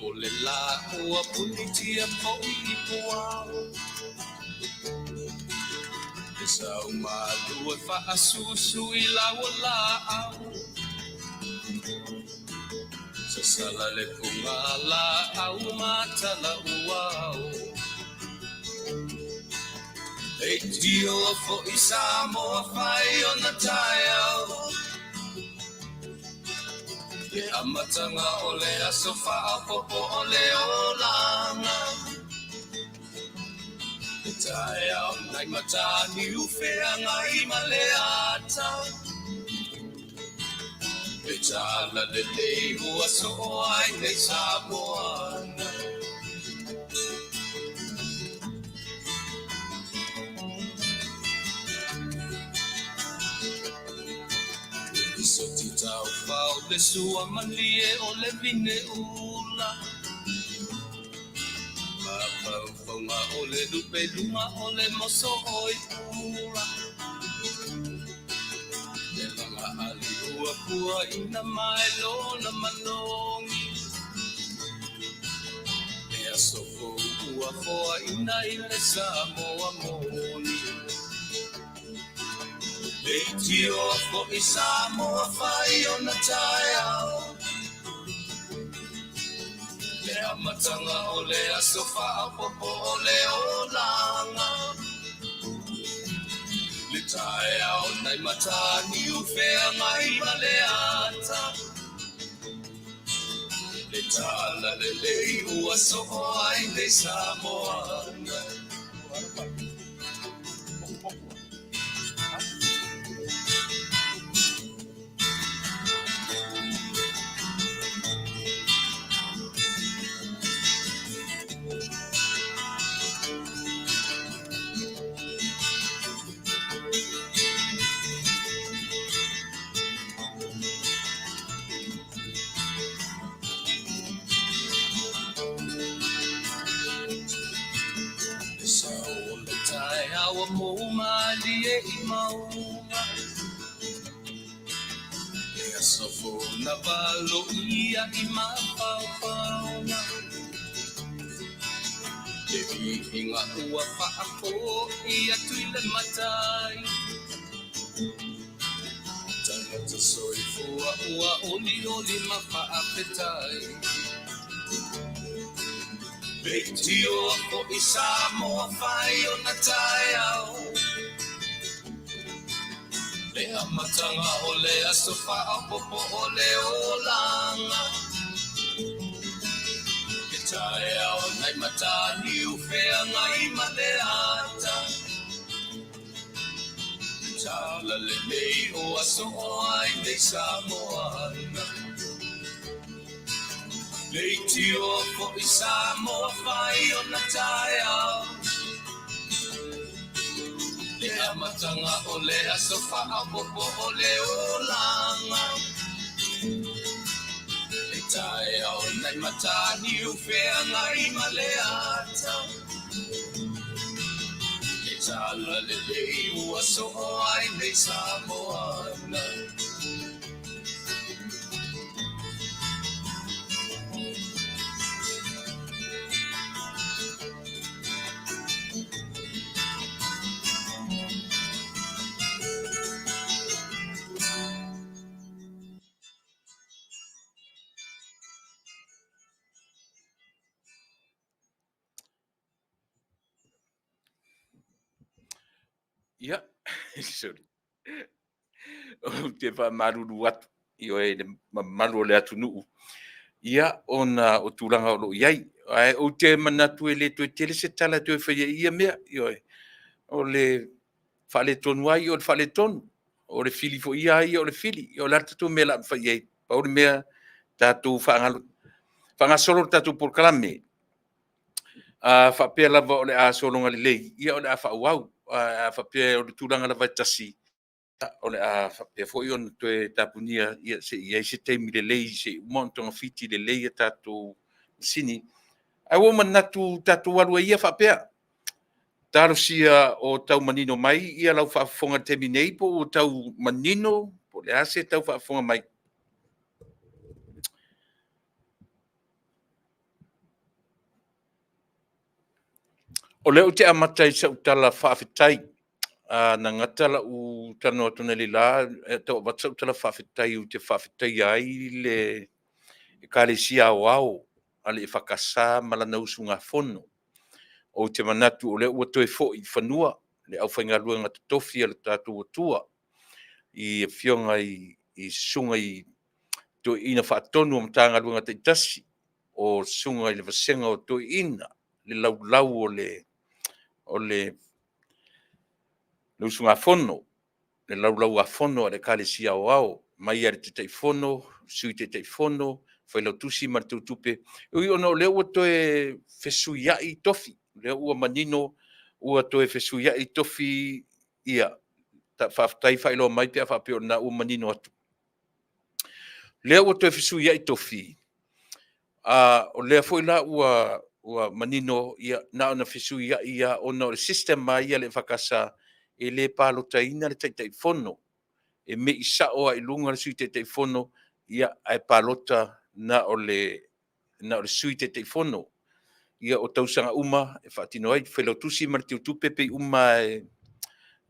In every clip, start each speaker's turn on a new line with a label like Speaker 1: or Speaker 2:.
Speaker 1: o le lā ua punitia foi i puao. Le sau malu e faasusu i lau laau. Sasala le pugalaau ma talauao. Leitio foi Samoa fai ona taeao. Le amataga o le aso faaopoopo o le olaga. Le taeao nai Mataniu Feagai ma le ata. Le tala lelei ua soo ai nei Samoa. Le soti taufao le sua malie o le vine ula. Mafaufauga o le lupe luga o le moso oi pula. Le laga ali ua pua ina mai lona manogi. Le aso fou ua foaina i le Samoa moni. Leitio foi Samoa fai ona taeao. Le amataga o le aso faaopoopo o le olaga. Le taeao nai Mataniu Feagai ma le ata. Le tala lelei ua soo ai nei Samoa. Le sao o le taeao ua mou malie i mauga. Le aso fou na valoia i mafaufauga. Le viiga ua faafoi atu i le Matai. Tagata soifua ua olioli ma faafetai. Leitio foi Samoa fai ona taeao. Le amataga o le aso faaopoopo o le olaga. Le taeao nai Mataniu Feagai ma le ata. Le tala lelei ua soo ai nei Samoa. Leitio foi Samoa fai ona taeao. Le amataga o le aso faaopoopo o le olaga. Le taeao nai Mataniu Feagai ma le ata. Le tala lelei ua soo ai nei Samoa.
Speaker 2: Ia, sorry. Ou te faamalulu atu i oe i le mamalu o le atunuu, ia, ona o tulaga o lo o i ai. Ae ou te manatu e le toe tele se tala e toe faia i ia mea, ioe. O le faaletonu lava ia o le faaletonu. O le fili foi ia o le fili. O le a le tatou mea o le a fai i ai? Pau le mea, tatou faagasolo le tatou polokalame. A faapea lava o le a sologa lelei, ia o le a faaauau. A faapea o le tulaga lava e tasi, o le a faapea foi ona toe tapunia se i i ai se taimi lelei se i uma ona togafiti lelei a tatou masini. Ae ua ou manatu tatou alu ai ia faapea. Talosia o tau manino mai ia lau faafofoga i le taimi nei po ua tau manino, po o le a se tau faafofoga mai. O lea ou te amata i sau tala faafetai. Na gata lau talanoa atu analeila e tau avatu sau tala faafetai ou te faafetaia ai le Ekalesia Aoao a le EFKS ma lana usugafono. Ou te manatu o lea ua toe foi i fanua le aufaigaluega totofi a le tatou Atua i afioga i susuga i toeaiina faatonu o Matagaluega taitasi, o susuga i le vasega o toeaiina, le laulau o le usugafono, le Laulau-a-Fono a le Ekalesia Aoao, mai lava i le Taitaifono, Sui Taitaifono, Failautusi ma le Teutupe. E ui ona o lea ua toe fesuiai tofi, o lea ua manino ua toe fesuiai tofi, ia faafetai faailoa mai pe a faapea o lena ua manino atu. O lea ua toe fesuiai tofi, o lea foi la ua manino, ia na ona fesuiai lava ona o le system lava ia a le EFKS, e le palotaina le Taitaifono, e mei sao lava i luga le Sui Taitaifono, ia ae palota na o le Sui Taitaifono. Ia o tausaga uma e faatino ai, Failautusi ma le Teutupe pei uma lava e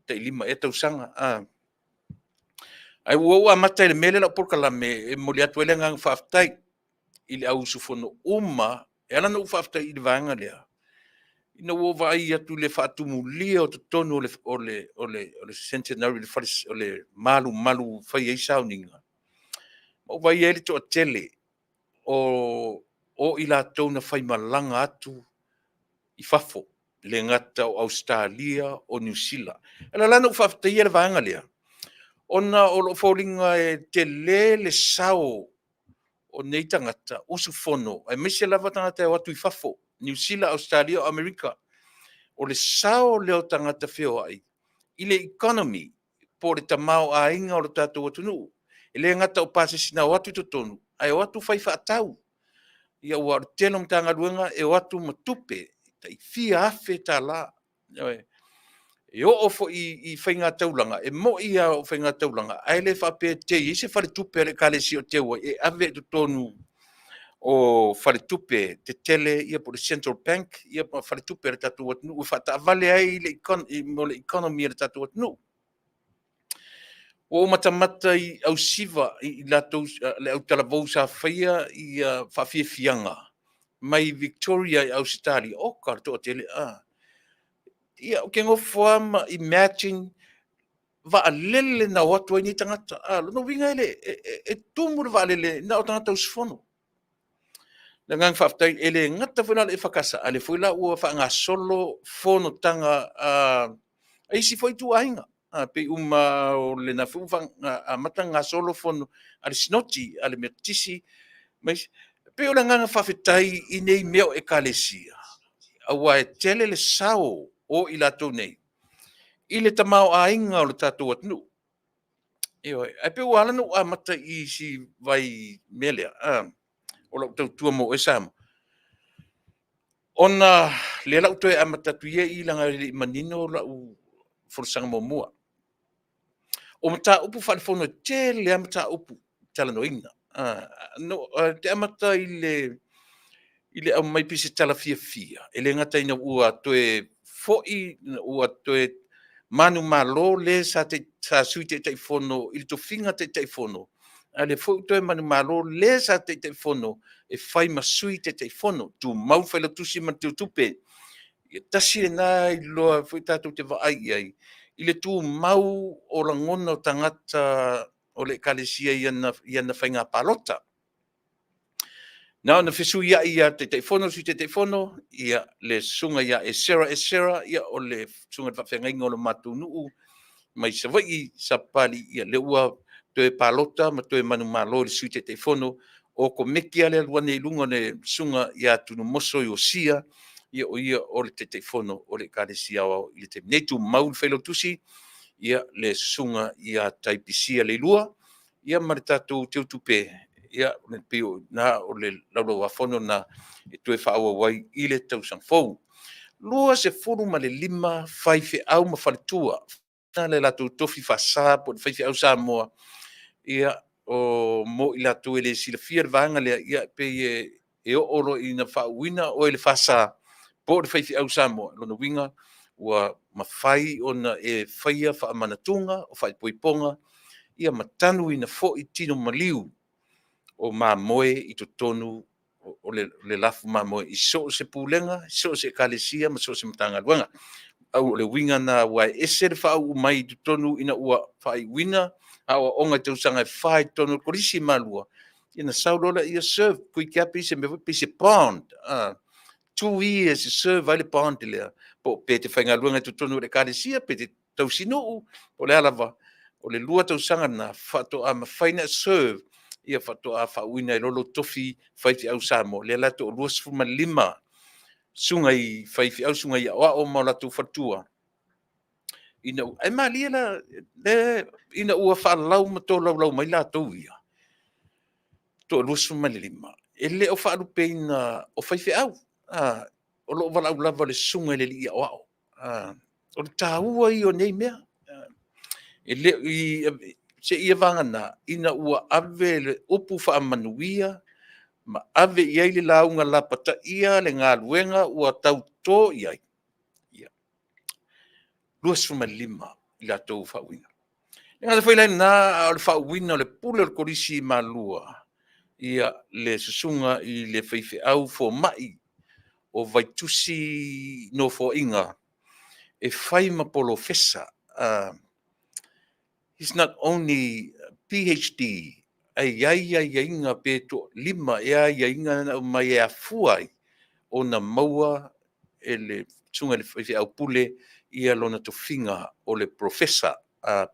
Speaker 2: tai 5 ea tausaga. Ae ua ou amata i le mea lea lau polokalame e momoli atu ai le agaga faafetai i le au usufono uma. E ala ona ou faafetai i le vaega lea, ina ua ou vaai atu i le faatumulia o totonu o le Centenary o le malumalu e fai ai sauniga, ma ou vaai ai le toatele o i latou na faimalaga atu i fafo, e le gata o Ausetalia, o Niu Sila. E ala la ona ou faafetaia le vaega lea, ona o lo o foliga e tele le sao o nei tagata usufono, aemaise lava tagata e o atu i fafo, Niu Sila, Ausetalia, o Amerika. O le sao lea o tagata feoai i le economy po o le tamaoaiga o le tatou atunuu. E le gata o pasese na o atu i totonu, ae o atu fai faatau. Ia aua o le tele o Matagaluega e o atu ma tupe tai fia afe tala. Ioe. E oo foi i faigataulaga, e moi lava o faigataulaga, ae le faapea e tei ai se faletupe a le Ekalesia o teu ai, e ave i totonu o faletupe tetele ia po o le Central Bank ia ma faletupe a le tatou atunuu e faataavale ai le economy a le tatou atunuu. Ua ou matamata i ausiva i latou le autalavou sa faia ia faafiafiaga mai Victoria i Ausetalia, oka le toatele. Ia ou te nofo lava ma imagine vaalele na o atu ai nei tagata. O lona uiga e tumu le vaalele na o tagata usufono. O le agaga faafetai, e le gata foi la o le EFKS, a o lea foi la ua faagasolo fonotaga a isi foi ituaiga, pei uma o lena foi ua amata ona gasolo fono a le Sinoti a le Metotisi ma isi. E pei o le agaga faafetai i nei mea o Ekalesia, aua e tele le sao o i latou nei i le tamaoaiga o le tatou atunuu. Ioe. Ae pei ua ala ona ou amata i si vai mea lea, o lau tautua mo oe Samoa, ona o lea o le a ou toe amata atu ia i i leaga e le i manino lau folasaga muamua. O mataupu faale-Fono e tele lava mataupu e talanoaina. Ou te amata i le aumai pei se tala fiafia, e le gata ina ua toe foi, ua toe manumalo le sa Sui Taitaifono i le tofiga Taitaifono, a o lea foi ua toe manumalo le sa Taitaifono e fai ma Sui Taitaifono, tumau le Failautusi ma le Teutupe. E tasi lena iloa foi tatou te vaai i ai i le tumau o lagona o tagata o le Ekalesia i ana faiga palota. Na ona fesuiai lava o le Taitaifono, Sui Taitaifono, ia le Susuga ia Esera Esera, o le susuga i le faafeagaiga o le matou nuu mai Savaii i Sapapalii, ia lea ua toe palota ma toe manumalo i le Sui Taitaifono. O Komiti lava le alu ane i luga o le Susuga ia Tunumoso Iosia, ia o ia o le Taitaifono o le Ekalesia Aoao i le taimi nei. Tumau le Failautusi, ia le Susuga ia Tai Pisia Leilua, ia ma le tatou Teutupe, ia e pei o i ina o le Laulau-a-Fono lena e toe faaauau ai i le tausaga fou. 25 faifeau ma faletua, le latou tofi faasa po o le faifeau Samoa, ia mo i latou e le silafia le vaega lea, ia e pei e oo loa ina faauuina oe i le FSA, po o le faifeau Samoa, lona uiga ua mafai ona e faia faamanatuga o faaipoipoga, ia ma tanuina foi tino maliu o mamoe i totonu o le lafu mamoe i so o se pulega, so o se ekalesia ma so o se Matagaluega. O le uiga lena aua e ese le faauu mai i totonu ina ua faaiuina aoaoga i tausaga e 4 i totonu o le Kolisi Malua, ia ona sau loa lea serve, toeitiiti lava pei se mea foi lea pei se bond, 2 years e serve ai le bond lea, pe te faigaluega i totonu o le ekalesia pe te tausinuu, po o le a lava, o le 2 tausaga lena faatoa mafai ona e serve, ia faatoa faauuina ai loa lou tofi faifeau Samoa. Lea la e toa 25 susuga i faifeau, susuga i aoao ma o latou faletua. Ae malie la, ina ua faalau ma tolaulau mai latou ia, e toa-25, e le o faalupeina o faifeau, o lo o valaau lava i le susuga i le alii aoao. O le taua ia o nei mea, e le o i, seia vagana ina ua ave le upu faamanuia ma ave i ai le lauga lapataia le galuega ua tauto i ai, ia, 25 i latou ua faauuina. E le gata foi la i lena a o le faauuina o le pule o le Kolisi i Malua, le susuga i le faifeau fomai o Vaitusi Nofoaiga e fai ma polofesa. He's not only PhD, ae i ai aiaiga pe toa-5 ea aiaiga na aumai e afua ai ona maua e le susuga i le faifeau pule lona tofiga o le Professor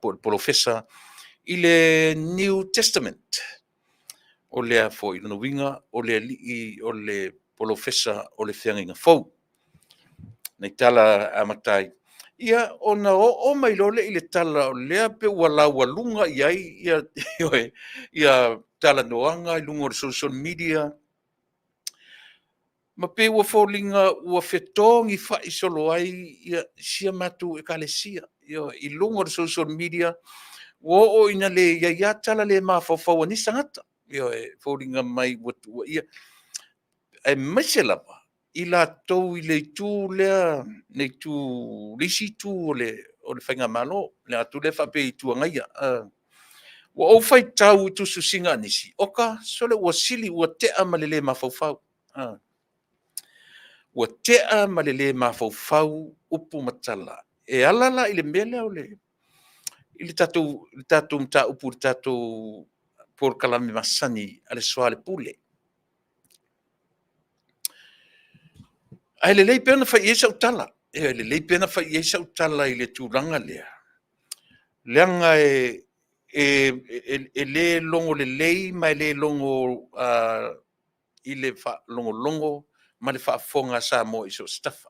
Speaker 2: po o le Polofesa i le New Testament. O lea foi, lona uiga o le alii o le polofesa o le Feagaiga Fou. Nai tala e amata ai, ia ona oo mai loa lea i le tala o lea pei ua laualuga i ai talanoaga i luga o le social media, ma pei ua foliga ua fetogifai solo ai si a matou Ekalesia i luga o le social media, ua oo ina leai lava tala le mafaufau a nisi tagata. Ioe, e foliga mai ua tuuaia, aemaise lava i latou i le itu lea, le isi itu o le faigamalo, le latou lea e faapea e Itu Agaia. Ua ou faitau i tusitusiga a nisi, oka, sole ua sili ua tea ma le le mafaufau. Ua tea ma le le mafaufau upu ma tala e ala la i le mea lea o le i le tatou mataupu i le tatou polokalame masani a le soalepule. Ae lelei pea ona fai i ai sau tala. E lelei pea ona fai i ai sau tala i le tulaga lea, leaga e le logo lelei ma e le logo i le faalogologo ma le faafofoga a Samoa i so o se tafa.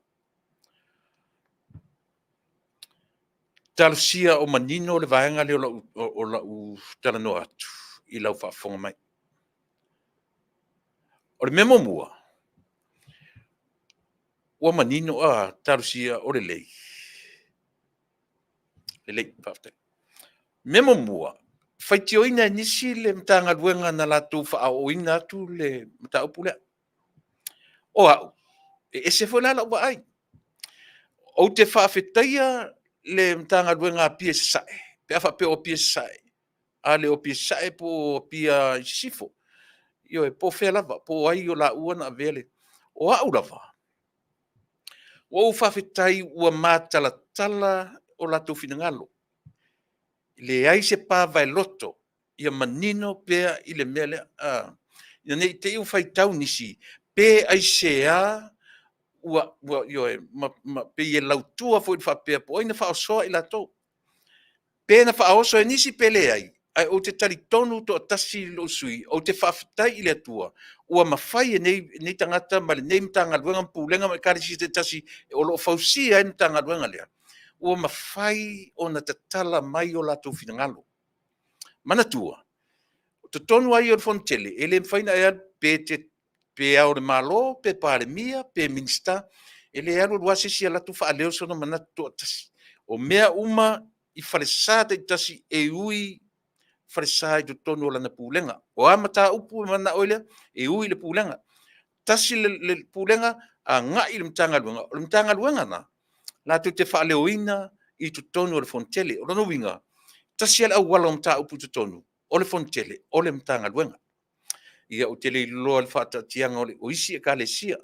Speaker 2: Talosia o manino le vaega lea o lau talanoa atu i lau faafofoga mai. O le mea muamua, ua manino, talosia o lelei. Lelei, faafetai. O le mea muamua, faitioina e nisi le Matagaluega na latou faaooina atu le mataupu lea. O au, e ese foi la lau vaai. Ou te faafetaia le Matagaluega a Apia Sasae pe a faapea o Apia Sasae, a le o Apia Sasae po o Apia i Sisifo. Ioe, po o fea lava, po o ai o laua na avea le… O au lava, ua ou faafetai ua matalatala o latou finagalo, leai se pa vaeloto, ia manino pea i le mea lea, ina ne i te i ua faitau nisi, pe aisea ua, ioe, ma pei e lautua foi faapea po o ai na faaosoa i latou. Pe na faaoso e nisi pe leai, ae ou te talitonu toatasi lou sui usufono, ou te faafetai i le Atua ua mafai e nei tagata ma lenei Matagaluega ma Pulega ma Ekalesia taitasi o lo o fausia ai le Matagaluega lea, ua mafai ona tatala mai o latou finagalo. Manatua, o totonu lava ia o le Fonotele, e le mafai ona e alu pe Ao o Le Malo, pe Palemia, pe Minisita, e le alu alu lava se isi alu atu faaleo sona manatu toatasi. O mea uma i falesa taitasi e ui falesa i totonu o lana pulega. O a mataupu e manao ai, e ui i le pulega. Tasi le pulega, agai i le Matagaluega, o le Matagaluega lena latou te faaleoina i totonu o le Fonotele. O lona uiga, tasi lava le auala o mataupu i totonu o le Fonotele, o le Matagaluega. Ia ou te le iloa le faataatiaga o isi Ekalesia,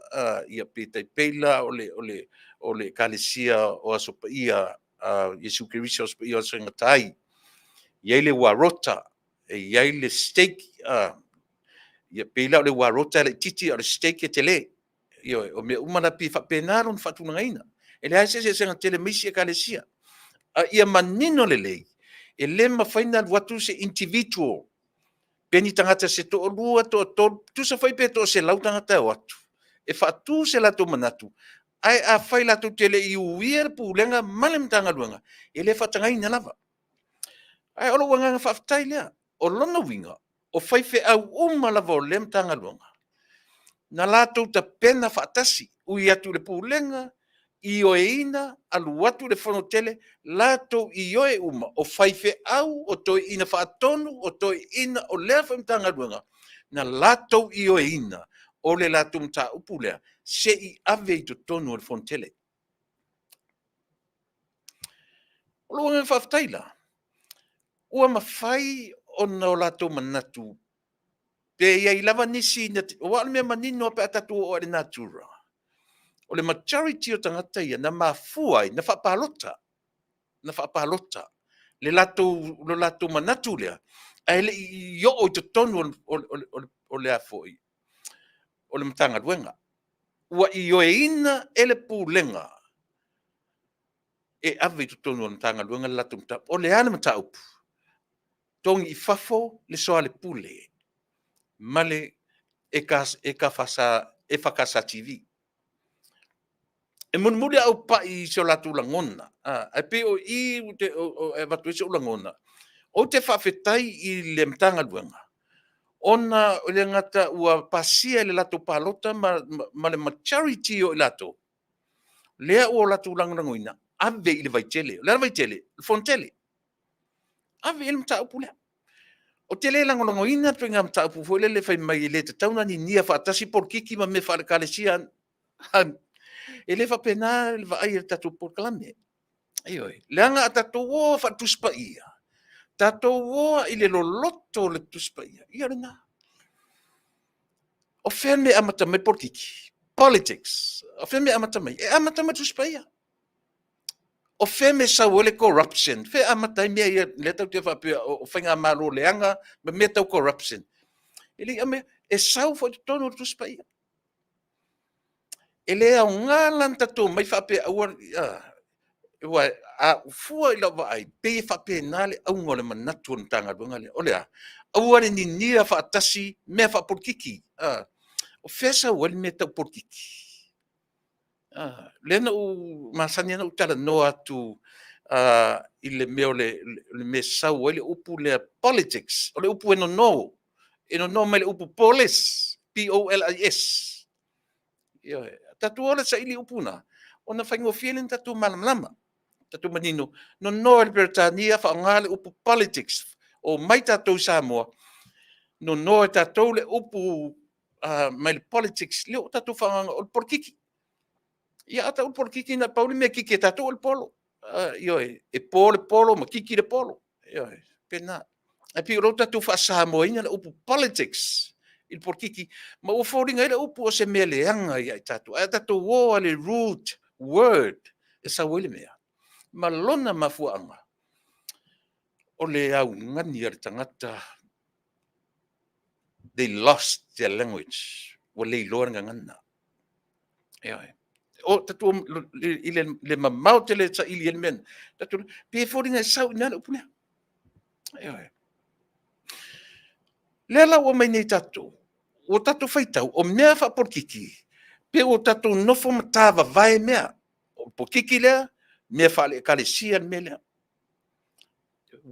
Speaker 2: ia pe tai pei la o le Ekalesia o Aso Paia a Iesu Keriso o Aso Paia o Aso e Gata ai. E i ai le Warota, e i ai le Stake, ia pei la o le Warota e laitiiti a o le Stake e tele. Ioe, o mea uma la, e pei e faapena lona faatulagaina. E leai se eseesega tele ma isi Ekalesia, a ia manino lelei, e le mafai ona alu atu se individual pe ni tagata se toalua, toatolu, tusa foi pe toaselau tagata e o atu e faatu se latou manatu, ae afai latou te le i uia le Pulega ma le Matagaluega, e le faatagaina lava. Ae o lou agaga faafetai lea. O lona uiga, o faifeau uma lava o lea Matagaluega, na latou tapena faatasi, ui atu i le Pulega, ioeina, alu atu i le Fonotele, latou ioe uma, o faifeau, o toeaina faatonu, o toeaiina o lea foi Matagaluega, na latou ioeina o le latou mataupu lea, se i ave i totonu o le Fonotele. O lou agaga faafetai la, ua mafai ona o latou manatu pe i ai lava nisi, aua o le mea manino lava pe a tatou oo lava i le natura, o le majority o tagata ia na mafua ai, na faapalota, na faapalota le latou manatu lea, ae le i oo i totonu o le Matagaluega. Ua ioeina e le Pulega e ave i totonu o le Matagaluega le latou mataupu. O le a le mataupu? Togi i fafo le soalepule ma le EFKS TV. E mulimuli lava ou pai i so latou lagona, ae pei o i e avatu ai sou lagona, ou te faafetai i le Matagaluega, ona e le gata ua pasia e le latou palota ma le majority o i latou, lea ua latou lagolagoina, ave i le vaitele. O le a le vaitele? O le Fonotele. Ave i ai le mataupu lea. Ou te le lagolagoina le ituaiga mataupu foi lele fai mai e le tatau ona ninia faatasi polokiki ma mea faale-Ekalesia. E le faapena le vaai a le tatou polokalame. Ioe. Leaga a tatou o lava faale-Tusi Paia, tatou o lava i le loloto o le Tusi Paia, ia o lena. O fea le mea e amata mai ai le polokiki? Politics. O fea le mea e amata mai ai? E amata mai i le Tusi Paia. O fea le mea e sau ai le corruption? O fea e amata ai mea ia lea tatou te faapea o faigamalo leaga ma mea tau corruption? E le i aumaia, e sau foi i totonu o le Tusi Paia. E le aoga la ona tatou omai faapea aua le… aua a fua i lau vaai, e pei e faapena le auga o le manatu o le Matagaluega lea. O le a? Aua le ninia faatasi mea faapolokiki. O fea e sau ai le mea tau polokiki? O lea na ou masani lava ona ou talanoa atu i le mea e sau ai le upu lea politics. O le upu e nono, e nono mai le upu polis, p-o-l-i-s. Ioe. Tatou o la e saili upu na, ona faigofie lea ona tatou malamalama, tatou manino, nono i le Peretania faaaoga le upu politics. Omai tatou i Samoa, nono e tatou le upu mai le politics lea ua tatou faaaogaina o le polokiki. Ia a tau le polokiki na o le pau le mea e kiki e tatou o le polo. Ioe, e po le polo ma kiki le polo. Ioe, e faapena. Ae pei o lea ua tatou faa-Samoa ina le upu politics i le polokiki, ma ua foliga ai le upu o se mea leaga ia i tatou. Ae a tatou o lava i le root word e sau ai le mea ma lona mafuaaga, o le augani a le tagata, they lost their language, ua le iloa le gagana. Ioe. I le mamao tele e saili ai le mea lena, pei e foliga e sau i ina le upu lea. Ioe. O lea la ua omai nei tatou, ua tatou faitau, o mea faapolokiki, pei ua tatou nonofo ma tavavae mea. O le polokiki lea, mea faale-Ekalesia le mea lea.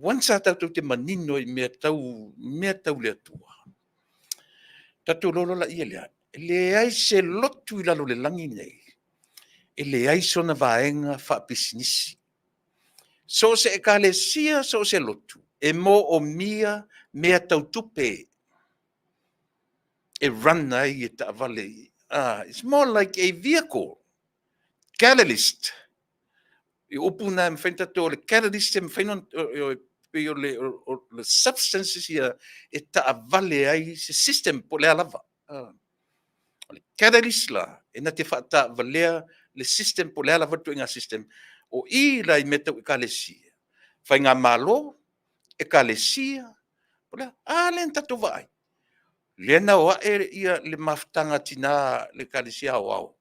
Speaker 2: Once lava tatou te manino i mea tau le Atua, tatou iloa loa lea, e leai se lotu i lalo o le lagi lenei e leai sona vaega faapisinisi. So o se Ekalesia, so o se lotu, e moomia mea tau tupe e run ai taavale It's more like a vehicle. Catalyst. I upu na e mawhai na tatou, o le catalyst e mawhai na, pei o le, o le substances ia e taavale ai se system po o le a lava. O le catalyst la, e na te faataavalea le system po o le a lava le ituaiga system. O i la i mea tau ekalesia, faigamalo, ekalesia, po o le a, a lea na tatou vaai, lea na o ae ia le mafutaga a tina a le Ekalesia Aoao,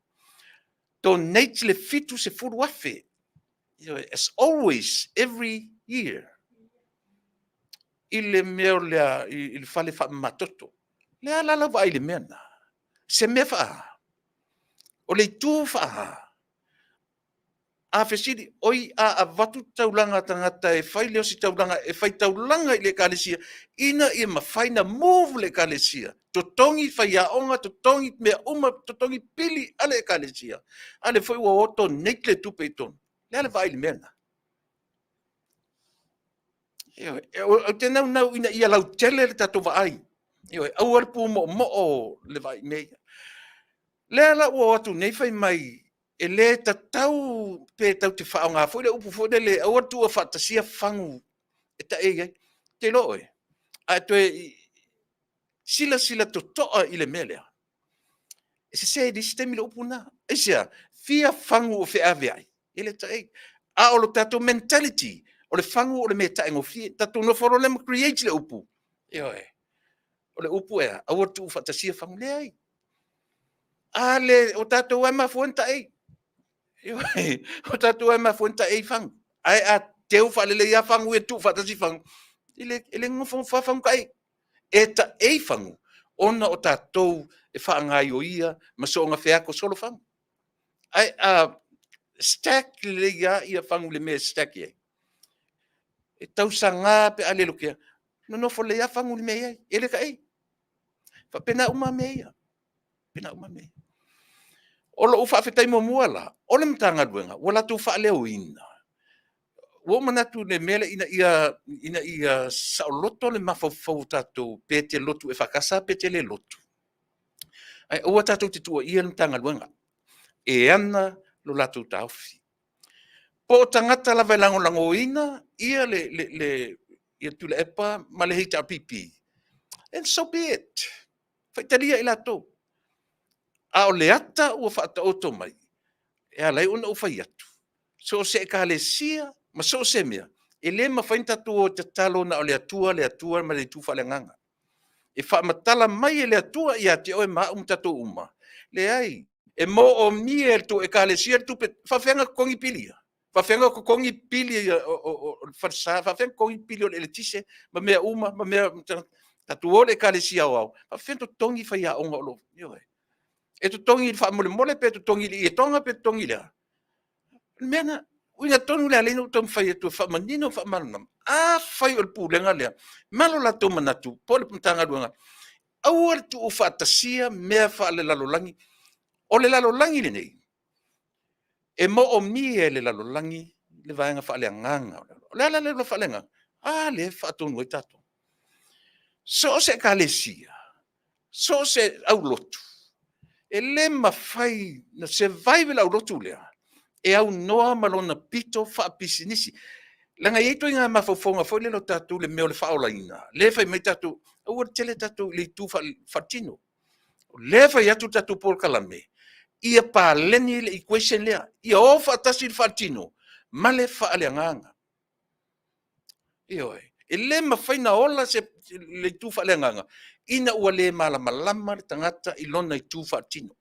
Speaker 2: donate le $70,000, ioe, as always, every year, i le mea o le, i le fale faamamatoto. O le a la lau vaai i le mea lena? Se mea faa-a? O le itu faa-a? A fesili, oi a avatu taulaga a tagata e fai lea o se taulaga e faitaulaga i le ekalesia ina ia mafai ona move le ekalesia, totogi faiaoga, totogi mea uma, totogi pili a le ekalesia, a lea foi ua o donate le tupe i totonu. O le a le vaai i le mea lena? Ioe, ou te naunau ina ia lautele le tatou vaai. Ioe, aua le pumoomoo le vaai i mea ia. Lea la ua o atu nei fai mai e le tatau pe tatou te faaaoga foi le upu foi lele, aua le tuua faatasia fagu e taei ai. Ou te iloa oe, a e toe silasila totoa i le mea lea, e sese i le isi taimi le upu lena. Aisea? Fia fagu o feaveai, e le taei. A o le tatou mentality, o le fagu o le mea e taegofie. Tatou nofo loa lea ma create le upu, ioe, o le upu e a? Aua le tuufaatasia fagu. Leai. A le, o tatou lava e mafua ai ona taei. Ioe, o tatou lava e mafua ai ona taei fagu. Ae a teu faalelei lava fagu ia tuufaatasi fagu, e le nofonofo lava fagu taei. E taei fagu ona o tatou e faagaioia ma soona feato solo fagu. Ae a stack lelei lava ia fagu i le mea e stack i ai, e tausaga pe a le lotea, nonofo lelei lava fagu i le mea e i ai, e le taei. E faapena uma lava mea ia. E faapena uma mea ia. O lou faafetai muamua la, o le Matagaluega ua latou faaleoina, ua ou manatu i le mea lea ina ia saoloto le mafaufau o tatou pe te lotu EFKS pe te le lotu, ae aua tatou te tuuaia le Matagaluega e ana lo latou taofi. Po o tagata lava e lagolagoina ia le Tuilaepa ma le HRPP, and so be it. Faitalia i latou. A o le ata ua faataoto mai, e ala ai ona ou fai atu, so o se ekalesia ma so o se mea, e le mafai ona tatou o e tatalo na o le Atua, le Atua ma le itu faaleagaga. E faamatala mai e le Atua ia te oe ma au ma tatou uma, leai, e moomia e le tou ekalesia le tupe, e faapefea ona totogi pili ia? E faapefea ona totogi pili o le falesa? E faapefea ona totogi pili o le eletise ma mea uma, ma mea, tatou o i le ekalesia aoao, e faapefea ona totogi faiaoga o lo o… Ioe. E totogi i le faamolemole pe totogi i le ietoga pe totogi i le a? O le mea lena, o le uiga tonu lea e ala ai ona ou taumafai atu e faamanino ma faamalamalama. Afai o le pulega lea ma lo latou manatu po o le Matagaluega, aua le tuufaatasia mea faalelalolagi. O le lalolagi lenei, e moomia e le lalolagi le vaega faaleagaga. O le a la le vaega faaleagaga? A lea e faatonu ai tatou. So o se ekalesia, so o se aulotu, e le mafai ona survive le aulotu lea e aunoa ma lona pito faapisinisi. Leaga e i ai ituaiga mafaufauga foi lele o tatou i le mea o le faaolaina, lea e fai mai tatou, aua le tele tatou i le itu faaletino. O lea e fai atu le tatou polokalame, ia paleni le equation lea, ia o faatasi le faaletino ma le faaleagaga. Ioe. E le mafai ona ola le itu faaleagaga ina ua le malamalama le tagata i lona itu faaletino.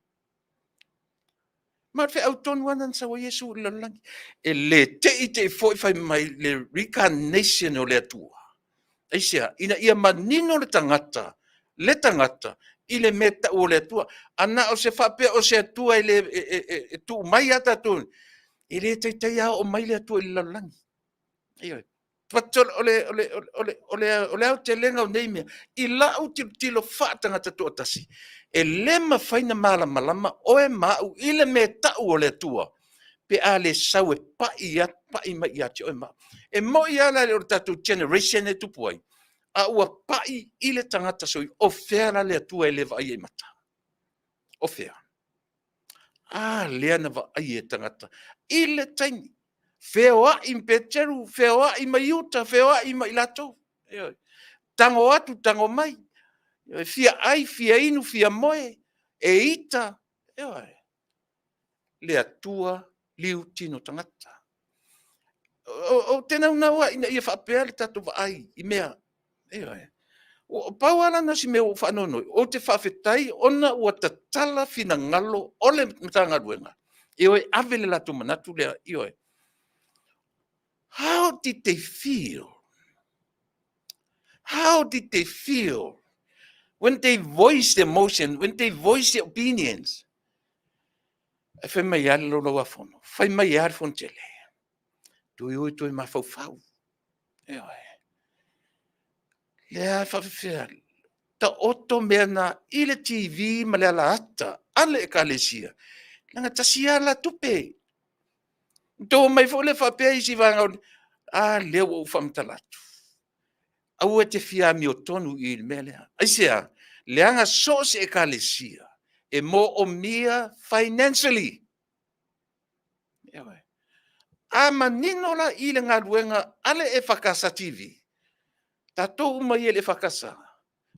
Speaker 2: Ma o le feau tonu lava lena na sau ai Iesu i le lalolagi. E le te i te i foi fai mai le recarnation o le Atua. Aisea? Ina ia manino le tagata, le tagata i le mea e tau o le Atua. A na o se faapea o se Atua e tuu mai lava tatou, e le taitai lava oo mai le Atua i le lalolagi. Ioe. But o le aotelega o nei mea, i lau tilotilo faatagata toatasi, e le mafai ona malamalama oe ma au i le mea e tau o le Atua pe a le sau e pai mai ia te oe ma au. E moi lava la e le o le tatou generation e tupu ai, a ua pai i le tagata soifua, o fea la le Atua e le vaaia i mata? O fea? A lea na vaai e tagata i le taimi feoai ma Peteru, feoai ma Iuta, feoai ma i latou. Ioe. Tago atu, tago mai, fia ai, fia inu, fia moe, e ita. Ioe. Le Atua liu tino tagata. Ou te naunau lava ina ia faapea le tatou vaai i mea. Ioe. Pau lava la na o si mea ua ou faanoanoa, ou te faafetai ona ua tatala finagalo o le Matagaluega e o e ave le latou manatu lea. Ioe. How did they feel? How did they feel when they voice their emotion, when they voice their opinions? E fai mai lava le Laulau-a-Fono, fai mai lava le Fonotele, toe o e toe mafaufau. Ioe. Lea e faapefea, taoto mea na i le TV ma le alaata a le Ekalesia, leaga e tasi lava la tupe. Outou omai foi lea faapea isi vaega, a lea ua ou faamatala atu. Aua e te fia amiotonu i le mea lea. Aisea? Leaga so o se Ekalesia e moomia financially. A manino la i le galuega a le EFKS TV, tatou uma ia i le EFKS,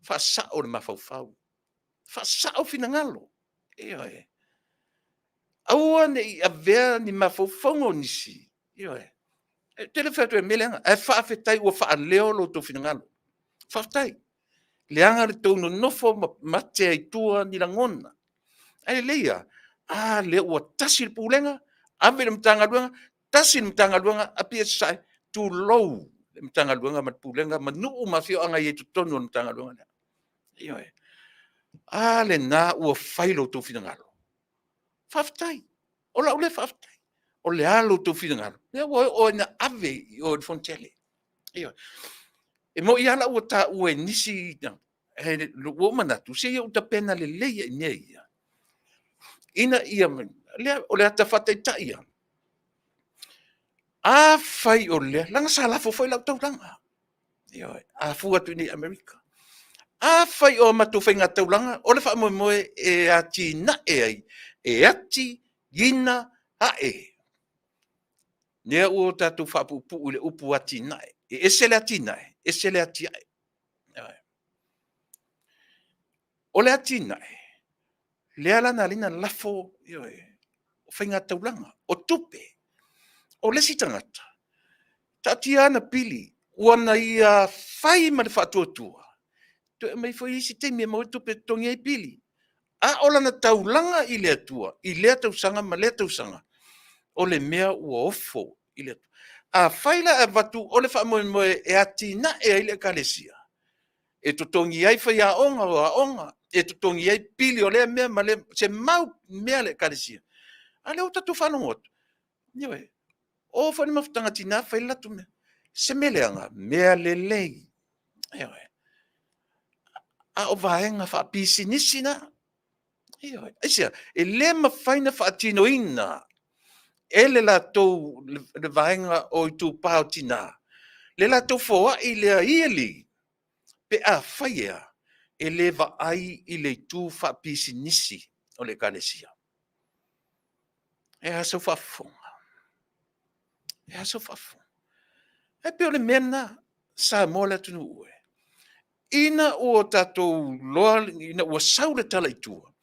Speaker 2: faasao le mafaufau, faasao finagalo. Ioe. Aua ne i avea ni mafaufauga o nisi. Ioe. Ou te le fai atu i mea leaga, ae faafetai ua faaleo lo outou finagalo. Faafetai. Leaga le tou nonofo ma mate ai i tua ni lagona. Ae lelei lava, a lea ua tasi le Pulega, ave i le Matagaluega, tasi le Matagaluega, Apia i Sasae, tulou le Matagaluega ma le Pulega ma nuu ma afioaga e i ai i totonu o le Matagaluega lea. Ioe. A lena ua fai lo outou finagalo. Faafetai. O lau lea faafetai. O le a lo outou finagalo? Lea ua oo ina ave i o i le Fonotele. Ioe. E moni lava la ua taua e nisi, ae ua ou manatu, se i ou tapena lelei i mea ia, ina ia, lea, o le ata faataitai lava, afai o lea, leaga sa lafo foi lau taulaga, ioe, a fua atu i Amerika. Afai o a matou faiga taulaga, o le faamoemoe e atinae ai, e atiaina ae. Lea ua tatou faapuupuu i le upu atinae. E ese le atinae, ese le atiae. O le atinae, lea la na ala ai ona lafo, ioe, o faiga taulaga, o tupe. O le isi tagata, taatia ana pili, ua na ia fai ma le faatuatua, toe aumai foi isi taimi e maua ai tupe e totogi ai pili. A o lana taulaga i le Atua i lea tausaga ma lea tausaga, o le mea ua ofo i le Atua. Afai la e avatu o le faamoemoe e atinae ai le Ekalesia, e totogi ai faiaoga o aoga, e totogi ai pili o lea mea ma lea mea, se mau mea a le Ekalesia, a lea ua tatou faalogo atu, ioe, o foi le mafutaga a tina fai le latou mea. Se mea leaga, mea lelei. Ioe. A o vaega faapisinisi na. Ioe. Aisea? E le mafai ona faatinoina e le latou le vaega o Itupa o Tina le latou foai lea yearly pe afai e a, e le vaai i le itu faapisinisi o le Ekalesia. E a sau faafofoga? E a sau faafofoga? Ae pei o le mea lena, Samoa le atunuu e, ina ua tatou iloa ina ua sau le tala i tua,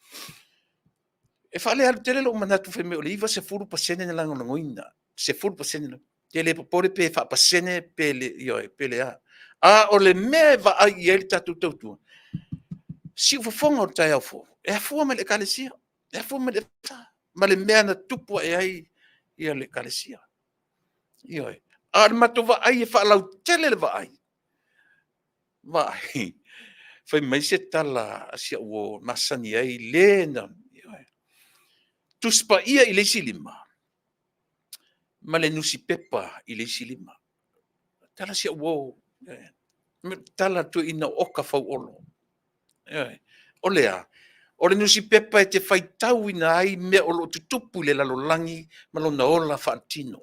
Speaker 2: e faalealu tele lou manatu fai mai o le 90% na lagolagoina, 10% ou te le popole pe faapasene pe le, ioe, pe le a. A o le mea e vaai i ai le tatou tautua, siufofoga o le taeao fou, e afua mai i le Ekalesia, e afua mai i le ma le mea na tupu ae ai le Ekalesia. Ioe. A o le matou vaai e faalautele le vaai, vaai, fai mai se tala a si au uo e masani ai le na, ioe, Tusi Paia i le isi lima ma le nusipepa i le isi lima. Tala si au uo, tala a le toeaina o Oka Fauolo. Ioe. O le a? O le nusipepa e te faitauina ai mea o lo o tutupu i le lalolagi ma lona ola faaletino.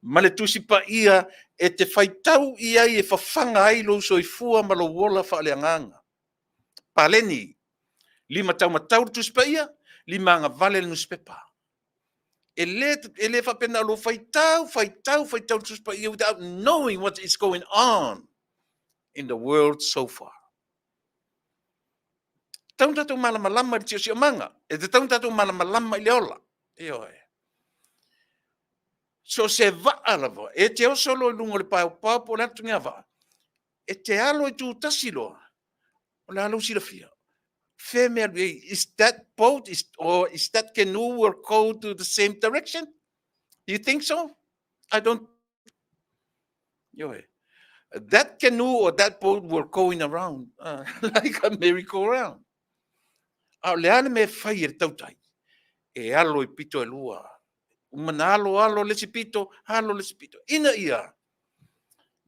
Speaker 2: Ma le Tusi Paia e te faitau i ai e fafaga ai lou soifua ma lou ola faaleagaga. Paleni, limataumatau le Tusi Paia, limagavale le nusipepa. E le, e le faapea na o lou faitau, faitau, faitau le Tusi Paia without knowing what is going on in the world so far. Tatau ona tatou malamalama i le siosiomaga. E tatau ona tatou malamalama i le ola. Ioe. So o se vaa lava, e te oso loa i luga o le paopao po o le a le ituaiga vaa, e te alo i tutasi loa, o le a lou silafia? Fea mea alu i ai? Is that boat is, or is that canoe will go to the same direction? Do you think so? I don't. Ioe. That canoe or that boat will going around like a merry-go-round. A o le a le mea e fai e le tautai? E alo i pito e lua. Uma na alo alo le isi pito, alo le isi pito. Ina ia,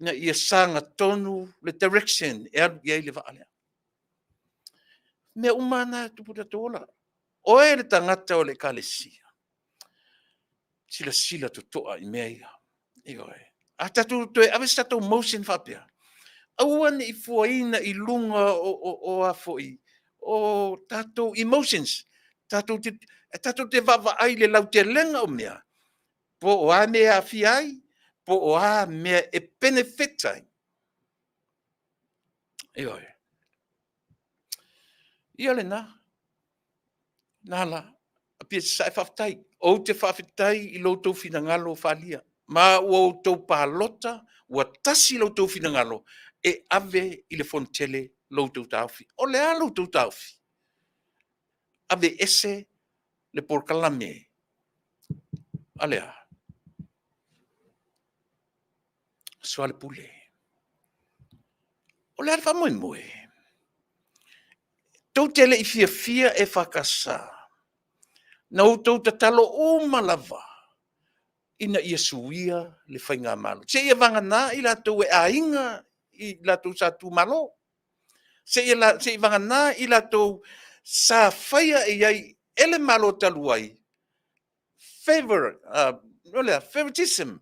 Speaker 2: ina ia saga tonu le direction e alu i ai le vaa lea. Mea uma na e tupu tatou ola. Oe le tagata o le ekalesia, silasila totoa i mea ia. Ioe. A tatou toe ave se tatou motion faapea, aua ne i fuaina i luga o, o, o a foi, o tatou emotions, tatou te, tatou te vaavaai i le lautelega o mea, po o a mea e aafia ai, po o a mea e benefit ai. Ioe. Ia lena. Nā la, Apia Sasae, faafetai. Ou te faafetai i lo outou finagalo faaalia. Ma ua outou palota, ua tasi lo outou finagalo e ave i le Fonotele lo outou taofi. O le a lo outou taofi? Ave ese le polokalame a le a? Soalepule. O le a le faamoemoe? Tou te le i fiafia EFKS. Na outou tatalo uma lava ina ia suia le faigamalo. Seia vagana i latou e aiga i latou sa tumalo. Seia se i vagana i latou sa faia i ai e le Malo talu ai favor, o le a, favoritism,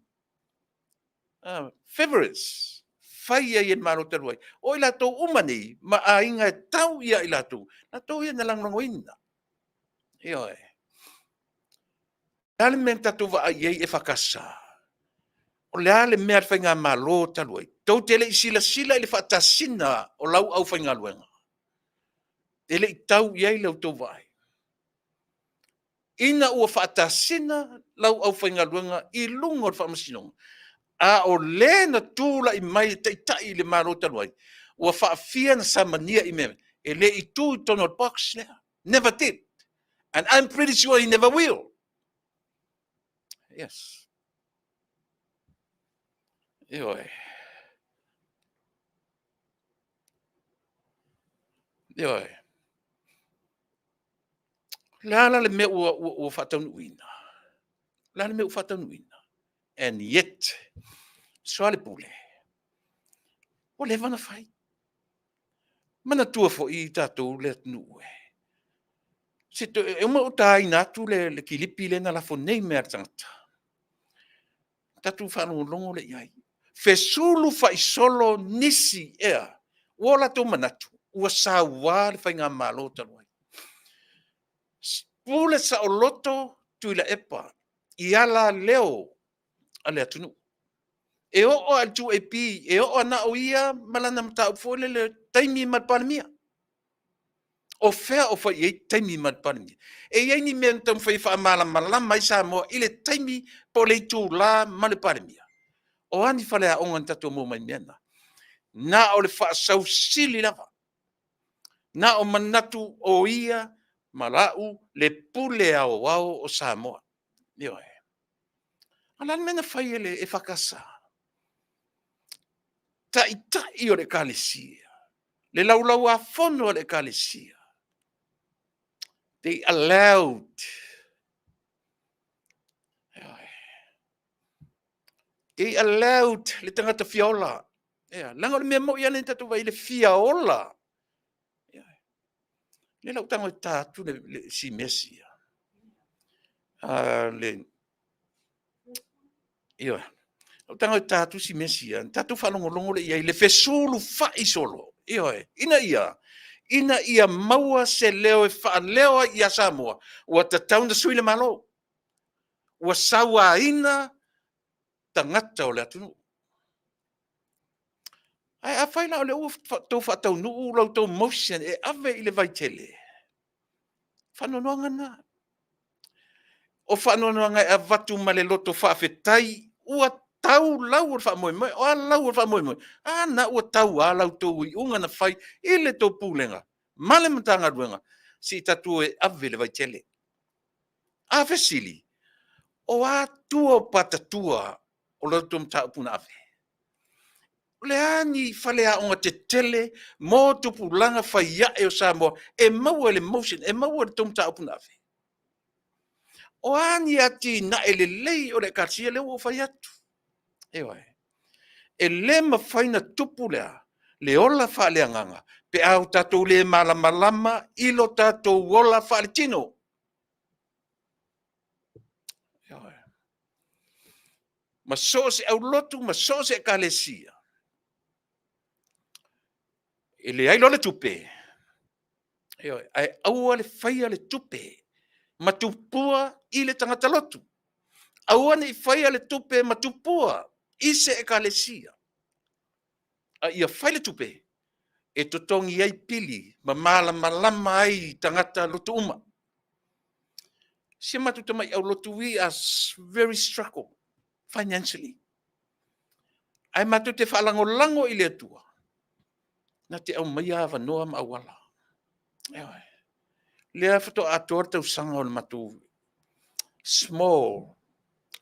Speaker 2: favorites, fai ai e le Malo talu ai. O i latou uma nei, ma aiga e tau ia i latou, latou ia na lagolagoina. Ioe. O le a le mea na tatou vaai i ai EFKS? O le a le mea a le faigamalo talu ai? Tou te le i silasila i le faatasina o lau aufaigaluega? E le i tau i ai la outou vaai? Ina ua faatasina lau aufaigaluega i luga o le faamasinoga, a o le na tulai mai e taitai i le Malo talu ai, ua faafia na samania i mea, e le i tu i totonu o le box lea. Never did. And I'm pretty sure he never will. Yes. Ioe. Ioe. O le a la le mea ua, ua, ua faataunuuina? O le a le mea ua faataunuuina? And yet, soalepule, ua leva ona fai. Manatua foi i tatou le atunuu e. Se to, e uma o taina atu le, le kilipi lea na lafo nei mea a le tagata. Tatou faalogologo lea i ai. Fesulu faisolo nisi ea, ua o latou manatu, ua saua le faigamalo talu ai. Pule saoloto Tuilaepa i ala leo a le atunuu. E oo lava i le 2AP, e oo lava na o ia ma lana mataupu foi lele, taimi ma le Palemia. O fea o fai i ai taimi ma le Palemia? E i ai ni mea na taumafai e faamalamalama ai Samoa i le taimi po o le itula ma le Palemia? O a ni faleaoga na tatou maua mai i mea na? Na o le faasausili lava. Na o manatu o ia ma lau le pule aoao o Samoa. Ioe. A o le a le mea na fai e le EFKS? Taitai o le Ekalesia, le laulauafono a le Ekalesia, they allowed, they allowed le tagata fia ola. Ea, leaga o le mea moi lava lea na tatou vaai i le fia ola. Ea, lea la ua tago e ta atu le, le si mea sia. Le, ioe. Ua tago e ta atu si mea sia, tatou faalogologo lea i ai, le fesulufai solo. Ioe, ina ia, ina ia maua se leo e faaleo ai ia Samoa, ua tatau ona sui le Malo. Ua sauaina tagata o le atunuu. Ae afai la o lea ua outou faataunuu la outou motion e ave i le Vaitele, faanoanoaga lena. O faanoanoaga e avatu ma le loto faafetai ua tau lau o le faamoemoe. O a lau o le faamoemoe? A lena ua tau lava la outou iuga na fai i le tou Pulega ma le Matagaluega, se i tatou o e ave i le vaitele. A fesili, o a tua o patatua o la outou mataupu na ave? O le a ni faleaoga tetele mo tupulaga fai ae o Samoa e maua i le motion, e maua i le tou mataupu na ave? O a ni atinae lelei o le Ekalesia? Lea ua ou fai atu, ioe. E le mafai ona tupu le a? Le ola faaleagaga pe a tatou le malamalama i lo tatou ola faaletino. Ioe. Ma so o se aulotu ma so o se Ekalesia, e leai loa le tupe, ioe, ae aua le faia le tupe ma tupua i le tagata lotu. Aua ne i faia le tupe ma tupua i se Ekalesia, a ia fai le tupe e totogi ai pili ma malamalama ai tagata lotu uma. Si a matou tamai aulotu, we are very struggle financially. Ae matou te faalagolago i le Atua na te aumaia avanoa ma auala. Ioe. Lea faatoa atoa le tausaga o le matou small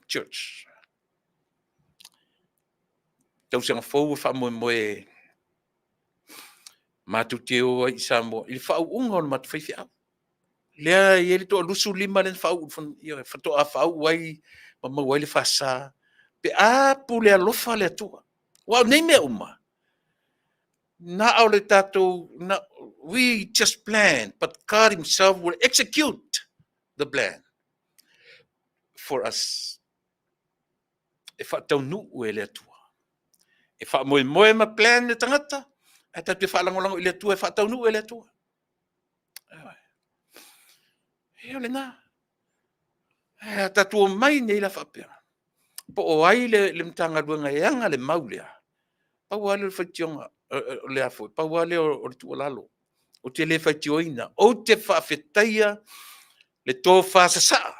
Speaker 2: church. Tausaga fou e faamoemoe matou te o ai i Samoa i le faauuga o le matou faifeau. Lea e i ai le toa-25 lea na faauu, faatoa faauu ai ma maua ai le faasa pe a pule alofa le Atua. Aua o nei mea uma, na o le tatou, we just plan, but God himself will execute the plan for us. E faataunuu e le Atua. E faamoemoe ma plan le tagata, ae tatou te faalagolago i le Atua e faataunuu e le Atua. Ia o lena. Ae a tatou omai nei la faapea, po o ai le Matagaluega e ana le mau lea, pau lava lea o le faitioga, pau lava lea o le tuualalo, ou te le faitioina, ou te faafetaia le tofa sasaa.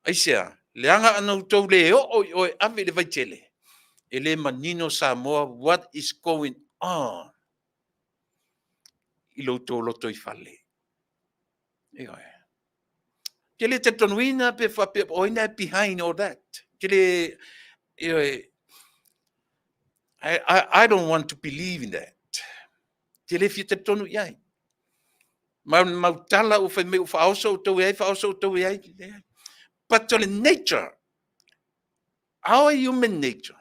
Speaker 2: Aisea? Leaga na outou le oo i o e ave i le vaitele, e le manino Samoa what is going on i lo outou lotoifale. Ioe. Ou te le talitonuina pe faapea o ai na e behind all that. Ou te le, ioe, I don't want to believe in that. Ou te le fia talitonu i ai. Ma o le mau tala ua fai mai ua faaoso outou e ai, faaoso outou e ai. But o le nature, our human nature,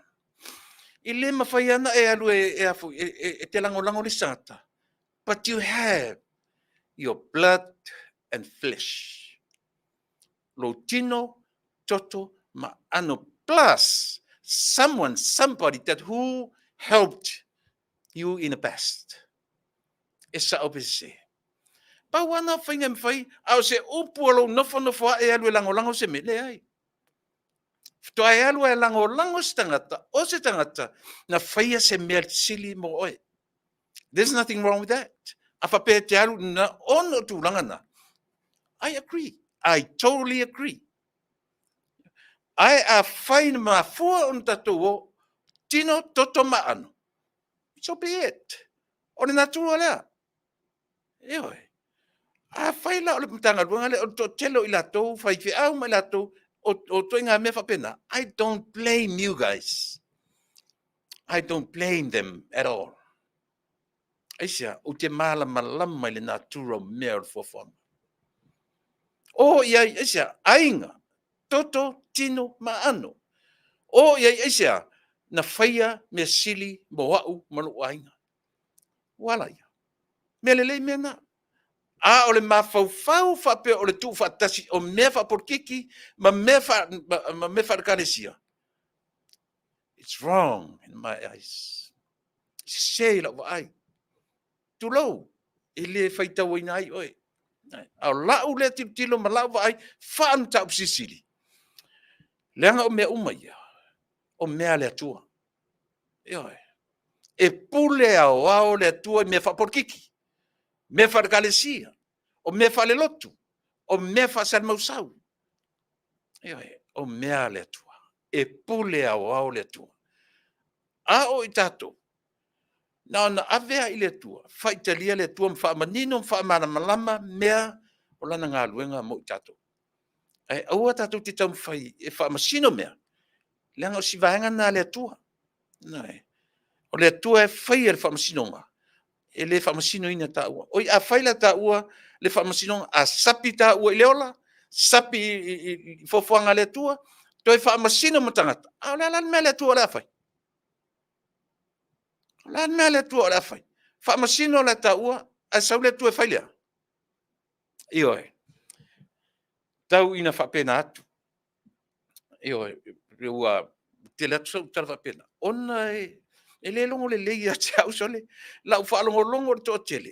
Speaker 2: e le mafai lava ona e alu e te lagolago le isi tagata, but you have your blood and flesh. Lou tino, toto ma aano plus someone, somebody that who helped you in the past. E sao pe sese. Pau lava na o faiga e mafai, a o se upu o lou nofonofo ae e alu e lagolago se mea, leai. Faatoa e alu e lagolago se tagata, o se tagata na faia se mea sili mo oe. There's nothing wrong with that. A faapea e te alu na ona o tulaga na, I agree. I totally agree. Ae afai na mafua ona tatou o, tino, toto ma aano, so be it. O le natura lea. Ioe. Afai la o le Matagaluega lea, o le toatele o i latou, faifeau ma i latou, o ituaiga mea faapena, I don't blame you guys. I don't blame them at all. Aisea? Ou te malamalama i le natura o mea o le fuafuaga. O i ai, aisea? Aiga, toto, tino ma aano. O i ai, aisea? Na faia mea sili mo au ma lou aiga. Ua a laia? Mea lelei mea na. A o le mafaufau faapea o le tuufaatasi o mea faapolokiki ma mea faale-Ekalesia, it's wrong in my eyes. Sese i lau vaai. Tulou, e le faitauina ai oe. A o lau lea tilotilo ma lau vaai faa-mataupu silisili, leaga o mea uma ia, o mea a le Atua. Ioe. E pule aoao le Atua i mea faapolokiki, mea faale-Ekalesia, o mea faalelotu, o mea faasalimausau. Ioe, o mea a le Atua. E pule aoao le Atua. A o i tatou, na ona ave lava i le Atua, faitalia le Atua ma faamanino ma faamalamalama mea o Lana galuega mo i tatou. Ae aua tatou te taumafai e faamasino mea, leaga o si vaega lena a le Atua. Ioe. O le Atua e faia le faamasinoga, e le faamasinoina e taua. Oi a fai la e taua le faamasinoga, a sapi taua i le ola, sapi i fuafuaga a le Atua, toe faamasino ma tagata, a o le a la le mea a le Atua o le a fai? O le a le mea a le Atua o le a fai? Faamasino la e taua ae sau le Atua e fai le a? Ioe. Tau ina faapena atu. Ioe, ua tele atu sau tala faapena, ona e le logo lelei ia te au sole, lau faalogologo i le toatele,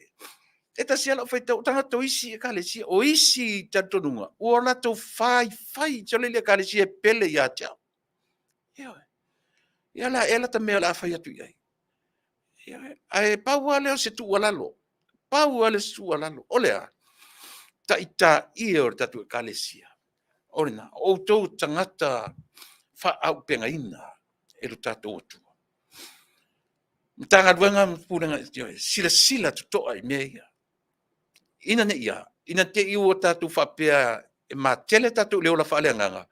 Speaker 2: e tasi lava lau faitau, o tagata o isi ekalesia, o isi talitonuga, ua latou faifai sole i le ekalesia e pele ia te au. Ioe. Ia o le a ea la ta mea o le a fai atu i ai? Ioe. Ae pau lava lea o se tuualalo, pau lava lea o se tuualalo, o le a? Taitai e o le tatou ekalesia, o lena, o outou o tagata faaauupegaina e lo tatou atunuu. Matagaluega ma Pulega, ioe, silasila totoa i mea ia, ina ne i a? Ina ne i te i ua tatou faapea e matele tatou i le ola faaleagaga,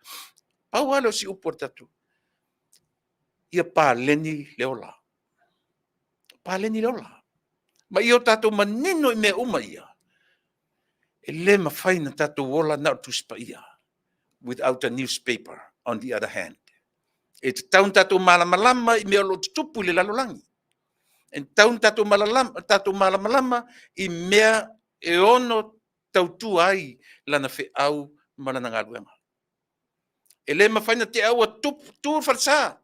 Speaker 2: pau lava lea o si upu a le tatou, ia paleni le ola, paleni le ola. Ma ia o tatou manino i mea uma ia, e le mafai ona tatou ola na o le Tusi Paia without a newspaper on the other hand. E tatau ona tatou malamalama i mea o lo o tutupu i le lalolagi. E tatau ona tatou malamalama i mea e ono tautua ai lana feau ma lana galuega. E le mafai ona te ua tu le falesa.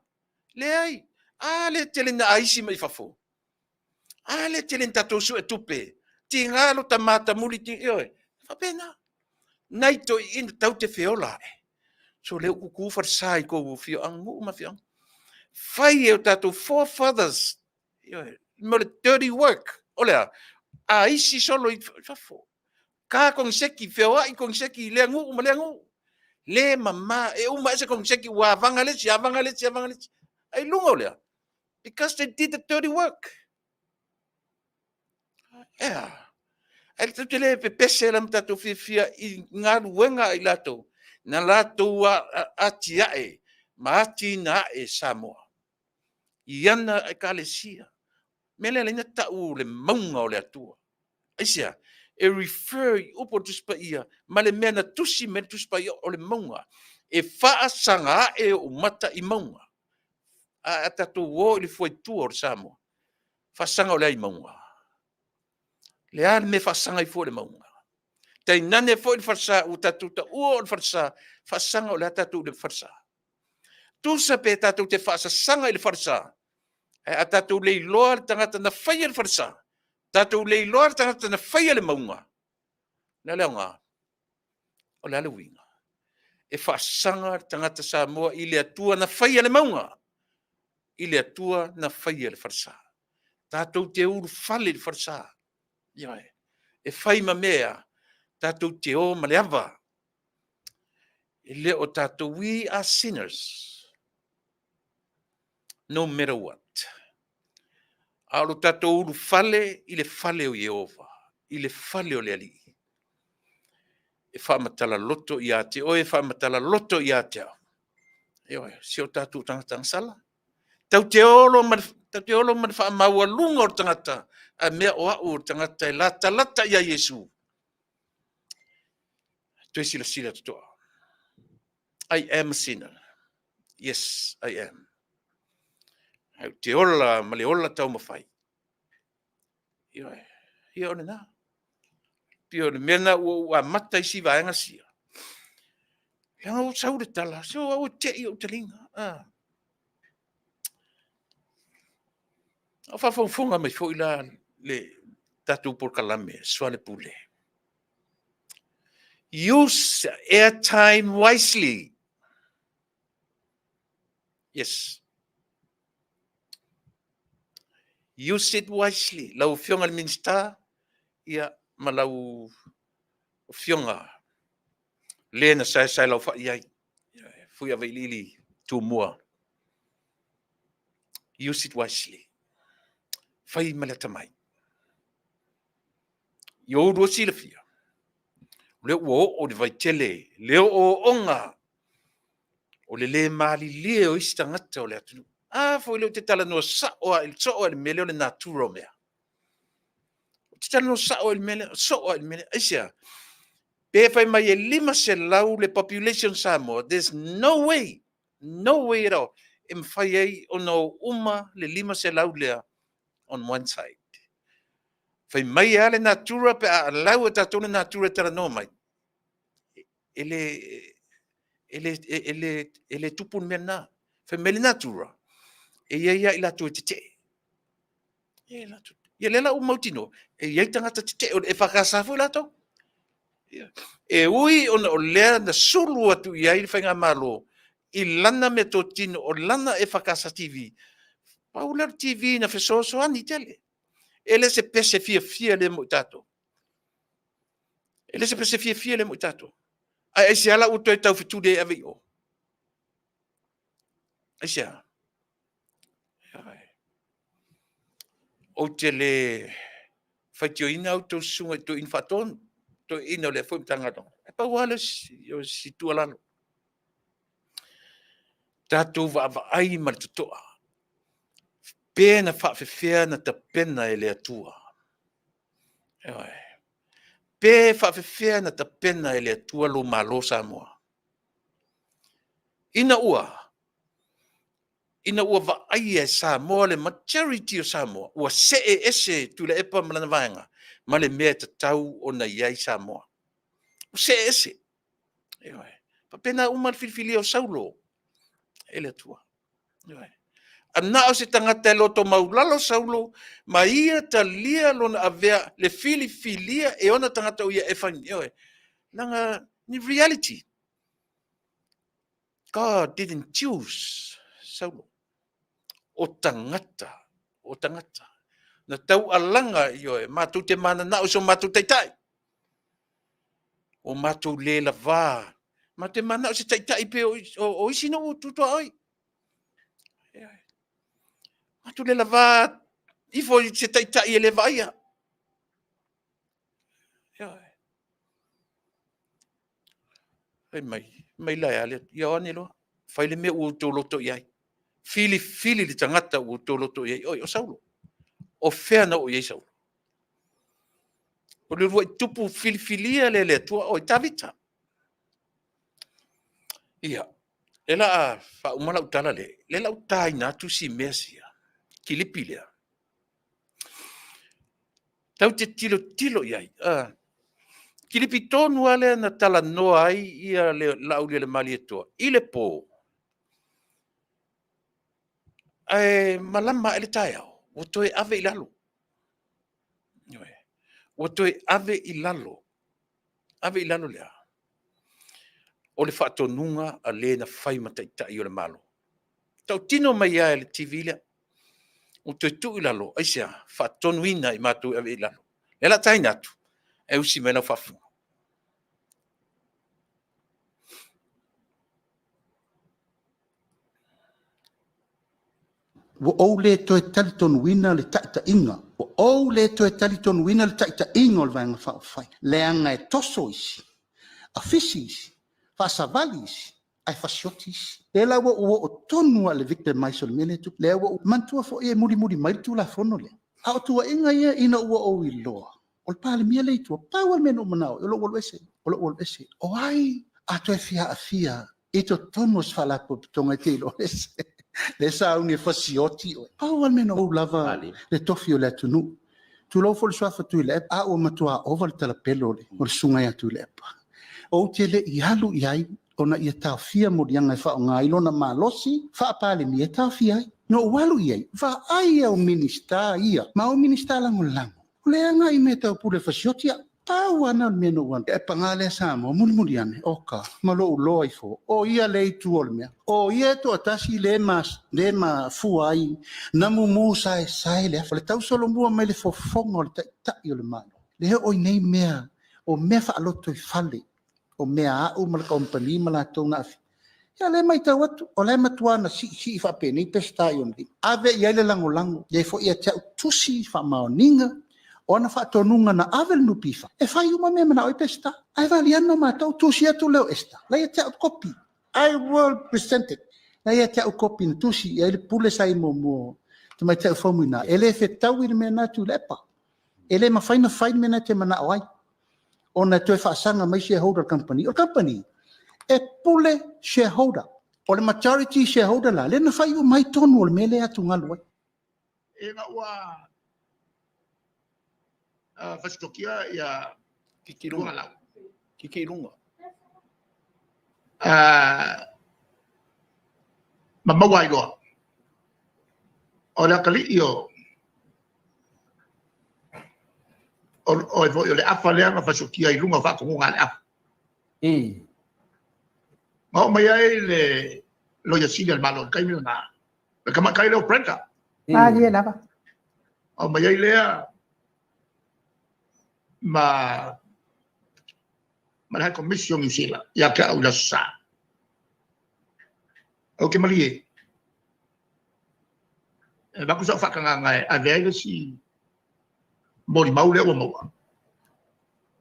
Speaker 2: Leai. A lea e tele ina aisi mai fafo. A lea e tele ina tatou suetupe. Tiga lo ta matamuli, ioe, e faapena. Nai toeaiina tatou te feola ae, sole ua tutu falesa i tou afioaga, nuu ma afioaga. Fai e o tatou forefathers, ioe, mo le dirty work. O le a? Aisi solo i fafo, ta koneseti, feoai koneseti i lea nuu ma lea nuu. Le mama, e uma ae se koneseti ua avaga le isi, avaga le isi, avaga le isi. Ai luga o le a? Because they did the dirty work. E a? Ae tatou te le pepese la ma tatou fiafia i galuega a i latou na latou atiae ma atinae Samoa i ana ekalesia. O le mea lea e ala ai ona tau o le mauga o le Atua. Aisea? E refer i upu o le Tusi Paia ma le mea na tusi mai ai le Tusi Paia o le mauga. E faasaga ae ou mata i mauga. A tatou o i le fuaitua o le Samoa, faasaga o le a i mauga? O le a le mea e faasaga ai fua i le mauga? Tainane foi le falesa ua tatou taua o le falesa, faasaga o le a tatou i le falesa? Tusa pe tatou te faasasaga i le falesa, ae a tatou le iloa le tagata na faia le falesa, tatou le iloa le tagata na faia le mauga, o le a le aoga? O le a le uiga? E faasaga le tagata Samoa i le Atua na faia le mauga, i le Atua na faia le falesa. Tatou te ulufale i le falesa. Ioe. E fai ma mea tatou te o ma le ava. E le o tatou, we are sinners no matter what. A o lo tatou ulufale i le fale o Ieova, i le fale o le Alii, e faamatala loto ia te oe, e faamatala loto ia te au. Ioe, si o tatou tagata agasala. Tatou te olo ma le faamaualuga o le tagata, a mea o au o le tagata e latalata ia Iesu. Toe silasila totoa. I am a sinner. Yes, I am. Ae ou te ola ma le ola taumafai. Ioe, ia o lena. Pei o le mea lena ua ou amata isi vaega sia. Leaga ua sau le tala, se o au e te i ou taliga. A o faafogafoga mai foi la le tatou polokalame soalepule. Use airtime wisely. Yes. Use it wisely. Lau Afioga i le Minisita, ia, ma lau Afioga le na saesae laufai ai, Fuiavailiili Tumua. Use it wisely. Fai ma le atamai. I o ulua silafia, o lea ua oo le vaitele, le ooooga o le le malilie o isi tagata o le atunuu. A foi lea ou te talanoa sao lava soo lava i le mea lea o le natura o mea. Ou te talanoa sao lava i le mea lea, soo lava i le mea lea. Aisea? Pe fai mai e 500 le population o Samoa, there's no way, no way at all e mafai ai ona o uma le 500 lea on one side. Fai mai lava le natura pe a allow e tatou le natura e talanoa mai, e le, e le, e le, e le tupu le mea lena. Fai mai le natura, e i ai lava i latou e tetee. Ia lea la ua mautinoa, e i ai tagata tetee, o le EFKS foi latou. E ui ona o lea na sulu atu i ai le Faigamalo i lana meatotino o lana EFKS TV, pau lea o le TV na fesoasoani tele. E le se pese fiafia lea mo i tatou. E le se pese fiafia lea mo i tatou. Ae aisea la ua toe taufetuli ai e ave i o? Aisea? Ou te le faitioina a outou susuga i toeaina faatonu, toeaiina o lea foi Matagaluega, ae pau lava lea o si tuualalo, tatou vaavaai ma le totoa, pe na faapefea ona tapena e le Atua. Ioe. Pe faapefea ona tapena e le Atua lou Malo Samoa, ina ua vaaia e Samoa le majority o Samoa ua see ese Tuilaepa ma lana vaega ma le mea e tatau ona i ai Samoa. Ua see ese. Ioe. E faapena uma le filifilia o Saulo e le Atua. Ioe. Na o se tagata e loto maualalo Saulo ma ia talia lona avea le filifilia e ona tagata o ia e fai. Ioe. Leaga in reality, God didn't choose Saulo. O tagata, o tagata. Na taualaga, ioe, matou te mananao i so matou taitai. Ua matou le lavā. Matou te mananao i se taitai pei o isi nuu tu tuaoi. Matou le lavā ifo i se taitai e le vaaia. Ioe. Fai mai, mai la e a le Atua, ia o ane loa, fai le mea ua outou loto i ai. Filifili le tagata ua outou loto i ai. Oi, o Saulo. O fea na oo i ai Saulo? O le uluai tupu filifilia lea e le Atua, oi, Tavita. Ia, lea o le a faauma lau tala lea, lea o le a ou taina atu si mea sia, kilipi lea. Tatou te tilotilo i ai. Kilipi tonu lava lea na talanoa ai ia le Laaulialemalietoa i le po, ae malama ae le taeao, ua toe ave i lalo. Ua toe ave i lalo. Ave i lalo le a? O le faatonuga a le na fai ma taitai o le Malo. Tautino mai lava e le TV lea. Ua toe tuu i lalo, aisea? Faatonuina i matou e ave i lalo. O lea o le a taina atu, ae usi mai lau faafofoga.
Speaker 3: Ua ou le toe talitonuina le taitaiga, ua ou le toe talitonuina le taitaiga o le Vaega Faaupufai, leaga e toso isi, afisi isi, faasavali isi, ae fasioti isi. Lea la ua ou oo tonu lava i le victimize o le mea lea e tupu. Lea ua ou manatua foi e mulimuli mai le Tulafono lea, a o tuuaiga ia ina ua ou iloa o le Palemia lea e i tua, pau lava le mea na ou manao ai, o lou alu ese, o lou alu ese. O ai a toe fia aafia i totonu o se Faalapotopotoga e te iloa le sauni e fasioti oe? Pau lava le mea na ou lava le tofi o le atunuu. Tulou foi le suafa Tuilaepa, a ua matua ova le talapelo o le susuga ia Tuilaepa. Ou te le i alu i ai ona ia taofia moliaga e faaaoga ai lona malosi faa-Palemia e taofia ai. Na ou alu i ai, vaai au Minisita ia ma au Minisita Lagolago. O lea agai i mea tau pule fasioti au. Pau lava lena o le mea na ou alu. Ae paga lea Samoa, mulimuli ane, oka, ma lou loa ifo, o ia lea e i tua o le mea. O ia e toatasi lea e mafua ai na mumu saesae le afi. O le tausolomua mai le fofoga o le Taitai o le Malo, lea e oo i nei mea, o mea faalotoifale, o mea a au ma le kamupani ma latou na aafia. Ia o lea e matau atu, o la e matua na siisii faapenei Peseta i ona lima, ave i ai le lagolago. E lelei foi ia te au tusi faamaoniga o ana faatonuga na ave i le NPF e fai uma mea e manao ai Peseta. Ae valiano matou, tusi atu lea o Esther, la e ia te au kopi. I will present it. La e ia te au kopi na tusi i ai le pule sa i ai muamua, tamaitai o Faumuina, e le fetaui le mea lena Tuilaepa. E le mafai ona fai le mea lena e te manao ai, ona e toe faasaga mai shareholder i le kamupani. O le kamupani, e pule shareholder. O le majority shareholder la, lea na fai uma ai tonu o le mea lea e atugalu ai.
Speaker 4: Ina ua fasitokia ia Luagalau.
Speaker 2: Kiki i luga.
Speaker 4: Ma maua ai loa o le atalii o oe foi o le afa lea na fasioti ai i luga o faatonuga a le afa. Na oo mai ai le loia sili a le Malo i le taimi lena, le tamaitai lea o Brenda.
Speaker 5: Malie lava.
Speaker 4: Oo mai ai lea ma le High Commission o Niu Sila ia te au i le Aso Sa. Ou te malie e avatu sau faatagaga e ave ai le isi molimau lea ua maua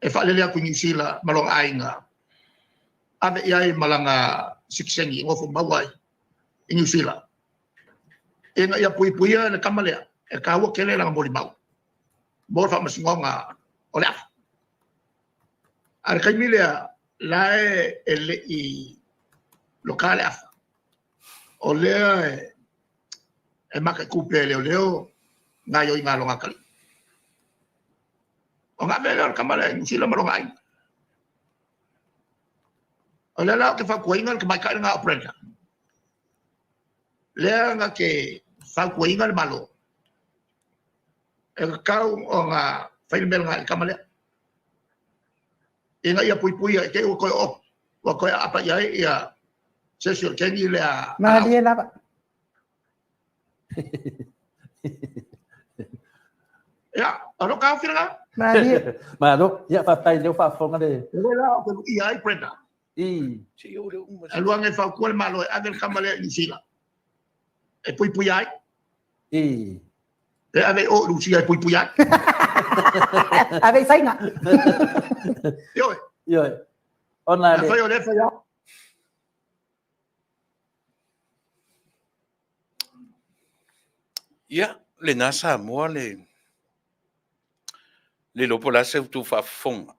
Speaker 4: e faalele atu i Niu Sila ma lona aiga, ave i ai ma lana sitiseni e nofo mau ai i Niu Sila, ina ia puipuia le tama lea, e taua tele lana molimau mo le faamasinoga o le afa. A o le taimi lea, la e le i loka le afa, o lea e mataitu pea e leoleo gaoioiga a lona atalii. Ona ave lea o le tama lea i Niu Sila ma lona aiga. O lea la ou te fautuaina le tamaitai lena o Brenda, lea na te fautuaina le Malo, e tatau ona fai le mea lena i le tama lea, ina ia puipuia i te i ua toe oo, ua toe aapa i ai ia se isi o le kegi lea.
Speaker 5: Malie lava.
Speaker 4: Ia, o lou taofi lena.
Speaker 5: Malie.
Speaker 6: Malo. Ia, faafetai o lea ua faafofoga le...
Speaker 4: O lea la ou te luia ai Brenda. Alu ane e fautua le Malo e ave le tama lea i Niu Sila e puipuia ai. E ave i o i Rusia e puipuia ai.
Speaker 5: Ave i Saina.
Speaker 4: Ioe.
Speaker 6: Ioe. Ona le...
Speaker 4: Afai o lea e fai
Speaker 2: Ia, lena Samoa le le iloa po o le a se tou faafofoga.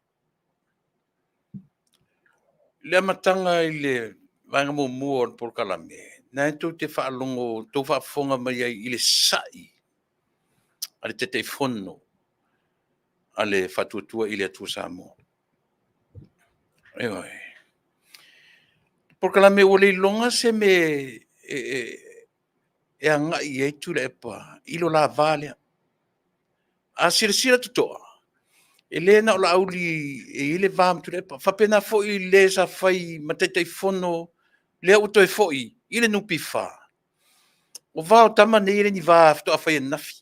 Speaker 2: I le amataga i le vaega muamua o le polokalame, na e tou te faalogo, tou faafofoga mai ai i le sa'i a le Taitaifono a le Faatuatua i le Atua Samoa. Ioe. Polokalame ua le iloga se mea e agai i ai Tuilaepa i lo la va lea. A silasila totoa, e le na o Laauli e i ai le va ma Tuilaepa, e faapena foi i le sa fai ma Taitaifono, lea ua toe foi i le NPF. O va o tama nei e le ni va faatoa fai ananafi.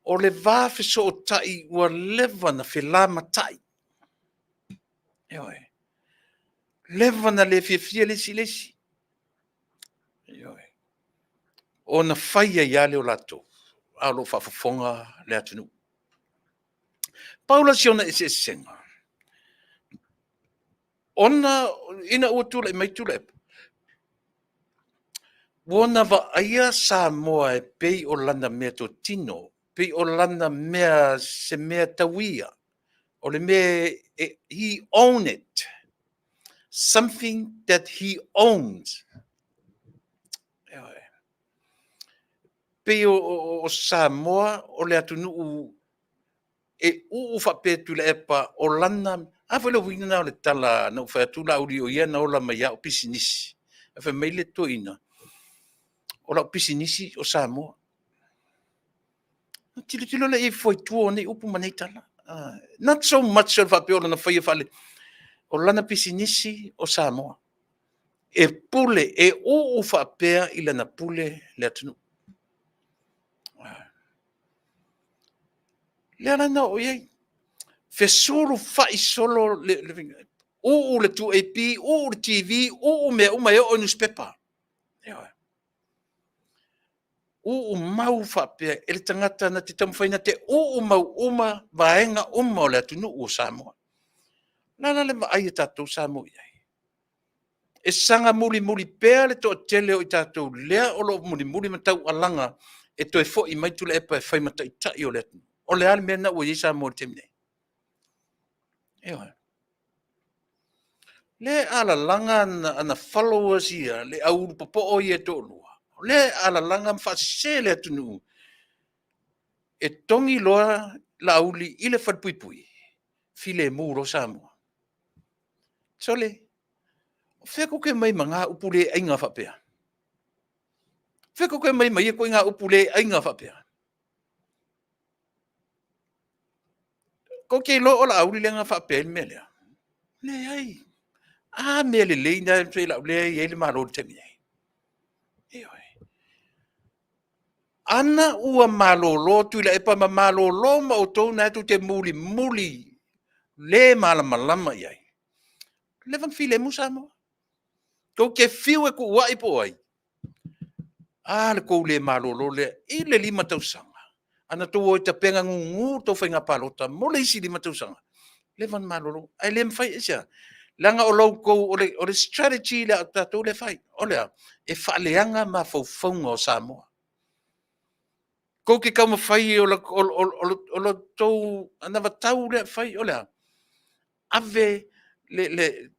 Speaker 2: O le va fesootai ua leva ona felamatai. Ioe. Leva ona le fiafia le isi i le isi. Ioe. Ona fai ai lava lea o latou, a o lo o faafofoga le atunuu. Pau la si ona eseesega, ona ina ua tulai mai Tuilaepa, ua ona vaaia Samoa e pei o lana meatotino, pei o lana mea, se mea tau ia, o le mea he own it, something that he owns. Ioe. Pei o Samoa o le atunuu e uu faapea Tuilaepa o lana, a foi le uiga lena o le tala na ou fai atu Laauli o ia na ola mai au pisinisi. Ae fai mai le toeaina, o lau pisinisi o Samoa. Tilotilo lea i fua i tua o nei upu ma nei tala. Not so much o le faapea o lona faia faale... o lana pisinisi o Samoa. E pule, e uu faapea i lana pule le atunuu. Lea la na oo i ai. Fesulufai solo le, uu le 2AP, uu le TV, uu mea uma e oo i nusipepa. Ioe. Uu mau faapea e le tagata na te taumafai na te uu mau uma vaega uma o le atunuu o Samoa. O le a la le vaai a tatou Samoa i ai? E saga mulimuli pea le toatele o i tatou lea o lo o mulimuli ma taualaga e toe foi mai Tuilaepa e fai ma taitai o le atunuu. O le a le mea lena ua i ai Samoa i le taimi nei? Ioe. Lea e alalaga ana followers ia, le au ulu popoo ia e toalua, o lea e alalaga ma faasese le atunuu e togi loa Laauli i le falepuipui, filemu loa Samoa. Sole, o fea tou te omai ai ma na upu le aiga faapea? O fea tou te omai ai ma ia ituaiga upu le aiga faapea? Tou te iloa o Laauli lea na faapea ai le mea lea? Leai. A mea lelei na lea e i ai le Malo i le taimi nei? Ioe. Ana ua malolo Tuilaepa ma malolo ma outou na tou te mulimuli le malamalama i ai, leva ona filemu Samoa. Tou te fiu e tuuai po o ai, a le tou le malolo lea i le 5 tausaga, ana outou o e tapena gugu le tou faiga palota mo le isi 5 tausaga, leva ona malolo. Ae le mafai, aisea? Leaga o la outou, o le strategy lea a tatou lea e fai. O le a? E faaleaga mafaufauga o Samoa. Tou te taumafai o la outou anavatau lea e fai o le a? Ave le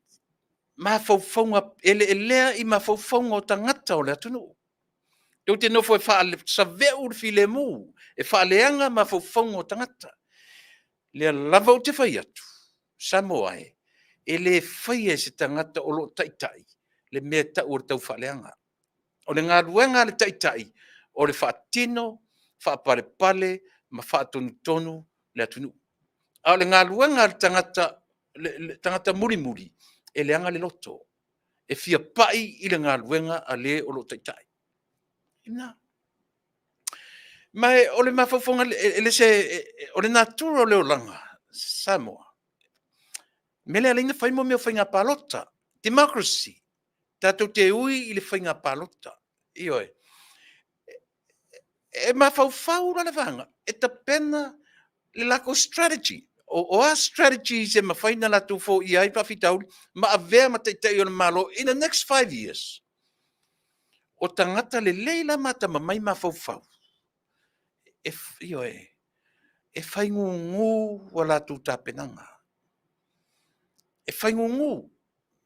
Speaker 2: mafaufauga, eleelea i mafaufauga o tagata o le atunuu. Tou te nofo e save'u le filemu, e faaleaga mafaufauga o tagata. O lea lava ou te fai atu, Samoa e, e le faia e se tagata o lo o taitai le mea e tau o le taufaaleaga. O le galuega a le taitai, o le faatino, faapalepale ma faatonutonu le atunuu. A o le galuega a le tagata, le tagata mulimuli, e leaga le loto, e fia pai i le galuega a le o lo o taitai. O lena. Ma o le mafaufauga, e le se... o le natura o le olaga Samoa, o le mea lea e ala ai ona fai mea o faiga palota, democracy. Tatou te ui i le faiga palota, ioe. E mafaufau la le vaega e tapena le latou strategy. O a strategies e mafai ona latou foia ai faafitauli ma avea ma taitai o le Malo in the next 5 years. O tagata lelei la ma atamamai mafaufau, ioe, e fai gugu a latou tapenaga. E fai gugu,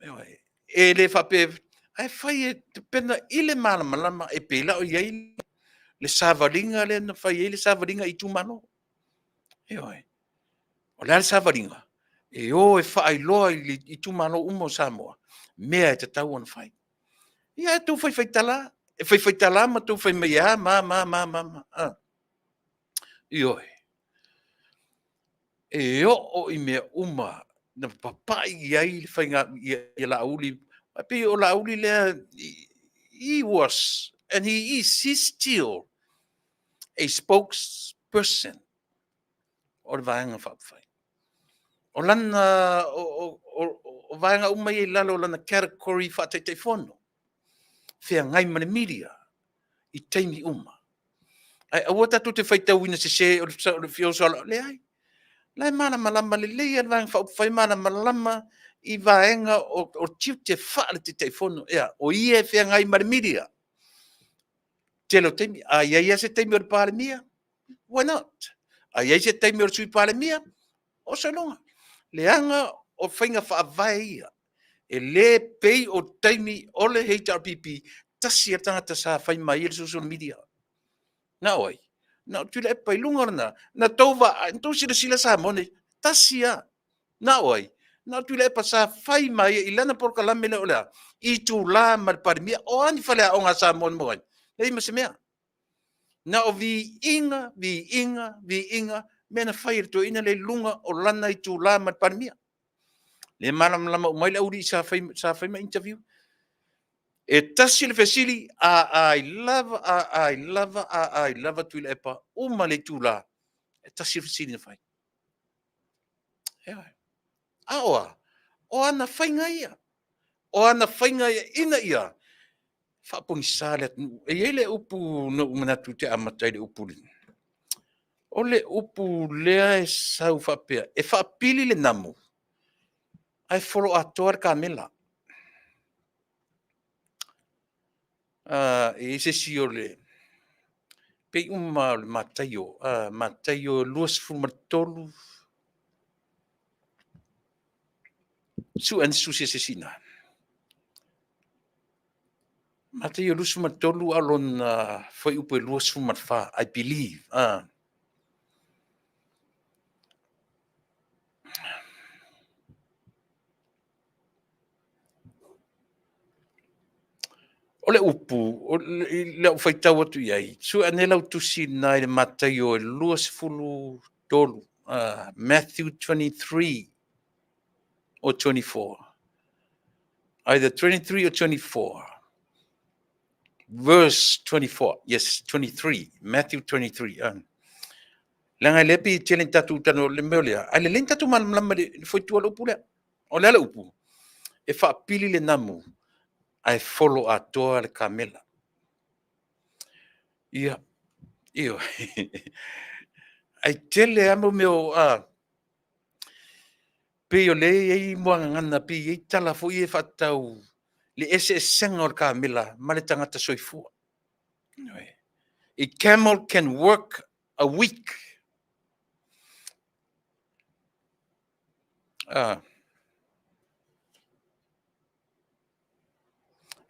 Speaker 2: ioe. E le faapea, ae fai e tapena i le malamalama e pei la o i ai le savaliga lea na fai ai le savaliga i itumalo. Ioe. O le a le savaliga? E o e faailoa i itumalo uma o Samoa mea e tatau ona fai. Ia ae outou faifaitala lava, e faifaitala ma outou fai mai e a ma a ma a. Ioe. E oo i mea uma na papai i ai le faiga ia Laauli, e pei o Laauli lea, he was and he is he's still a spokesperson o le Vaega Faaupufai. O lana o vaega uma ia i lalo o lana category faa-Taitaifono, feagai ma le media i taimi uma. Ae aua tatou te faitauina sese o le fia oso o Leai. O la e malamalama lelei lava le Vaega Faaupufai, malamalama i vaega o tiute faale-Taitaifono. Ea, o ia e feagai ma le media tele o taimi. A i ai lava se taimi o le Palemia, why not? A i ai se taimi o le Sui Palemia, oso i luga. Leaga o faiga faavae ia, e le pei o taimi o le HRPP, tasi lava le tagata sa fai ma ia le social media. Na o ai? Na o Tuilaepa i luga lena, na tou vaai, na tou silasila Samoa nei, tasi lava. Na o ai? Na o Tuilaepa sa fai ma ia i lana polokalame lea o le a? Itula ma le Palemia. O a ni faleaoga a Samoa na maua ai? Leai ma se mea. Na o viiga, viiga, viiga, mea na fai e le toeaina lea i luga o lana itula ma le Palemia. Lea e malamalama uma ai le aualii sa fai, sa fai ma interview. E tasi le fesili, a ai lava, a ai lava, a ai lava Tuilaepa, uma le itula, e tasi le fesili na fai. Ioe. A o a? O ana faiga ia. O ana faiga ia ina ia faapogisa le atunuu. E i ai le upu na ou manatu ou te amata i le upu lea. O le upu lea e sau faapea, e faapili le namu ae folo atoa le kamela. E i ai se isi o le pei uma o le Mataio, Mataio 23, sue ane se tusi a se isi i ina. Mataio 23 a o lona fuaiupu e 24, I believe. O le upu, i lau faitau atu i ai, sue ane lau tusi lena i le Mataio e 23, Matthew 23 or 24. Either 23 or 24. Verse 24. Yes, 23. Matthew 23. Leaga e le pei e tele ni tatou talanoa i le mea lea, ae lelei ni tatou malamalama i le fuaitu o le upu lea. O le a le upu? E faapili le namu ae folo atoa le kamela. Ia, ioe. Ae tele lava mo mea o pei o lea e i ai muagagana, pei e i ai tala foi ia e faatatau le eseesega o le kamela ma le tagata soifua. A camel can work a week.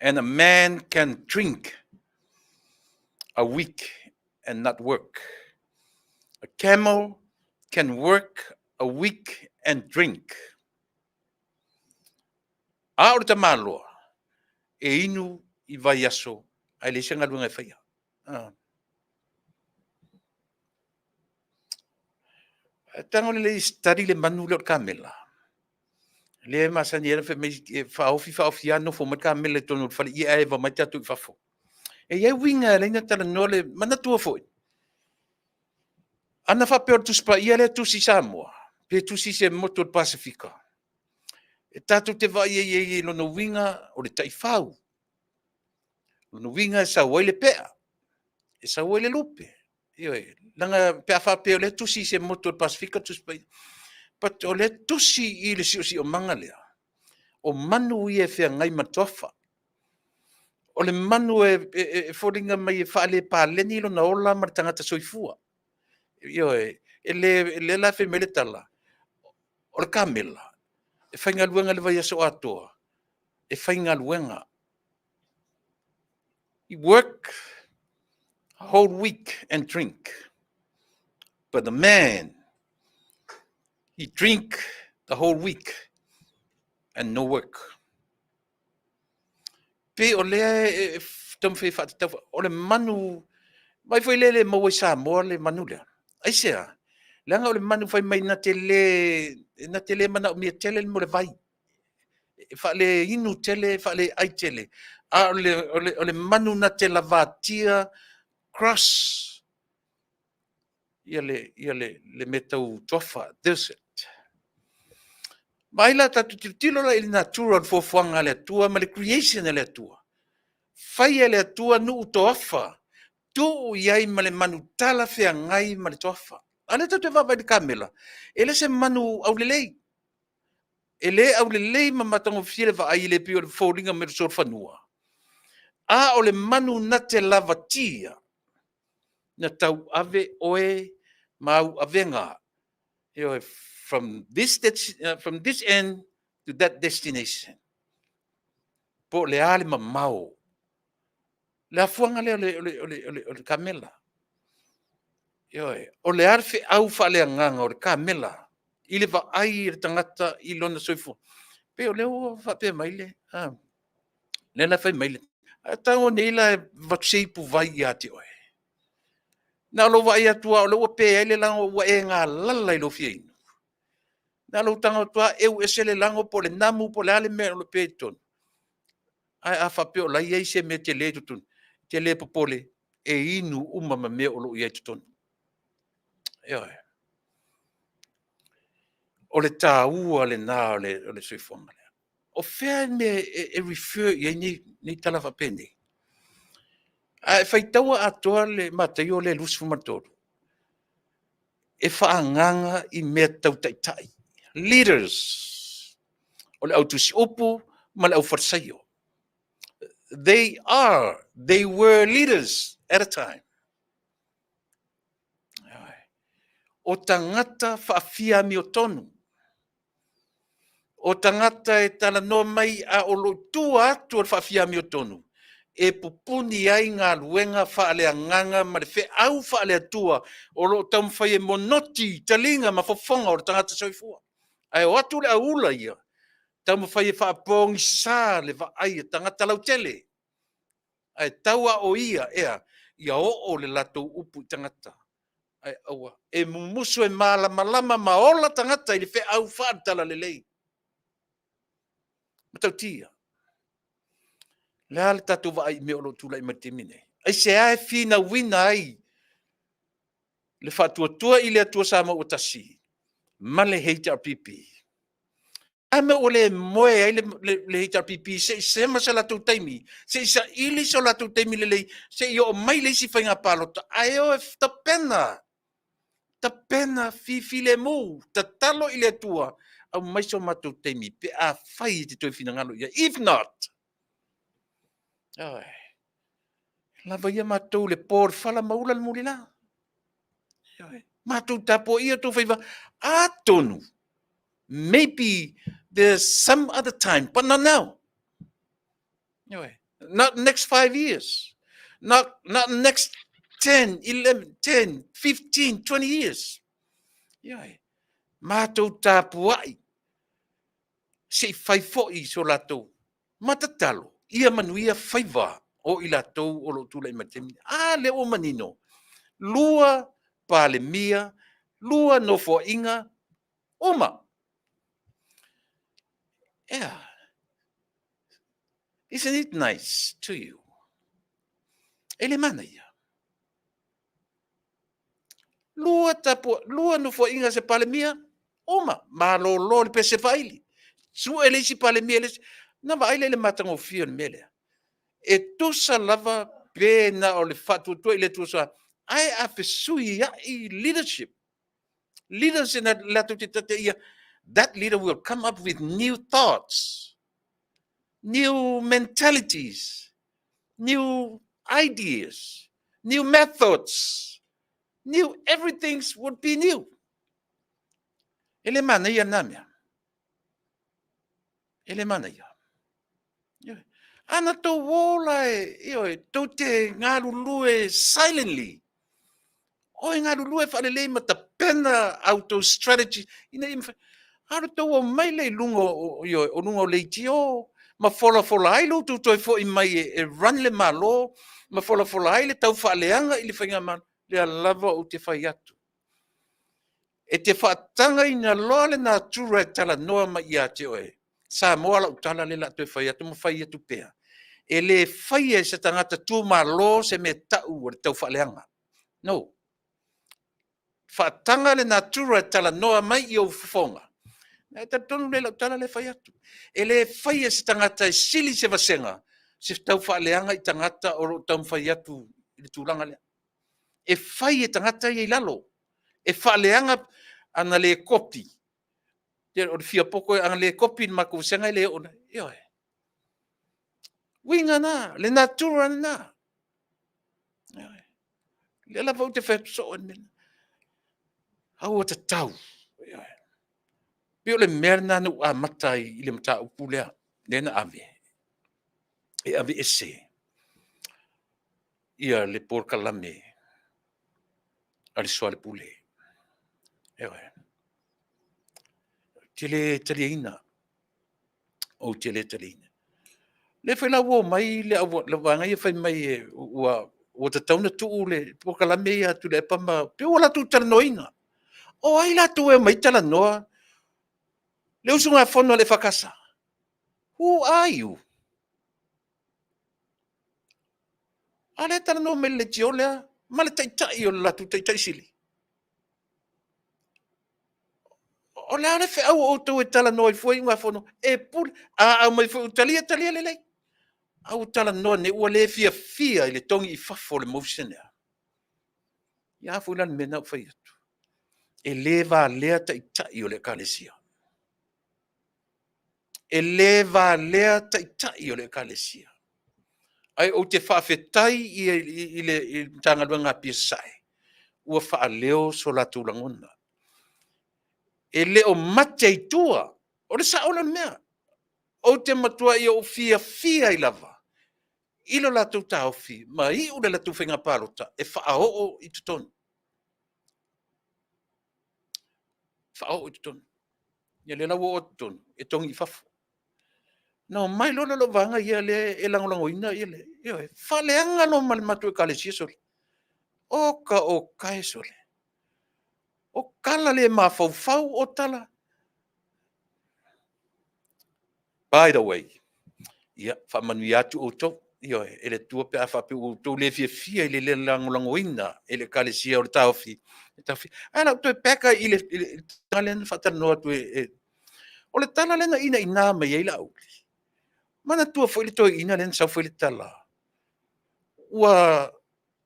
Speaker 2: And a man can drink a week and not work. A camel can work a week and drink. A o le tamaloa, e inu i vaiaso ae leai se galuega e faia. Tago lelei e study le manu lea o le kamela. Lea e masani ai ona fai mai e faaofi faaofi lava nofo mai le kamela i totonu o le fale ia ae eva mai tatou i fafo. E i ai uiga e ala ai ona talanoa le manatua foi. Ana faapea o le Tusi Paia lea e tusi i Samoa, pe tusi i se motu o le Pasefika, e tatou te vaai ai i ai i lona uiga o le taifau, lona uiga e sau ai le pea, e sau ai le lupe. Ioe, leaga pe a faapea o lea e tusi i se motu o le Pasefika le Tusi Paia, but o lea e tusi i le siosiomaga lea, o manu ia e feagai ma le toafa. O le manu e foliga mai e faalepaleni lona ola ma le tagata soifua. Ioe, e le, lea la fai mai le tala, o le kamela, e faigaluega i le vaiaso atoa, e faigaluega. He work whole week and drink. But the man, he drink the whole week and no work. Pei o lea e taumafai e faatatau, o le manu, vai foi lea e le maua i Samoa le manu lea. Aisea? Leaga o le manu fai mai na te le, na te le manaomia tele le mea o le vai. E faaleinu tele, e faaleai tele. A o le, o le, o le manu na te lavatia cross ia le, ia le, le mea tau toafa, desert. Vaai la, tatou tilotilo la i le natura o le fuafuaga a le Atua ma le creation a le Atua. Fai e le Atua nuu toafa, tuu i ai ma le manu talafeagai ma le toafa. A o lea tatou te vaavaai i le kamela, e le se manu aulelei. E le aulelei ma matagofie le vaai, e le pei o le foliga mai o le solofanua. A o le manu na te lavatia, na tauave oe ma au avega. Ioe, from this, from this end to that destination. Po o le a le mamao. Le afuaga lea o le, o le, o le, o le, o le kamela. Ioe, o le a le feau faaleagaga o le kamela i le vaai a le tagata i lona soifua. Pei o lea ua faapea mai le, lea la fai mai le, a tago nei la e avatu se ipuvai ia te oe. Na o lou vaai atu lava o lea ua pe ai le lago ua e galala i lou fia inu. Na o lou tago atu lava eu ese le lago po o le namu po o le a le mea o lo o pe i totonu. Ae a faapea o la e i ai se mea tele i totonu, e te le popole, e inu uma ma mea o lo o i ai i totonu. Ioe. O le taua lena o le soifuaga lea. O fea le mea e refer i ai nei tala faapenei? A e faitaua atoa le Mataio lea 23, e faaagaaga i mea tau taitai, leaders, o le autusiupu ma le aufalesaio. They were leaders at a time. O tagata faafia amiotonu. O tagata e talanoa mai a o lo o tua atu o le faafia amiotonu e pupuni ai galuega faaleagaga ma le feau faale-Atua o lo o taumafai e monoti taliga ma fofoga o le tagata soifua. Ae o atu le auula ia, taumafai e faapogisa le vaai a tagata lautele. Ae tau lava o ia ea ia oo le latou upu i tagata. Ae aua, e mumusu e malamalama ma ola tagata i le feau faale-talalelei. Matautia. O le a le tatou vaai i mea o lo o tulai mai i le taimi lenei? Aisea e finauina ai le Faatuatua i le Atua Samoa ua Tasi ma le HRPP? A mea ua le moe ai le HRPP se i sema so latou taimi, se i saili so latou taimi lelei, se i oo mai le isi faiga palota, ae o e tapena, tapena fifilemu, tatalo i le Atua, aumai so matou taimi pe afai e te toe finagalo i ai. If not, oi, lava ia matou le po o le fala ma ula le mulila. Ioe, matou tapuaia outou faiva, atonu, maybe there's some other time, but not now. Ioe, not next 5 years, not next 10, 11, 10, 15, 20 years. Ioe, matou tapuai se i fai foi so latou ma tatalo ia manuia faiva o i latou o lo o tulai mai taimi. A lea ua manino, 2 Palemia, 2 nofoaiga, uma. Yeah. Isn't it nice to you? E le manaia. 2 nofoaiga se Palemia, uma, malolo le pese faaili. Sue le isi Palemia, le isi. Na vaai lea i le matagofie o le mea lea. E tusa lava pe na o le faatuatua i le Atua sa, ae a fesuiai leadership. Leaders in latou te taitaia, that leader will come up with new thoughts, new mentalities, new ideas, new methods, new everything would be new. E le manaia lena mea. E le manaia. Ana tou ola e, tou te galulue silently. O e galulue faalelei ma tapena autou strategy ina ia mafai. A o le tou omai lea i luga o luga o leitio ma folafola ai lo outou toe foi mai e run le Malo, ma folafola ai le tau faaleaga i le faigamalo, lea lava ou te fai atu. E te faatagaina loa le natura e talanoa mai ia te oe. Samoa lau tala lea o le a toe fai atu ma fai atu pea. E le faia e se tagata tumalo se mea tau o le taufaaleaga. No. Faataga le natura e talanoa mai i ou fofoga. E talitonu lea i lau tala lea e fai atu. E le faia e se tagata e sili se vasega se taufaaleaga i tagata o lo o taumafai atu i le tulaga lea. E fai e tagata ia i lalo. E faaleaga ana le kopi. O le fia poto ana le kopi le matou vasega e le oo. Ioe. Uiga na, le natura lena. Ioe. Lea lava ou te fai atu soo i le mea. Aua tatau. Ioe. Pei o le mea lena na ou amata ai i le mataupu lea, lea na ave, e ave ese ia le polokalame a le Soalepule. Ioe. Ou te le taliaina. Ou te le taliaina. Le foi la ua omai le vaega ia fai mai ua Ua tatau ona tuu le polokalame ia a Tuilaepa ma pei ua latou talanoaina. O ai latou e omai talanoa le usugafono a le EFKS? Who are you? A lea e talanoa mai i le leitio lea ma le taitai o le latou taitai sili. O le a le feau a outou e talanoa ai fua iugafono e pule? A aumai foi ua talia, talia lelei. A ua talanoa nei ua le fiafia i le togi i fafo o le motion lea. Ia a foi la le mea lena ua fai atu? E le valea taitai o le Ekalesia. E le valea taitai o le Ekalesia. Ae ou te faafetai i le Matagaluega a Apia Sasae ua faaleo so latou lagona. E le o mate i tua, o le sao lea o le mea. Ou te matuai ou fiafia ai lava i lo latou taofi ma iu le latou faiga palota e faaoo i totonu. Faaoo i totonu. Ia lea la ua oo atu i totonu, e togi i fafo. Ona omai loa lea o lou vaega ia lea e lagolagoina le… ioe, faaleaga loa ma le matou Ekalesia sole. Oka oka e sole, o tala le mafaufau o tala. By the way, ia faamanuia atu outou, ioe, e le Atua pe a faapea ua outou le fiafia i le le lagolagoina e le Ekalesia o le taofi, ae o le a ou toe back lava i le tala lea na faatalanoa atu. O le tala lea na inaina mai ai Laauli, manatua foi le toeaina lea na sau fai le tala, ua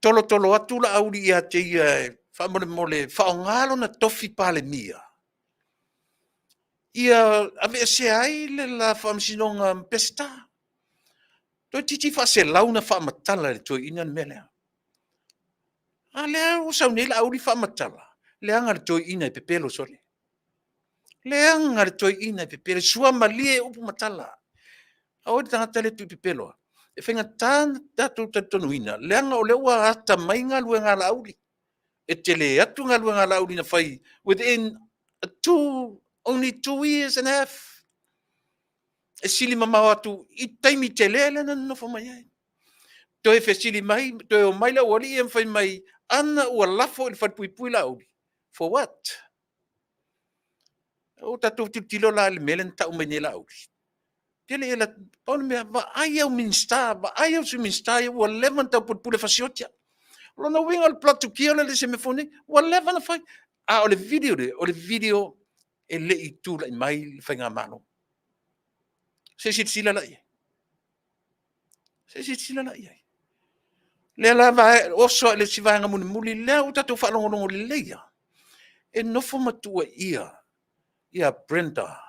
Speaker 2: tolotolo atu Laauli ia te ia e faamolemole e faaaoga lona tofi Palemia ia aveesea ai le la faamasinoga ma Peseta. Toeitiiti faaselau ona faamatala e le toeaina le mea lea. A lea ua sau nei Laauli faamatala, leaga le toeaina e pepelo sole. Leaga le toeaina e pepelo, e suamalie upu ma tala. A o ai le tagata lea e tuupepelo lava? E faigata ona tatou talitonuina, leaga o lea ua ata mai galuega a Laauli. E tele atu galuega a Laauli na fai within only 2 years and a half. E sili mamao atu i taimi tele lea na nonofo mai ai. Toe fesili mai, toe omai le aualii ia ma fai mai, ana ua lafo i le falepuipui Laauli, for what? Ua tatou tilotilo la i le mea lea na tau mai nei e Laauli, pau le mea, vaai au Minisita, vaai au Sui Minisita ia ua leva ona taupulepule fasioti lava. O lona uiga o le plot to kill e le o se mea fou nei, ua leva ona fai. A o le video lea, o le video e le i tulai mai le faigamalo. Se i silasila la i ai? Se i silasila la i ai? O lea la e oso lava i le isi vaega mulimuli, lea ua tatou faalogologo lelei lava, e nofo ma tuuaia ia Brenda.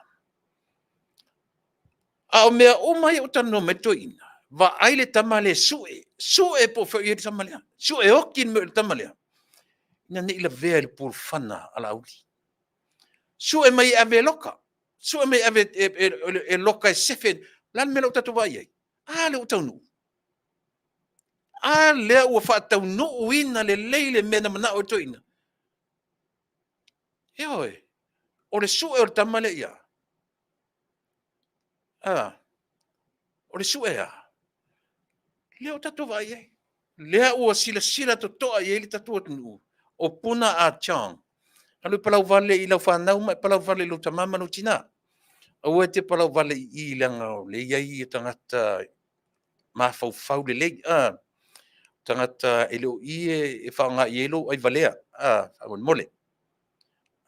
Speaker 2: A o mea uma ia ua talanoa mai ai le toeaina, vaai le tama lea e sue, sue po o fea o i ai le tama lea, sue oti le mea o i ai le tama lea, ina ne i lavea i le pulufana a Laauli. Sue mai e ave e loka, sue mai e ave e loka e sefe. O le a le mea lea ua tatou vaai i ai? A lea ua taunuu. A lea ua faataunuuina lelei le mea na manao ai le toeaina? Ioe, o le sue o le tama lea i a? A, o le sue a? Lea ua tatou vaai i ai, lea ua silasila totoa i ai le tatou atunuu, o Puna Ah Chong. Alu e palauvale i lau fanau ma e palauvale i lou tama ma lou tina. Aua e te palauvale i i leaga o lea e i ai tagata mafaufau lelei, tagata e le o i e faaaoga i ai lou aivalea, faamolemole.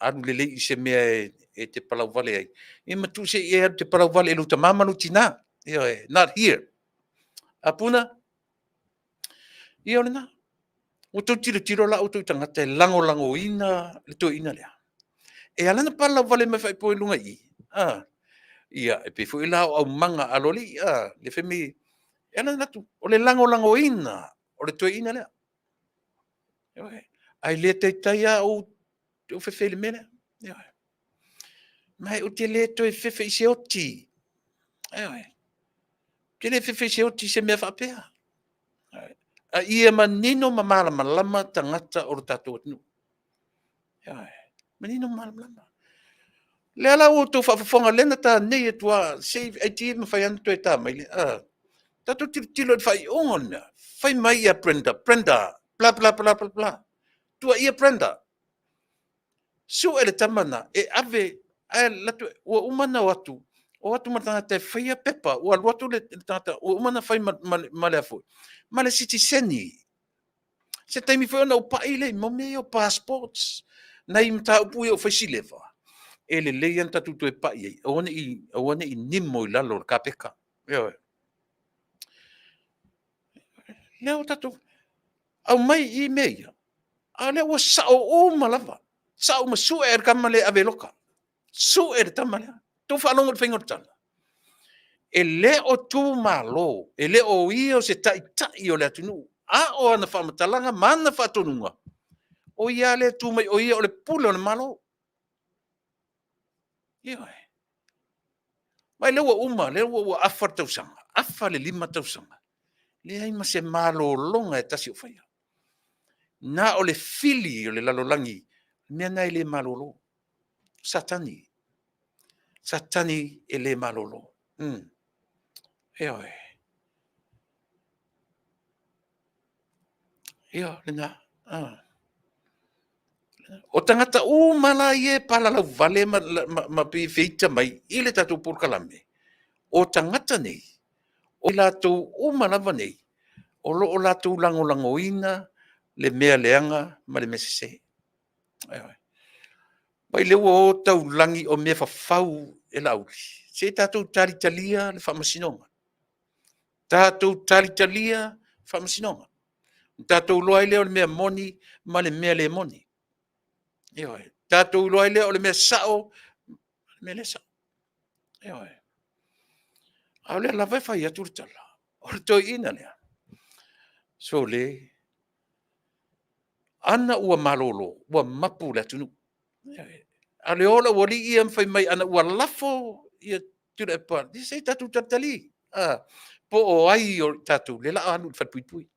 Speaker 2: Alu lelei i se mea e te palauvale ai, ia ma tuu se i e alu e te palauvale i lou tama ma lou tina. Ioe, not here. A Puna, ia o lena. Ua outou tilotilo la outou i tagata e lagolagoina le toeaina lea? E ala ona palauvale mai faaipoa i luga i i, a, ia, e pei foi la o aumaga a aloalii, a, le fai mai, e ala ona alu atu, o le lagolagoina o le toeaina lea. Ioe. Ae le taitai lava ou fefe i le mea lea. Ioe. Ma ou te le toe fefe i se oti. Ioe. Ou te le fefe i se oti i se mea faapea. A ia manino ma malamalama tagata o le tatou atunuu. Ioe. Manino ma malamalama. O lea la ua outou faafofoga, lea na ta nei atu lava, se i, e mafai lava ona toe ta mai le… Tatou tilotilo i le faaiuga o le mea. Fai mai ia Brenda, Brenda, bla bla bla bla bla. Tuuaia Brenda. Sue le tama na e ave ae alu atu, ua uma ona o atu, o atu ma le tagata e faia pepa, ua alu atu le tagata ua uma ona fai ma le a foi, ma le sitiseni. Se taimi foi ona ou pai lea i mea ia o passports, nai mataupu ia ua fai si leva, e lelei lava ona tatou toe pai i ai, aua ne i, aua ne i nimo i lalo o le kapeta. Ioe. Lea ua tatou aumai i mea ia, a o lea ua sao uma lava, sao uma, sue le tama lea e ave e loka. Sue le tama lea. Tou faalogo i le faiga o le tala? E le o tu malo, e le o ia o se taitai o le atunuu, a o ana faamatalaga ma ana faatonuga, o ia lava lea e tu mai o ia o le pule o le Malo. Ioe. Vaai lea ua uma, lea ua afa le tausaga, afa le 5 tausaga, leai ma se malologa e tasi o faia. Na o le fili o le lalolagi, mea na e le malolo. Satani. Satani e le malolo. Ioe. Ia, lena. Ah. O tagata uma la ia e palalauvale ma, ma, ma feita mai i le tatou polokalame, o tagata nei, o latou uma lava nei, o lo o latou lagolagoina le mea leaga ma le mea sese. Ioe. Mai lea ua o taulagi o mea fafau e Laauli, se i tatou talitalia le faamasinoga. Tatou talitalia faamasinoga. Tatou iloa ai lea o le mea moni ma le mea le moni. Ioe. Tatou iloa ai lea o le mea sao ma le mea le sao. Ioe. A o lea lava e fai atu le tala, o le toeaina lea, sole, ana ua malolo, ua mapu le atunuu. A o le o o le aualii ia ma fai mai ana ua lafo ia Tuilaepa, ia se i tatou talitali, po o ai o tatou lea o le a alu i le falepuipui.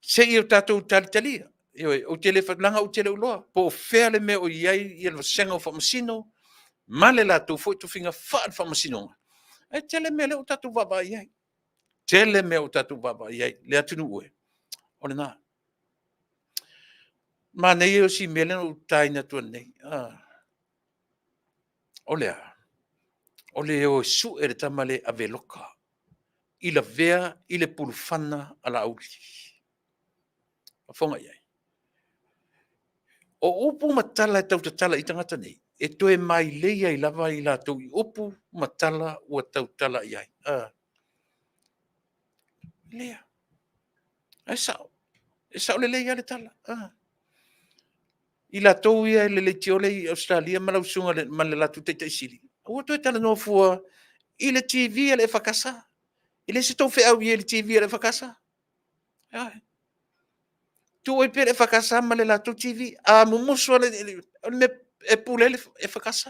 Speaker 2: Se i o tatou talitalia. Ioe, ou te le, leaga ou te le o iloa po o fea le mea o i ai le vasega o faamasino ma le latou foi tofiga faale-faamasinoga. Ae tele mea o lea ua tatou vaavaai i ai. Tele mea ua tatou vaavaai i ai, le atunuu e, o lena. Manaia o si mea lea na ou taina atu nei. O le a? O le o e sue le tama lea e ave e loka i lavea i le pulufana a Laauli. Faafofoga i ai. O upu ma tala e tautatala i tagata nei, e toe mailei ai lava i latou i upu ma tala ua tautala i ai. Lea. Ae sao. E sao lelei lava le tala. I latou ia e le leitioa lea i Ausetalia ma lau susuga ma le latou Taitai Sili, aua toe talanoa fua i le TV a le EFKS. E le o se tou feau i ai i le TV a le EFKS. Tuu ai pea le EFKS ma le latou TV. A mumusu lava, o le mea e pule ai le EFKS.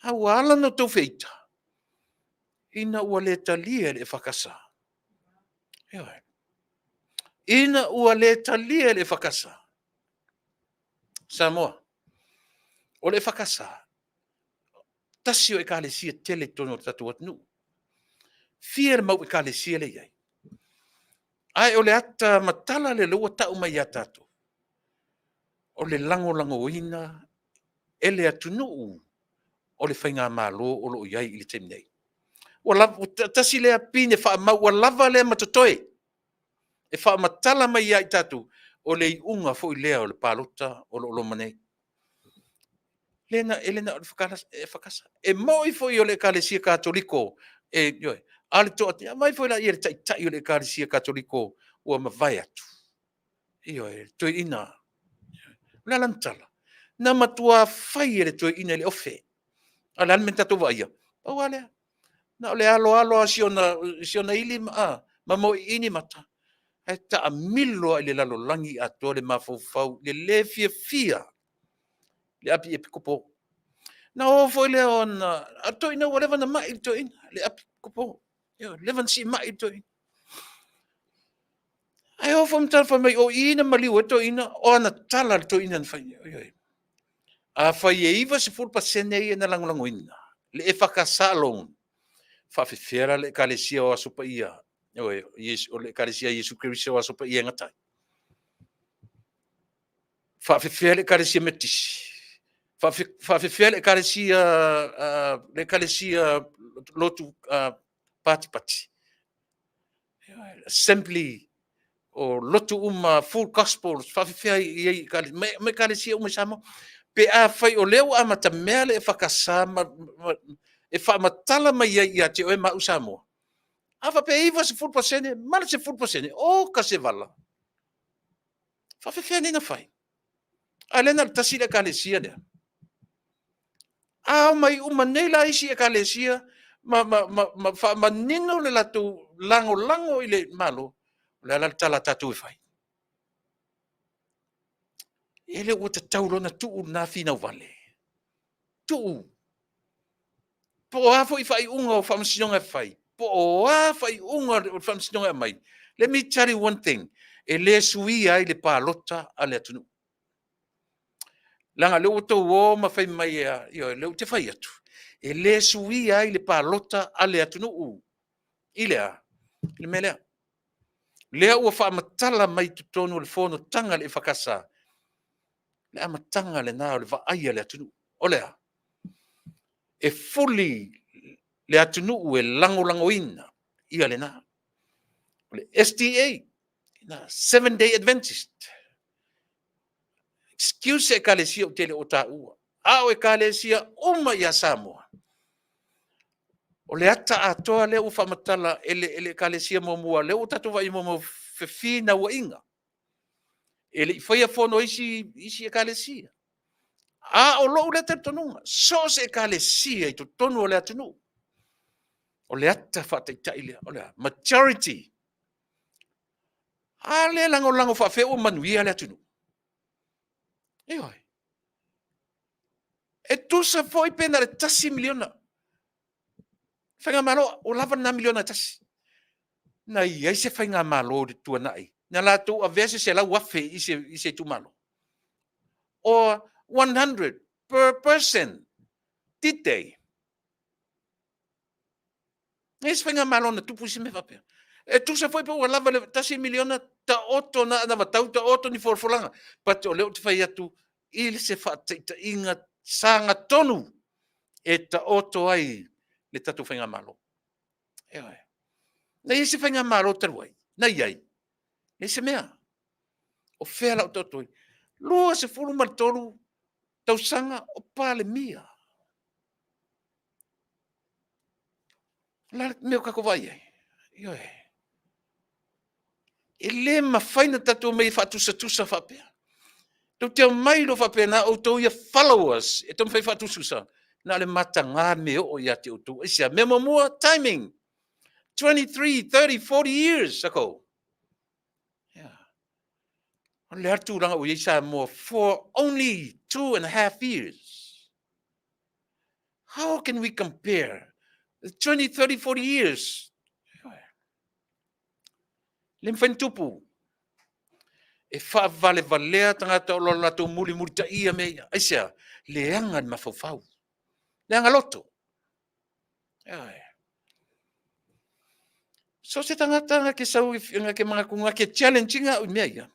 Speaker 2: A ua ala ona outou feita, ina ua le talia e le EFKS. Ioe. Ina ua le talia e le EFKS. Samoa, o le EFKS, tasi o ekalesia tele i totonu o le tatou atunuu. Fia le mau ekalesia lea e i ai? Ae o le ata matala lea ua tau mai ia tatou, o le lagolagoina e le atunuu o le faigamalo o lo o i ai i le taimi nei. Ua lava, tasi lea pine faamau ua lava lea ma totoe e faamatala mai ia i tatou o le iuga foi lea o le palota o lo o loma nei. Le na, e le na o le EFKS. E moi foi o le Ekalesia Katoliko, e, ioe, a le toa, vaai foi la i le taitai o le Ekalesia Katoliko ua mavae atu. Ioe, le toeaina. O le a lana tala? Na matua fai e le toeaina i le ofe. A o le a le mea na tatou vaaia? Pau lava lea. Na o le aloalo lava o si ona ili ma moiini mata, ae taamilo lava i le lalolagi atoa le mafaufau i le le fiafia le api epikopo. Na o foi lea ona, a o le toeaina ua leva ona mai le toeaina, le api epikopo. Ioe, leva ona siimai le toeaina. Ae o foi ma tala fai mai o i na maliu ai le toeaina, o ana tala a le toeaina na fai. Ioe. Afai e 90% ia na lagolagoina le EFKS alone, Faafefea la le Ekalesia o Aso Paia, ioe, o le Ekalesia a Iesu Keriso o Aso Paia e gata ai? Faafefea le Ekalesia Metotisi? Faafefea le Ekalesia, le Ekalesia Lotu Patipati? Assembly o lotu uma full gospel faafefea i ai ma ekalesia uma i Samoa. Pe afai o lea ua amatamea le EFKS ma, ma, e faamatala mai ai ia te oe ma au Samoa, a faapea 90% ma le 10%, oka se vala. Faafefea nei na fai? A lea na o le tasi le ekalesia lea. A omai uma nei la isi ekalesia ma, ma, ma, ma faamanino le latou lagolago i le Malo, o le a la le tala a tatou e fai? E le ua tatau loa ona tuu lena finau vale. Tuu. Po o a foi faaiuga o faamasinoga e fai, po o a faaiuga o le faamasinoga e aumai, let me tell you one thing, e le suia ai le palota a le atunuu. Leaga o lea ua outou o ma fai mai, ioe, lea ou te fai atu, e le suia ai le palota a le atunuu. I le a? I le mea lea. Lea ua faamatala mai i totonu o le fonotaga a le EFKS, le amataga lena o le vaai a le atunuu. O le a? E fuli le atunuu e lagolagoina ia lena. O le SDA, Seven Day Adventist. Excuse ekalesia ou te le o taua. A o ekalesia uma ia Samoa, o le ata atoa lea ua faamatala e le, e le ekalesia muamua, lea ua tatou vaai mo fefinauaiga. E le i faia fono isi, isi ekalesia. A o lou lea talitonuga, so o se ekalesia i totonu o le atunuu, o le ata faataitai lea, o le a? Majority. A lea lagolago faafefea ua manuia le atunuu? Ioe. E tusa foi pe na o le $1 miliona. Faigamalo, ua lava lena miliona e tasi. Na i ai se faigamalo i le tuanai, na latou avea se 100,000 i se, i se itumalo. Or 100 per person. Did they? Nei se faigamalo na tupu i se mea faapea. E tusa foi pe ua lava le $1 miliona, taoto na anavatau, taoto ni folafolaga. But o lea ou te fai atu i se faataitaiga sagatonu e taoto ai le tatou faigamalo. Ioe. Na i ai se faigamalo talu ai? Na i ai? Leai se mea. O fea la o taoto ai? 23 tausaga o Palemia. O le a le mea ua tatou vaai i ai? Ioe. E le mafai ona tatou omai e faatusatusa faapea. Tou te omai loa faapena outou ia followers e taumafai e faatusatusa, na o le mataga le mea e oo ia te outou. Aisea? Mea muamua, timing. 23, 30, 40 years ago. Yeah. O le a le tulaga ua i ai Samoa for only 2.5 years. How can we compare 20, 30, 40 years? Le mafai ona tupu. E faavalevalea tagata o lo latou mulimulitaia mea ia. Aisea? Leaga le mafaufau. Leaga loto. Ioe. So se tagata na ke sau na ke manatu na ke challenge ina au i mea ia.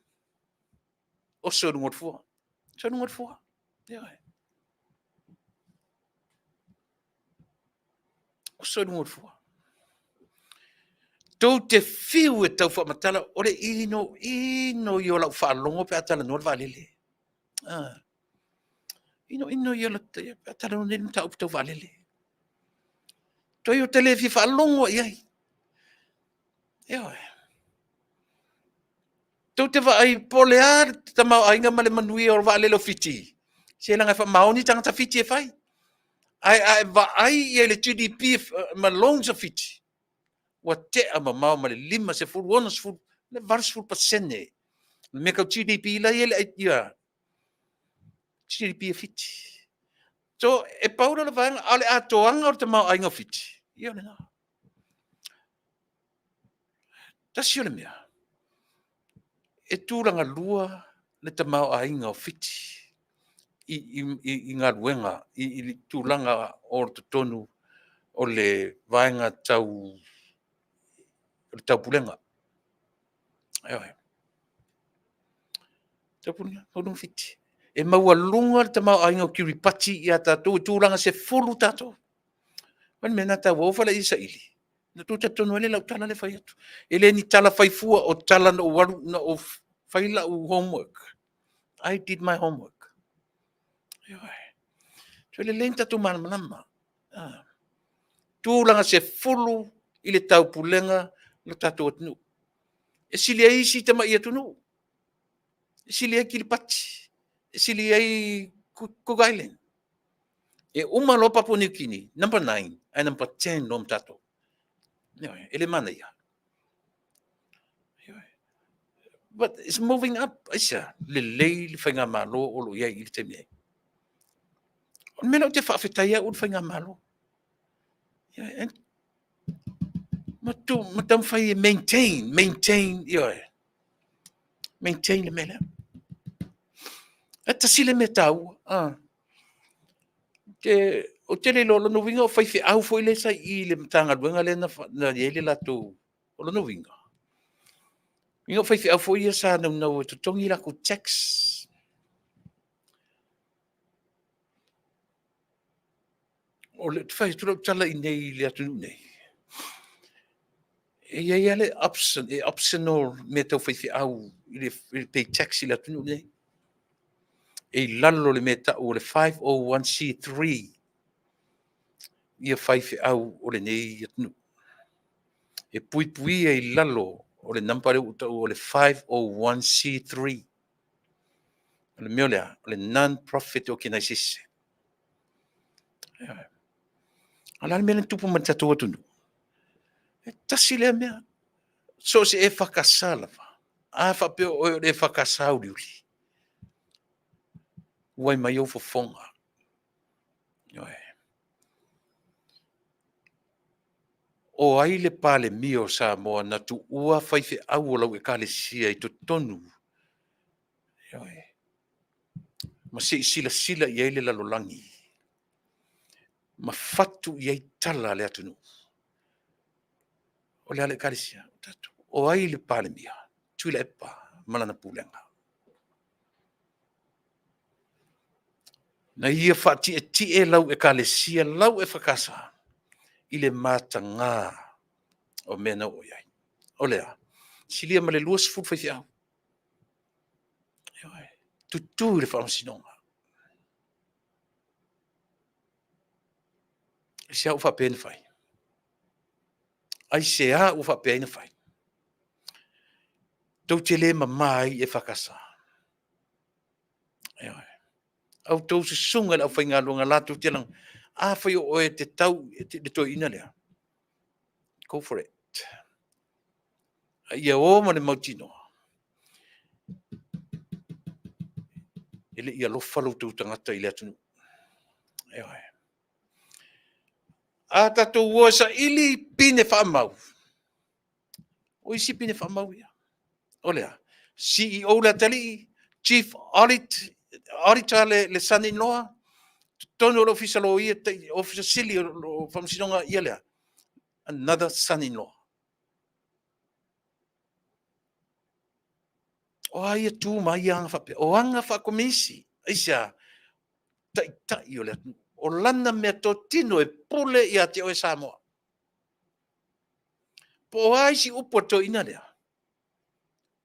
Speaker 2: Oso i luga o le fua. Oso i luga o le fua. Ioe. Oso i luga o le fua. Tou te fiu e tau faamatala, o le ino ino ia o lau faalogo pe a talanoa le vaalele. Ah. Ino ino ia la pe a talanoa nei le mataupu tau vaalele. Toi o te le fia faalogo i ai. Ioe. Tou te vaai po o le a le tamaoaiga ma le manuia o le vaalele o Fiti. Se leaga e faamaoni tagata Fiti e fai. Ae a e vaai i ai i le GDP ma loans a Fiti, ua tea mamao ma le 50, 60, le 80% le mea tau GDP la i ai ia GDP a Fiti. So, e pau lea o le vaega, a o le atoaga o le tamaoaiga o Fiti, ia o lena. Tasi o le mea, e tulaga lua le tamaoaiga o Fiti i, i, i, i galuega, i, i tulaga o totonu o le vaega tau o le taupulega. Ioe. Taupulega, Mauluga Fiti. E maualuga le tamaoaiga o Kiripati ia tatou, e tulaga 10 tatou. O le mea lena taua o fale i saili. Na tou talitonu ai le lau tala le fai atu. E le ni tala fai fua o tala na ou alu na ou fai lau homework. I did my homework. Ioe. So lelei ni tatou malamalama. Ah. Tulaga 10 i le taupulega lo tatou atunuu. E sili ai isi tamai atunuu. E sili ai Kiripati. E sili ai Cook Island. E uma loa Papua New Guinea, number 9, ae number 10 loa ma tatou. Ioe, e le manaia. Ioe. But it's moving up. Aisea, lelei le faigamalo o lo o i ai i le taimi nei. O le mea lea ou te faafetai ai au i le faigamalo. Ioe, ma tu, ma taumafai e maintain, maintain, ioe, maintain le mea lea. E tasi le mea taua. Ah. Te, ou te le iloa, o lona uiga o faifeau foi lea sa i i le Matagaluega lea na, na i ai le latou, o lona uiga, uiga o faifeau foi ia sa naunau e totogi latou tax. O le, fai atu lau tala i nei i le atunuu nei, e i ai lava le option, e optional mea tau faifeau i le, i le pay tax i le atunuu nei. E i lalo le mea tau o le 501c3 ia faifeau o lenei atunuu. E puipuia i lalo o le number lea ua tau o le 501c3. O le mea o lea, o le non-profit organization. A o le a le mea lea na tupu mai le tatou atunuu? E tasi lea mea. So o se EFKS lava. A faapea o oe o le EFKS uliuli. Uai mai ou fofoga. Ioe. O ai le Palemia o Samoa na tuua faifeau o lau ekalesia i totonu? Ioe. Ma se i silasila i ai le lalolagi ma fatu i ai tala a le atunuu. O le a le ekalesia? O tatou. O ai le Palemia? Tuilaepa ma lana pulega. Na ia faatietie lau ekalesia, lau EFKS i le mataga o mea na oo i ai. O le a? Silia ma le 20 faifeau. Ioe. Tutu i le faamasinoga. Aisea ua faapea ona fai? Aisea ua faapea ai ona fai? Tou te le mama ai EFKS. Ioe. A outou susuga i le aufaigaluega latou te laga, afai o oe e te tau i le toeaina lea, go for it. A ia o ma le mautinoa, e le i alofa lo outou tagata i le atunuu. Ioe. A tatou o e saili pine faamau, o isi pine faamau ia. O le a? CEO le atalii, Chief Audit, Auditor le, le son-in-law, totonu o le Ofisa Loia, Ofisa Sili o Faamasinoga ia lea. Another son-in-law. O a ia tu ma ia aga faapea? O aga faakominisi. Aisea? Taitai o le atunuu. O lana mea totino e pule ia te oe Samoa. Po o a isi upu a le toeaina lea?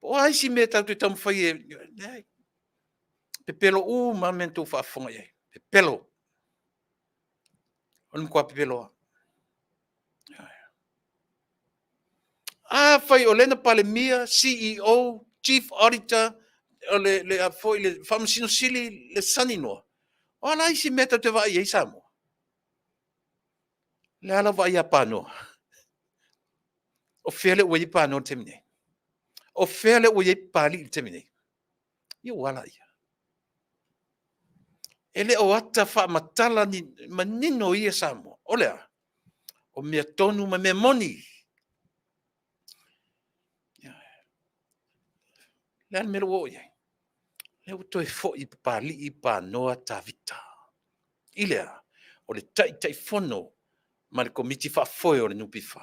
Speaker 2: Po o a isi mea tatou te taumafai e... Leai. Pepelo uma lava mea na tou faafofoga i ai. Pepelo. O le matua pepelo lava. Afai o lea na Palemia, CEO, Chief Auditor, o le, le, foi, le Faamasino Sili, le son-in-law, o a la isi mea tatou te vaai ai Samoa? Le a lau vaai ia Panoa? O fea lea ua i ai Panoa i le taimi nei? O fea lea ua i ai Papalii i le taimi nei? Ia ua ala ia. E le o ata faamatala ni manino ia Samoa. O le a? O mea tonu ma mea moni. Le a le mea lea ua oo i ai? Lea ua toe foi i Papalii, Panoa, Tavita. I le a? O le Taitaifono ma le Komiti Faafoe o le NPF.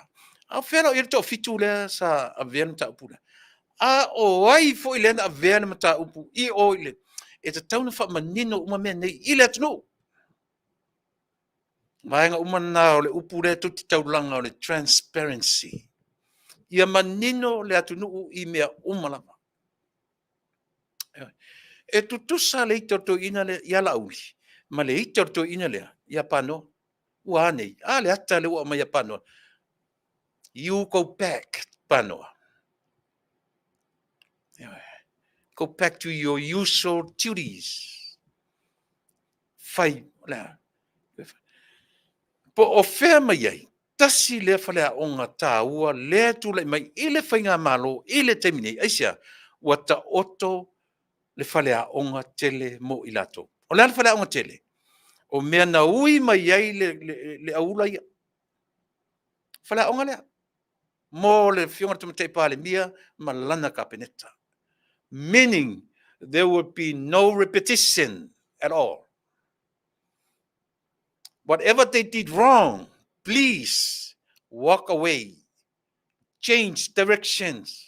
Speaker 2: A o fea la o i ai le toafitu lea sa avea le mataupu lea? A o ai foi lea na avea le mataupu i o i le... E tatau ona faamanino uma mea nei i le atunuu. Vaega uma na o le upu lea tou te taulaga o le transparency. Ia manino le atunuu i mea uma lava. E tutusa le ita o le toeaina lea ia Laauli ma le ita o le toeaina lea ia Panoa. Ua a nei? A le ata lea ua aumai ia Panoa. You go back, Panoa. Go back to your usual duties. Fai, o le a? Po o fea mai ai, tasi lea faleaoga taua lea e tulai mai i le faigamalo i le taimi nei. Aisea? Ua taoto le faleaoga tele mo i latou. O le a le faleaoga tele? O mea na ui mai ai le aula ia. Faleaoga lea mo le Afioga i le Tamaitai Palemia ma lana Kapeneta. Meaning there will be no repetition at all. Whatever they did wrong, please walk away. Change directions.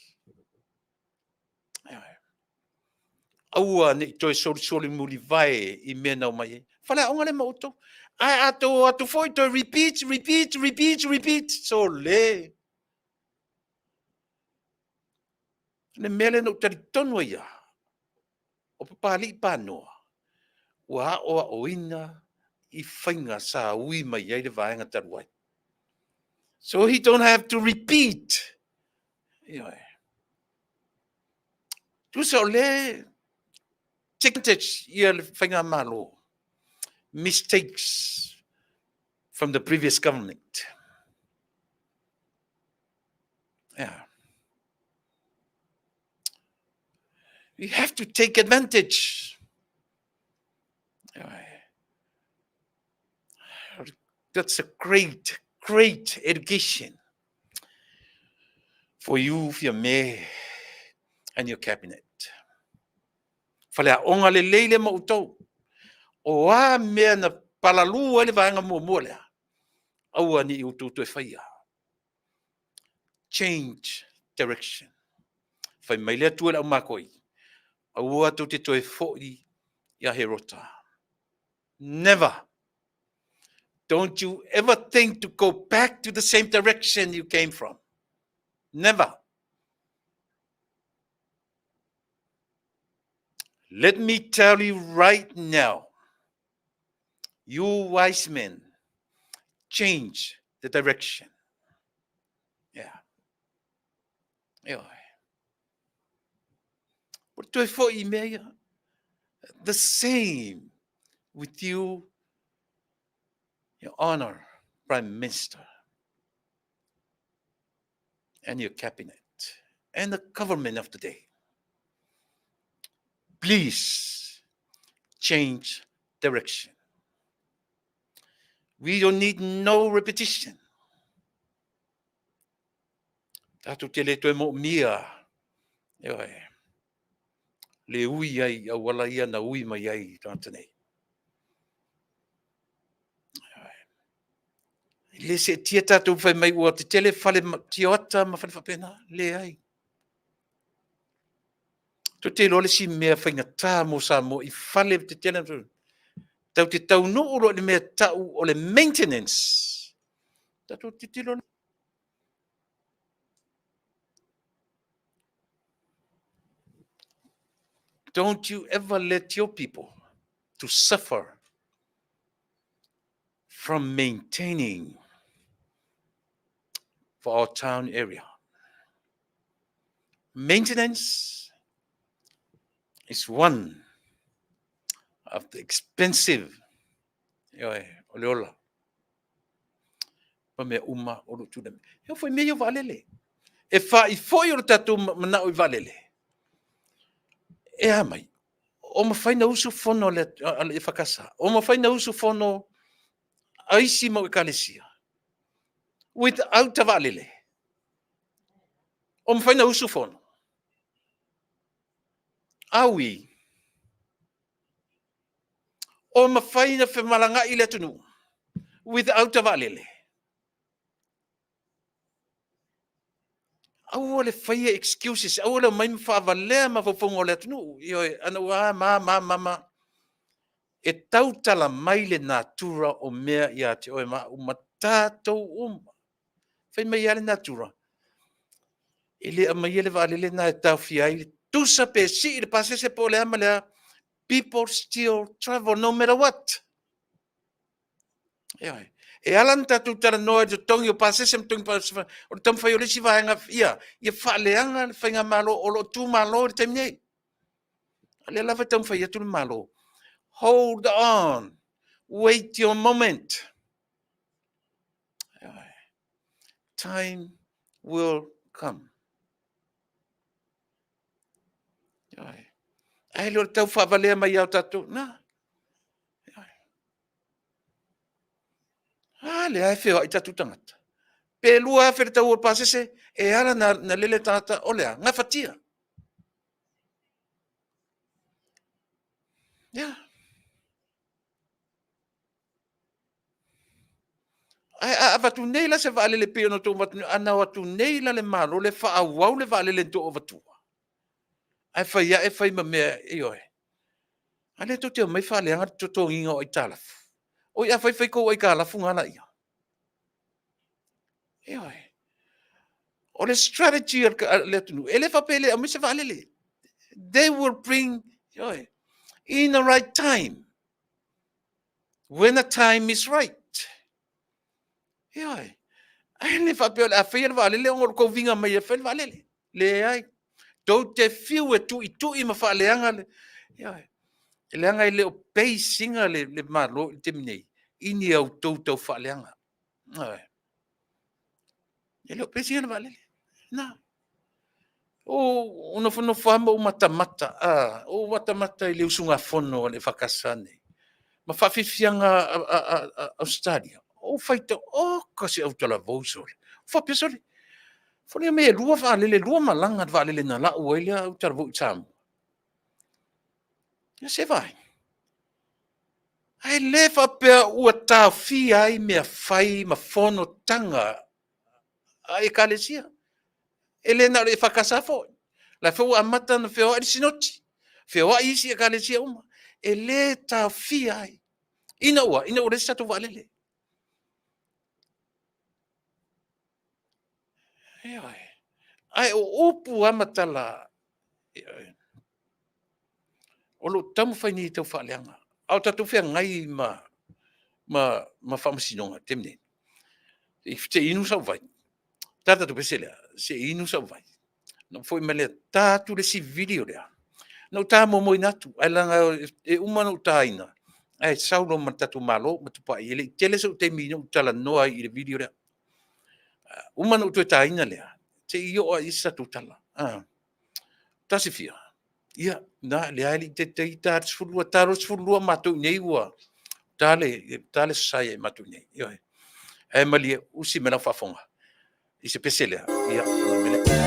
Speaker 2: Aua ne i toe solisoli mulivae i mea na omai ai. Faleaoga lea ma outou. Ae a tou o atu foi toe repeat, repeat, repeat, repeat. Sole. Le mea lea na ou talitonu ai lava, o Papalii Panoa, ua aoaoina i faiga sa ui mai ai le vaega talu ai. So he don't have to repeat. Ioe. Tusa o le take advantage ia le faigamalo mistakes from the previous government. Yeah. We have to take advantage. That's a great, great education for you, for your me, and your cabinet. Faleaoga lelei lea ma outou. O a mea na palalū ai le vaega muamua lea, aua ne i outou toe faia. Change direction. Fai mai le Atua i le aumakoi, aua tou te toe foi ia Herota. Never. Don't you ever think to go back to the same direction you came from. Never. Let me tell you right now, you wise men, change the direction. Yeah. Ioe. O toe foi i mea ia. The same with you, your honor, Prime Minister, and your cabinet, and the government of the day. Please change direction. We don't need no repetition. Tātou te le toe moomia, ioe, le ui ai i auala ia na ui mai ai i tagata nei. E le seetia tātou fai mai ua tetele fale tioata ma fale faapena, leai. Tou te iloa le isi mea faigata mo Samoa i fale tetele, tau te taunuu loa i le mea tau o le maintenance. Tatou tilotilo. Don't you ever let your people to suffer from maintaining for our town area. Maintenance is one of the expensive ioe, o le ola ma mea uma o lo o tulai mai. E oo foi i mea ia o vaalele. E faai foi o le tatou manao i vaalele. E a mai? O mafai na usu fono a le EFKS. O mafai na usu fono a isi mau ekalesia. Without a vaalele. O mafai na usu fono. Aui. O mafai na femalagaai le atunuu without a vaalele. Aua le faia excuses, aua le omai ma faavalea mafaufauga o le atunuu. Ioe, ana ua ma ma ma ma. E tautala mai le natura o mea ia te oe ma au ma tatou uma. Fai mai lava le natura, e le aumaia le vaalele lena e taofia ai, tusa pe sii le pasese po o le a ma le a, people still travel no matter what. Ioe. E ala ona tatou talanoa i le totogi o pasese ma totogi pasese, o le taumafai o le isi vaega ia, ia faaleaga le faigamalo o lo o tumalo i le taimi nei. A lea lava e taumafai atu le Malo, hold on, wait your moment. Ioe. Time will come. Ioe. Ae le o le tau faavalea mai ia o tatou, na. A lea e feoai tatou tagata. Pe 2,000 le tau o le pasese, e ala na lele tagata, o le a? Gafatia. Ia. Ae a avatu nei la se vaalele pei ona outou avatu nei, ana o atu nei la le Malo lea faaauau le vaalele na outou avatua, ae fai ae fai ma mea, ioe. A lea tou te omai faaleaga le totogiina o aitalafu. Oi a fai fai tou aitalafu na laia. Ioe. O le strategy a le atunuu, e le faapea e le aumai se vaalele. They will bring, ioe, in the right time. When the time is right. Ioe. Ae le faapea o le a faia le vaalele ona o le tou viga mai e fai le vaalele. Leai. Tou te fiu e tuitui ma faaleaga le, ioe. Leaga e le o base ina le Malo i le taimi nei i ni a outou tau faaleaga. Ioe. E le o base ina le vaalele. Na. Ou nofonofo lava ma ou matamata, ou matamata i le usugafono a le EFKS nei, ma faafiafiaga a Ausetalia, ou faitau, oka se autalavou sole. Ou faapea, sole, foliga mai e lua vaalele, e lua malaga a le vaalele na lau ai le autalavou i Samoa. Ia se vaai. Ae le faapea ua taofia ai mea fai ma fonotaga a Ekalesia. E le na o le EFKS foi. O la foi ua amata ona feoai le Sinoti, feoai isi Ekalesia uma. E le taofia ai. Ina ua leai se tatou vaalele. Ioe. Ae o upu lava ma tala, ioe, o lo o taumafai nei e taufaaleaga, a o tatou feagai ma faamasinoga i le taimi nei. Se i inu sau vai. Ta le tatou pese lea, se i inu sau vai. Ona ou foi mai lea, ta atu le isi video lea. Na ou ta muamuaina atu, ae leaga e uma ona ou taina, ae sau loa ma le tatou Malo ma Tupai. E le i tele sou taimi na ou talanoa ai i le video lea. Uma ona ou toe taina lea, se i oo lava i ai se tatou tala. Tasifia? Ia, na, lea e le i taitai ta le 12, ta loa le 12 matou i inei ua ta le, ta le Aso Sa ia i matou i inei. Ioe. Ae malie, usi mai lau faafofoga i se pese lea. Ia, ona mea lea.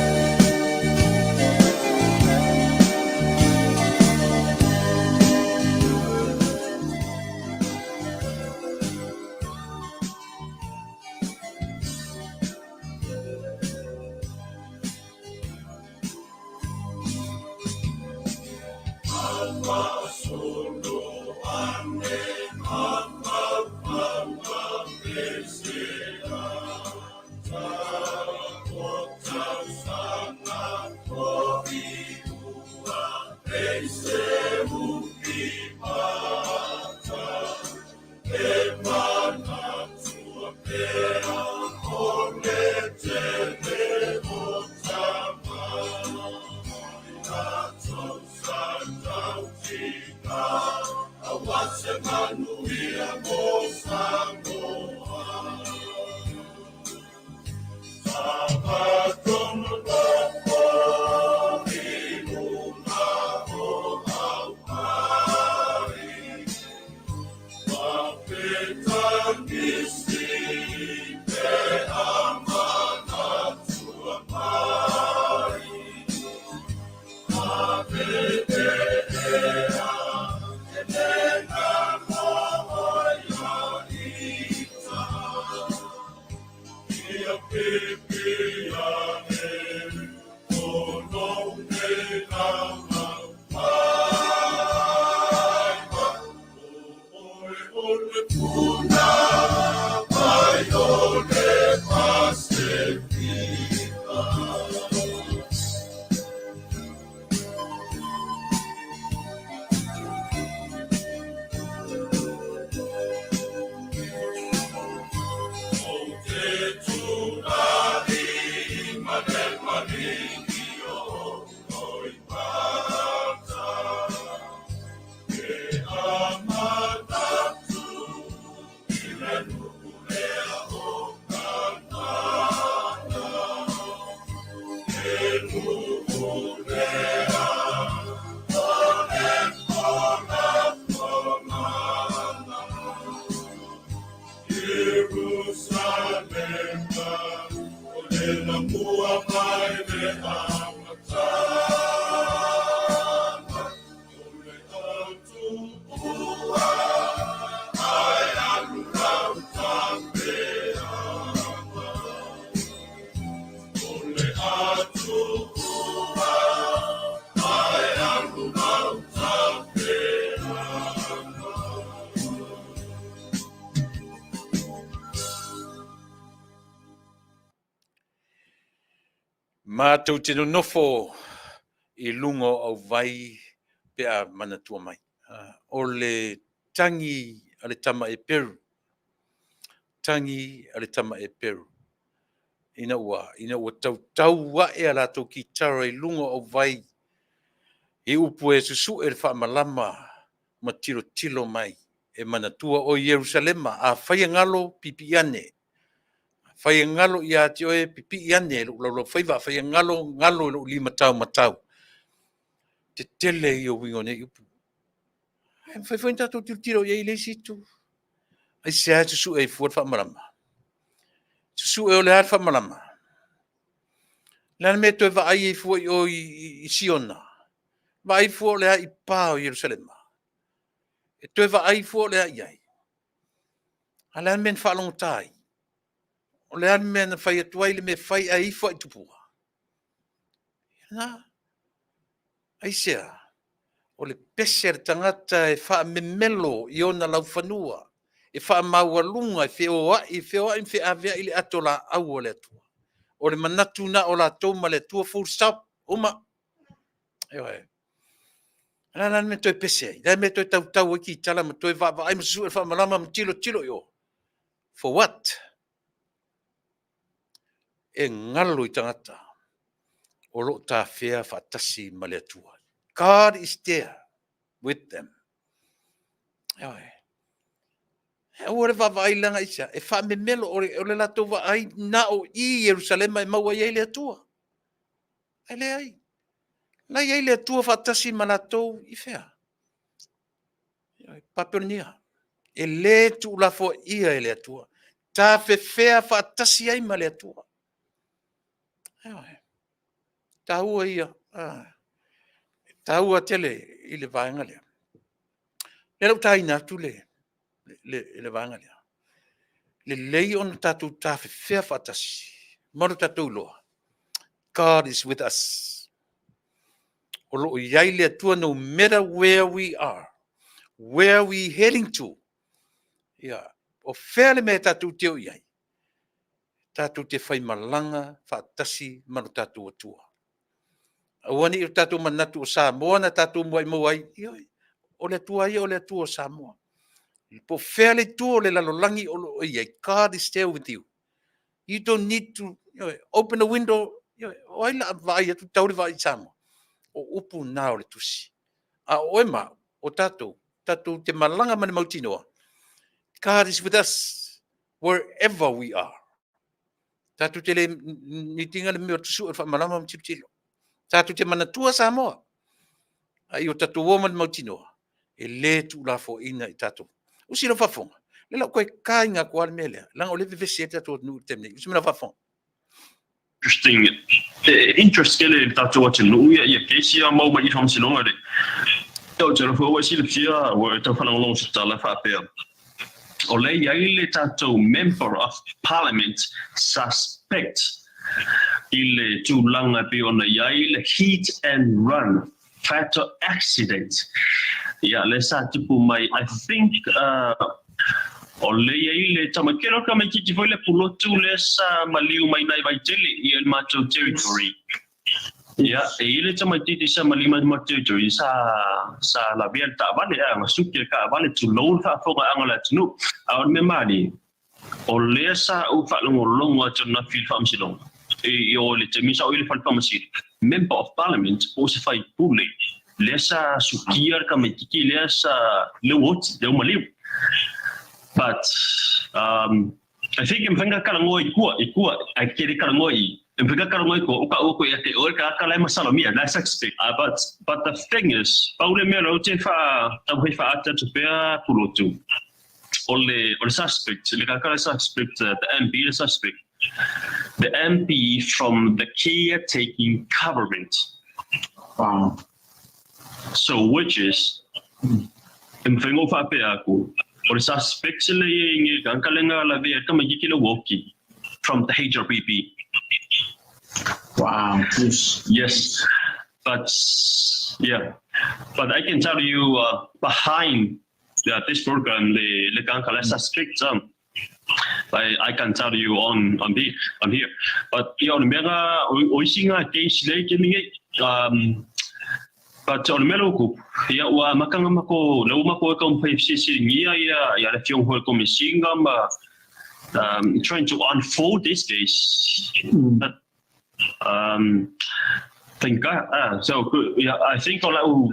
Speaker 2: Matou te nonofo i luga o auvai pe a manatua mai. O le tagi a le tama Eperu, tagi a le tama Eperu, ina ua, ina ua tautau ae a latou kitara i luga o auvai i upu e susue le faamalama ma tilotilo mai e manatua oe Ierusalema, afai e galo, pipii ane. Afai e galo ia te oe, pipii ane i lou laulaufaiva, afai e galo, galo i lou limataumatau. Tetele ia o uiga o nei upu. Ae mafai foi ona tatou tilotilo i ai i le isi itu. Aisea e susue ai fua le faamalama? Susue o le a le faamalama? O le a le mea e toe vaai ai fua i o i Siona? Vaai fua o le a i pa o Ierusalema? E toe vaai fua o le a i ai? A o le a le mea na faalogogata ai? O le a le mea na fai atu ai le mea fai ae ifo lava i tupua? Na. Aisea? O le pese a le tagata e faamemelo i ona laufanua, e faamaualuga, e feoai, feoai ma feaveai le atolaau a le Atua. O le manatu na o latou ma le Atua full stop, uma. Ioe. O le a la le mea e toe pese ai? O le a le mea e toe tautau ai kitara ma toe vaavaai ma susue le faamalama ma tilotilo i o? For what? E galo i tagata o lo o tafea faatasi ma le Atua. God is there with them. Ioe. Aua le vaavaai leaga aisea? E faamemelo, o le latou vaai na o i i Ierusalema e maua ai le Atua. Ae leai. O la e i ai le Atua faatasi ma latou i fea? Papelonia. E le tuulafoaia e le Atua. Tafefea faatasi ai ma le Atua. Ioe. Taua ia, e taua tele i le vaega lea. O lea o le a ou taina atu le vaega lea. Lelei ona tatou tafefea faatasi ma lo tatou iloa, God is with us. O lo o i ai le Atua no matter where we are, where we heading to. Ia, o fea le mea tatou te o i ai, tatou te faimalaga faatasi ma lo tatou Atua. Aua ne i o tatou manatu o Samoa na tatou muai maua ai, ioe, o le Atua lava ia o le Atua o Samoa. Po o fea le itu o le lalolagi o lo o i ai, God is there with you. You don't need to open a window. O ai o le a vaai atu tau le vaai i Samoa? O upu na o le Tusi. A o oe ma au, o tatou, tatou te malaga ma le mautinoa, God is with us wherever we are. Tatou te le need ina le mea o le susue o le faamalama ma tilotilo. Tatou te manatua Samoa. A ia o tatou o ma le mautinoa, e le tuulafoaiina i tatou. Usi lau faafofoga, o lea o le a ou toe taina atu lava le mea lea, leaga o lea e vevesi ai le tatou atunuu i le taimi nei. Usi mai lau faafofoga.
Speaker 7: Interesting interest tele i le tatou atunuu ia ia case ia maua mai i faamasinoga le Ou te alofa ua e silafia ua e tau faalogologo i se tala faapea o lea e i ai le tatou Member of Parliament suspect i le tulaga e pei ona i ai le hit and run fatal accident ia lea sa tupu mai I think o lea i ai le tamaitiiti o le tamaitiiti foi lea pulotu lea sa maliu mai nai Vaitele i le matou territory ia e i ai le tamaitiiti sa maliu mai le matou territory sa sa lavea le taavale a na suki le taavale tulou le faafofogaaga o le atunuu a o le mea malie O lea sa ou faalogologo atu ananafi i le Faamasinoga, i o i le taimi sa ou i le Fale Faamasino, Member of Parliament po o se faipule lea sa sukia le tamaititi lea sa lea ua oti, lea ua maliu. But um, I think e mafai ona talanoa i tua, i tua, ae te le talanoa i i. E mafai ona talanoa i tua, o ta'u atu ia te oe le tagata la e masalomia, la e suspect. But, but the thing is, pau le mea lea ou te faa, taumafai faaata atu pea Pulotu, o le o le suspect, le tagata le suspect, the MP le suspect. The MP from the caretaking government.
Speaker 4: Wow.
Speaker 7: So which is e mawhai ngō whaapea aku, o le suspect le ye nge ka kalenga la ve ka ma le woki from the HRPP.
Speaker 4: Wow. Yes.
Speaker 7: Yes. But yeah, but I can tell you behind this program, le kangkala suspect I can tell you on here. But yeah, on mega o isinga case le ke mingi but o le mea lou ia ua makanga mako le uma ko ka mpai sisi ngia ia ia le fiong hoi komisinga ma trying to unfold this case. But think so yeah, I think o lau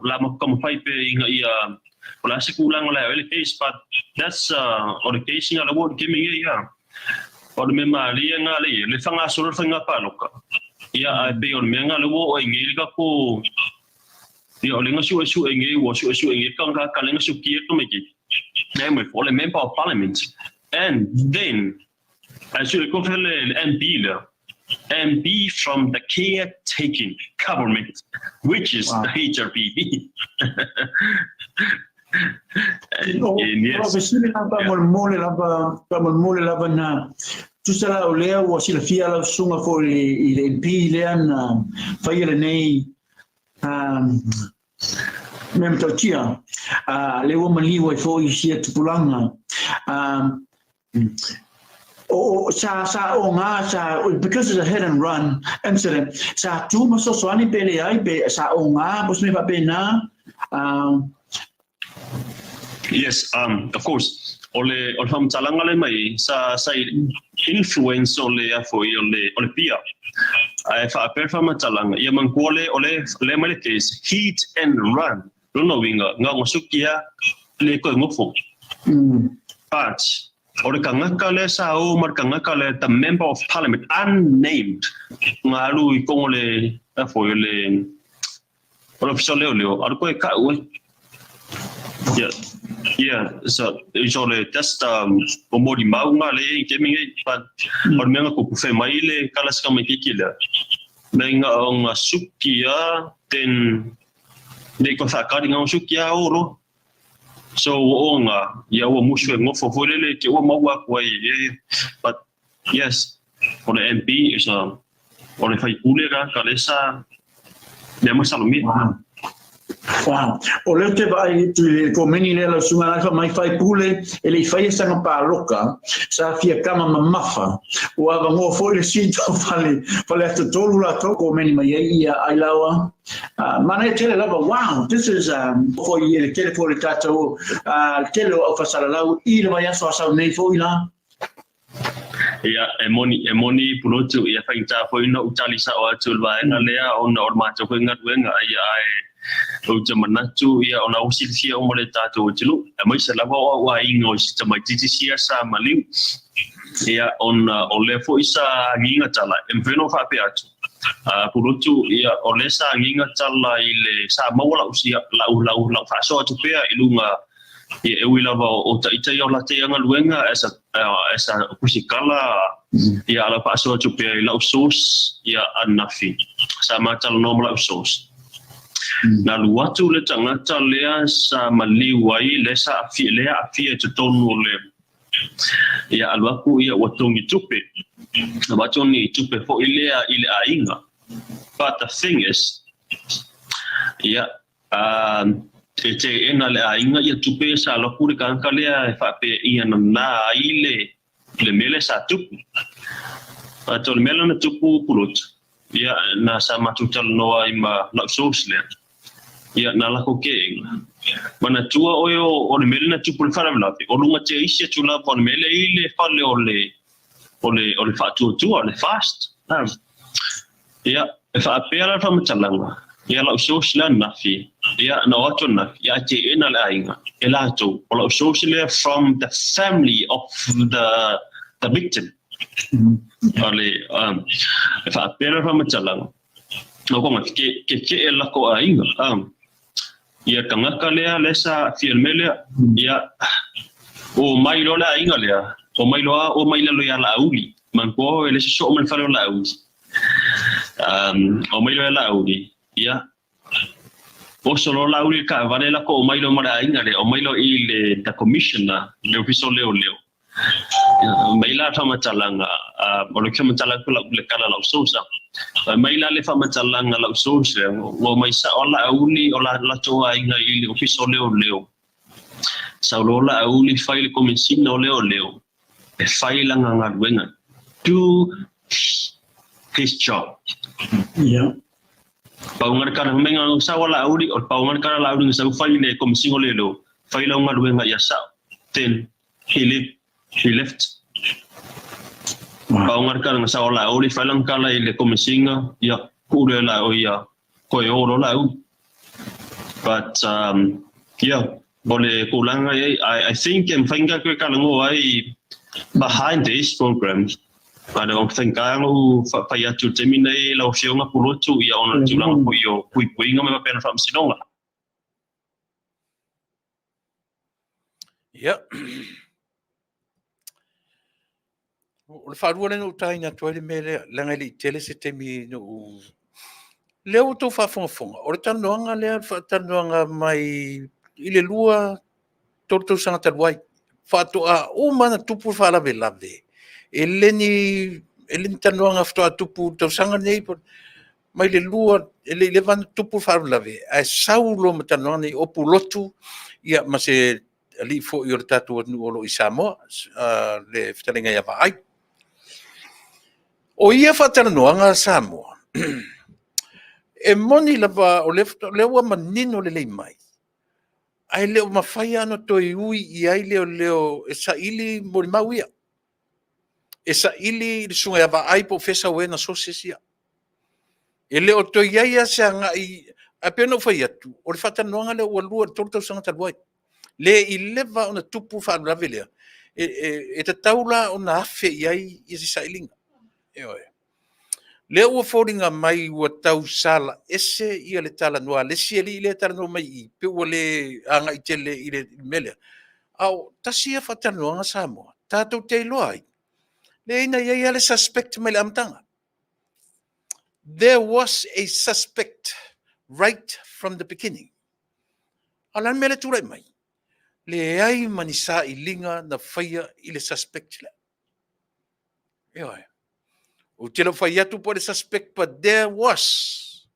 Speaker 7: la ma ka mpai pe inga ia o la se kulang o la le case, but that's o le case nga la wo ke mingi ia o le me ma lia nga le le fanga so le fanga pa loka ia ai pe o le mea nga le wo o ngi ka ko ia o le nga su su ngi wo su su ngi ka ka ka le nga su ki ko me ki ne me for le member of parliament and then I should go for le MP le MP from the caretaking government, which is
Speaker 4: Wow.
Speaker 7: the HRPP.
Speaker 8: O
Speaker 7: And yes.
Speaker 8: o fesili lava molemole lava faamolemole lava na tusa la o lea ua silafia lau susuga foi i le MP lea na faia lenei mea matautia le ua maliu ai foi sia tupulaga o sa o ngā sa, because it's a hit and run incident, sa tu ma sosoani pe le ai pe sa o ngā po se mea faapena.
Speaker 7: Yes, of course. O le whamtalanga le mai, sa influence o le afo i o le pia. Ai whaapea whamatalanga, ia mangkua o le mai le case, hit and run. Lona winga, ngā ngosukia le koe ngofo. But, o le kangaka le sa o mar kangaka le the member of parliament, unnamed, ngā alu i kongo le, afo i o le official leo leo, alu koe ka ue. Yeah. So le just o mori mau ngā le e ke mingi but o le mea ko kuwhe mai le kala sika mai kiki le. Me ngā o ngā sukia ten le ko whakari ngā sukia oro. So o ngā ia ua musu e ngofo fo lele ke ua mau aku ai. Yeah. But yes, o le MP is a o le whaipule ka ka le sa le masalomia.
Speaker 8: Wow. Wow. O lea te vaai tu le komeni lea lau susuga la mai fai pule e le i faia saga paloka sa fia kama mamafa ua avagoa foi le sito fale fale atotolu latou komeni mai ai ia ai laua manaia tele lava. Wow, this is foi le tele foi le tatou tele o au fasalalau i le vaiaso asau nei foi la.
Speaker 7: Ia e moni pulotu ia whaingta foi no utali sa o atu le vaega lea ona o le matou foi galuega ia ae ou te manatu ia ona o silafia uma le tatou atunuu aemaise lava o au aiga o si tamaititi sia sa maliu ia ona o lea foi sa agiga tala e mafai ona faapea atu pulotu ia o lea sa agiga tala i le sa maua lau sia lau faasoa atu pea i luga ia e ui lava o taita ia o latou galuega as a kusikala ia ala faasoa atu pea i lau source ia anafi sa matalanoa ma lau source na lu atu le tagata lea sa maliu ai le sa afia lea afia i totonu o le ia alu aku ia ua togi tupe na togi tupe foʻi lea i le aiga. But the thing is, ia e te ena le aiga ia tupe sa alu aku le tagata lea e faapea ia nanā ai le mea lea sa tupu. But o le mea lea na tupu pulotu ia na sa matou talanoa ai ma lau source lea ia na lako ke inga manatua oe o le mele na tupu le faalavelave o luga te isi atu lava o le mele i le fale o le faatuatua le fast ia e faapea la le faamatalaga ia lau source lea nafi ia na o atu nafi ia te ena le aiga e latou o lau source lea from the family of the victim o le e faapea la le faamatalaga o konga ke e lako aiga ia tagata lea le sa fia le mea lea ia o mai loa le aiga lea o mai loa o mai lalo ia Laauli. Manatua e le sosoo ma le fale o Laauli. Um, omai loa e Laauli, ia, oso loa Laauli i le taavale lako omai loa ma le aiga lea, omai loa i le the commissioner, le ofisa o leoleo. Ia, mai la le faamatalaga, uh, o le faamatalaga atu le tala a lau source. Mai la le faamatalaga a lau source lea, ua omai sao a Laauli o la latou aiga i le ofisa o leoleo. Sau loa Laauli fai le komesina o leoleo e fai lana galuega, do his job.
Speaker 8: Yeah.
Speaker 7: Pau le kala mai ngā sau a Laauli, o le pau le kala Laauli nga sau fai le komesina o leoleo, fai lau galuega ia sao. Then he left, he left. Wow. Pau le kala nga sau a Laauli, fai lana kala i le komesina, ia, ku le la o ia, koe o lo Laauli. But um, yeah, o le tulaga i ai, I think e mafai ona toe talanoa ai behind these programs. A le faigata ona ou fai atu i le taimi nei lau Afioga Pulotu ia ona o le tulaga foi o puipuiga ma faapea na faamasinoga.
Speaker 2: Ia. O le faalua lea na ou taina atu ai le mea lea, leaga e le i tele se taimi na ou... Lea ua outou faafogafoga, o le talanoaga lea, le faatalanoaga mai i le 2, 3 tausaga talu ai, faatoa uma ona tupu le faalavelave. E le ni, e le ni talanoaga faatoa tupu i le tausaga lenei, mai le 2, e le i leva ona tupu le faalavelave, ae sau loa ma talanoaga nei, o Pulotu ia ma se alii foi o le tatou atunuu o lo o i Samoa, le fetalaiga ia Vaai. O ia faatalanoaga a Samoa, e moni lava o lea ua manino lelei mai, ae le o mafai lava ona toe ui i ai leoleo e saili molimau ia. E saili le susuga ia Vaai po o fea e sau ai ana sources ia. E le o toe i ai lava se agai, ae pei ona ou fai atu, o le faatalanoaga lea ua 2 i le 3 tausaga talu ai. Le i leva ona tupu le faalavelave lea, e, e, e tatau la ona afe i ai ia se sailiga. Ioe. Lea ua foliga mai ua tau sala ese ia le talanoa a le isi alii lea e talanoa mai i i, pe ua le agai tele i le mea lea. A o tasi ia faatalanoaga Samoa, tatou te iloa ai, leai na i ai lava le suspect mai le amataga. There was a suspect right from the beginning. A o le a le mea lea e tulai mai? Leai ma ni sailiga na faia i le suspect lea. Ioe. Ou te le o fai atu po o le suspect, but there was.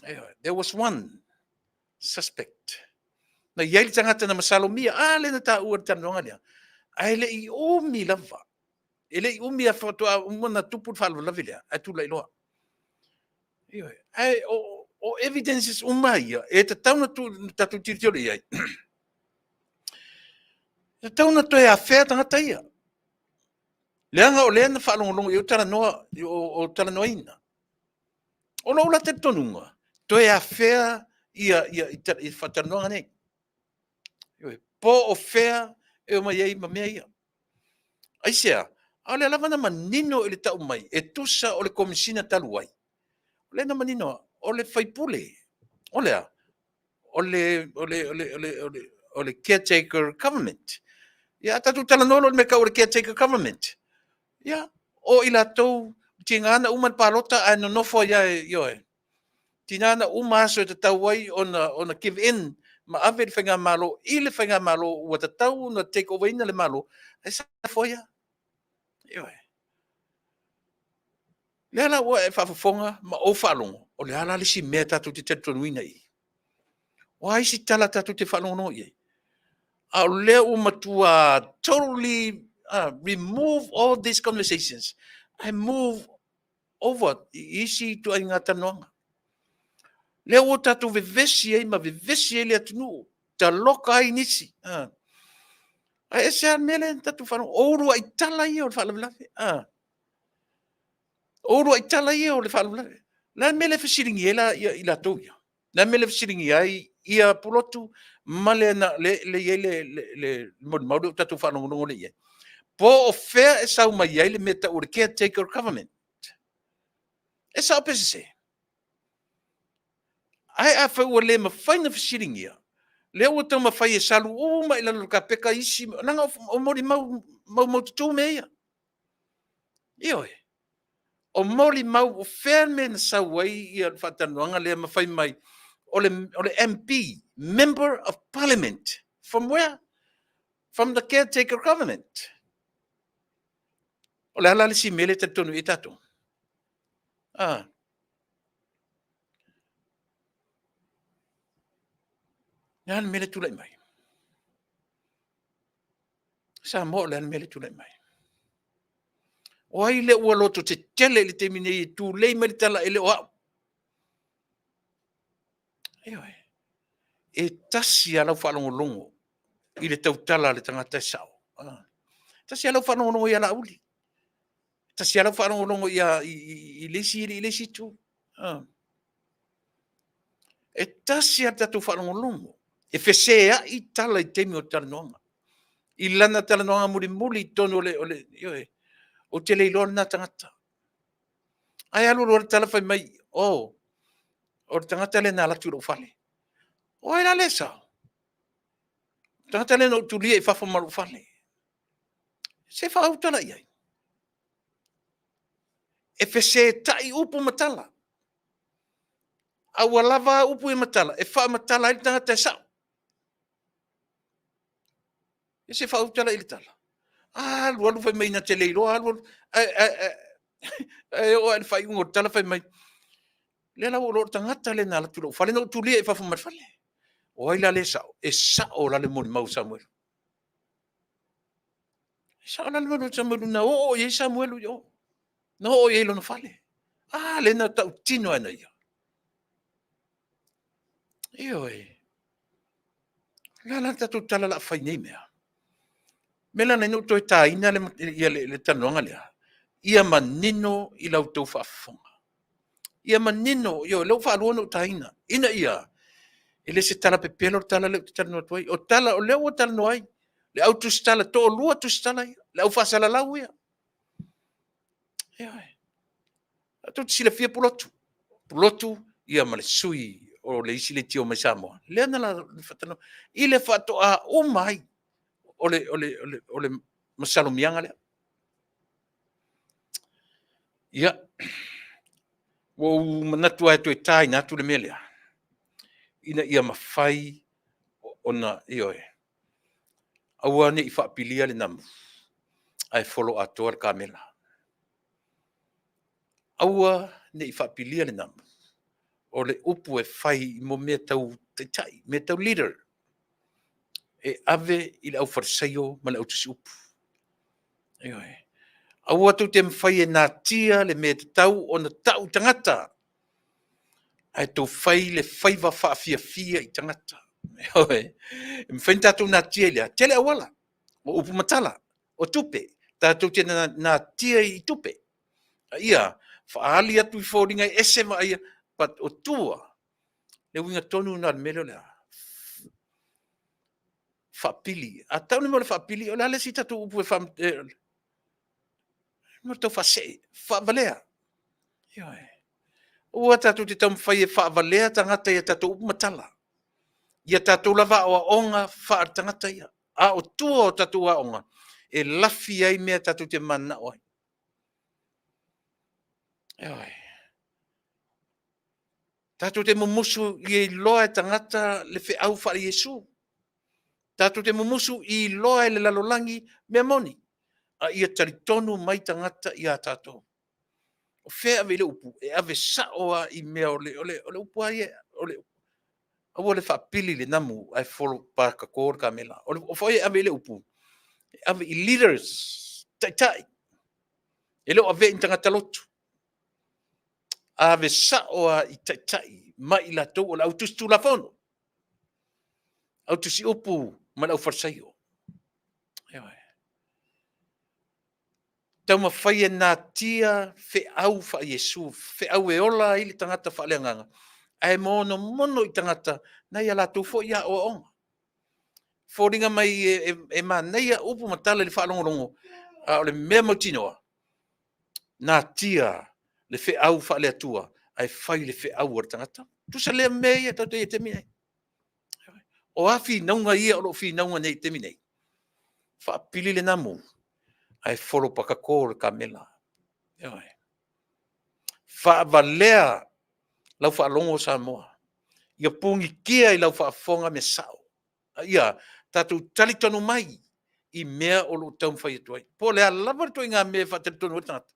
Speaker 2: Ioe. There was one suspect. Na i ai le tagata na masalomia, a lea na taua i le talanoaga lea. Ae le i umi lava. E le i umi a faatoa uma ona tupu le faalavelave lea, ae tulai loa. Ioe. Ae o, o evidences uma ia, e tatau ona tatou tilotilo i ai. E tatau ona toe afea tagata ia. Leaga o lea na faalogologo i ai o talanoa, o, o talanoaina. O lou la talitonuga, toe afea ia, ia, ia, ia faatalanoaga nei. Po o fea e omai ai ma mea ia. Aisea? A o lea lava na manino i le tau mai, e tusa o le Komesina talu ai. O lea na manino, o le faipule, o le a? O le, o le, o le, o le, o le, o le caretaker government. Ia, a tatou talanoa loa i le mea e tau o le caretaker government. Ia, o i latou, tiga na uma le palota ae nonofo ai lava, ioe. Tiga na uma aso e tatau ai ona, ona give in ma ave le faigamalo i le faigamalo ua tatau ona take over ina le Malo, ae sa nofo ai lava. Ioe. Lea la ua e faafofoga ma ou faalogo, o le a la le isi mea tatou te talitonuina i i? O a isi tala tatou te faalogologo i ai? A o lea ua matua totally remove all these conversations and move over i isi ituaiga talanoaga. Lea ua tatou vevesi ai ma vevesi ai le atunuu, taloka ai nisi. Ae ese lava le mea lea na tatou faalogo, o uluai tala ia o le faalavelave. O uluai tala ia o le faalavelave. O le a le mea lea e fesiligia ai la i latou ia? O le a le mea lea e fesiligia ai ia Pulotu ma le le le i ai le le molimau lea ua tatou faalogologo nei i ai? Po o fea e sau mai ai le mea e tau o le caretaker government? E sao pe sese? Ae afai ua le mafai ona fesiligia, lea ua taumafai e salu uma i lalo o le kapeta isi, leaga o molimau maumaututu mea ia. Ioe. O molimau, o fea le mea na sau ai ia le faatalanoaga lea ma fai mai o le, o le MP, Member of Parliament. From where? From the caretaker government. O le a la le isi mea lea e talitonu i ai tatou? Ah. Le a le mea lea e tulai mai? Samoa o le a le mea lea e tulai mai? O ai lea ua loto tetele i le taimi nei e tulei mai le tala e le o au? Ioe. E tasi lava lau faalogologo i le tautala a le tagata e sao. Ah. Tasi lava lau faalogologo ia Laauli. Tasi lava lau faalogologo ia i le isi i le isi itu. Ah. E tasi lava le tatou faalogologo. E feseai tala i taimi o talanoaga. I lana talanoaga mulimuli i totonu o le, o le, ioe, ou te le iloa lena tagata. Ae alu loa le tala fai mai, oh, o le tagata lea na alu atu i lou fale. O ai la le sao? O le tagata lea na ou tulia i fafo ma lou fale. Se faautala i ai. E fesetai upu ma tala. A ua lava upu ia ma tala e faamatala ai le tagata e sao. Ia se faautala i le tala. Alu alu fai mai na te le iloa, alu alu. Ae oo lava i le faaiuga o le tala fai mai, lea la ua ou iloa o le tagata lea na alu atu i lou fale na ou tulia i fafo ma le fale. O ai la lea e sao? E sao la le molimau a Samuelu. E sao la le molimau a Samuelu na oo i ai Samuelu i o. Na oo i ai i lona fale. A lea na tautino lava e ia. Ioe. O le a la le tatou tala o le a fai i nei mea? O le mea lena na ou toe taina le, le, le, le talanoaga lea, ia manino i la outou faafofoga. Ia manino, ioe, lea ua faalua ona ou taina, ina ia, e le o se tala pepelo le tala lea ou te talanoa atu ai. O tala o lea ua talanoa ai le au tusitala, toalua tusitala ia, le au faasalalau ia. Ioe. Tou te silafia Pulotu, Pulotu ia ma le sui o le isi leitio mai Samoa, lea na la faatalanoa i le faatoa uma ai o le, o le, o le, o le masalomiaga lea. Ia, ua ou manatu lava e toe taina atu le mea lea, ina ia mafai ona, ioe, aua ne i faapilia le namu, ae folo atoa le kamela. Aua ne i faapilia le namu, o le upu e fai mo mea tau taitai, mea tau leader, e ave i le aufalesaio ma le autusiupu. Ioe. Aua tou te mafai e natia le mea e tatau ona tau i tagata, ae tou fai le faiva faafiafia i tagata. Ioe. E mafai ona tatou natia i le a? Tele auala, o upu ma tala, o tupe, tatou te natia i tupe. A ia faaali atu i foliga e ese vaaia, but o tua, le uiga tonu lena o le mea lea o le a? Faapili. A tau le mea o le faapili, o le a le isi tatou upu e faa... mo le tau faasee, faavalea. Ioe. Aua tatou te taumafai e faavalea tagata i a tatou upu ma tala, i a tatou lava aoaoga faaletagata ia. A o tua o tatou aoga, e lafi ai mea tatou te mananao ai. Ioe. Tatou te mumusu ia iloa e tagata le feau faale-Iesu. Tatou te mumusu i iloa e le lalolagi mea moni, a ia talitonu mai tagata iā tatou. O fea e ave i le upu? E ave sao lava i mea o le, o le, o le upu lava ia, o le, aua le faapili le namu ae folopakako le kamela. O, le, o foi e ave i le upu? E ave i leaders, taitai. E le o avea i ni tagata lotu. Ave sao lava i taitai ma i latou o le au tusi tulafono, au tusi upu ma le au farisaio. Ioe. Taumafai e natia feau faa-Iesu, feau e ola ai le tagata faaleagaga, ae monomono i tagata nai a latou foi aoaoga. Foliga mai e, e, e manaia upu ma tala i le faalogologo, a o le mea mautinoa, natia le feau faale-Atua ae fai le feau a le tagata. Tusa lea mea ia tatou te i ai i le taimi nei. O a finauga ia o lo o finauga nei i le taimi nei? Faapili le namu ae folopakako le kamela. Ioe. Faavalea lau faalogo Samoa. Ia pugitia i lau faafofoga mea sao. Ia tatou talitonu mai i mea o lo o taumafai atu ai. Po o le a lava le ituaiga mea e faatalitonu ai le tagata,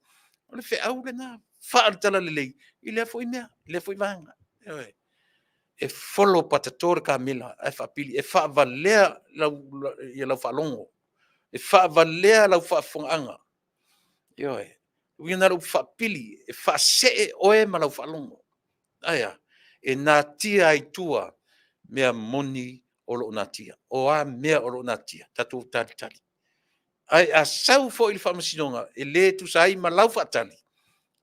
Speaker 2: o le feau lena faale-talalelei i lea foi mea, i lea foi vaega. Ioe. E folo patato le kamela ae faapili, e faavalea lau faalogo, e faavalea lau faafofogaaga. Ioe. O le uiga lena o le upu faapili, e faasee oe ma lau faalogo. Ae a? E natia ai i tua mea moni o lo o natia. O a mea o lo o natia, tatou talitali. Ae a sau foi i le faamasinoga e le tusa ai ma lau faatali,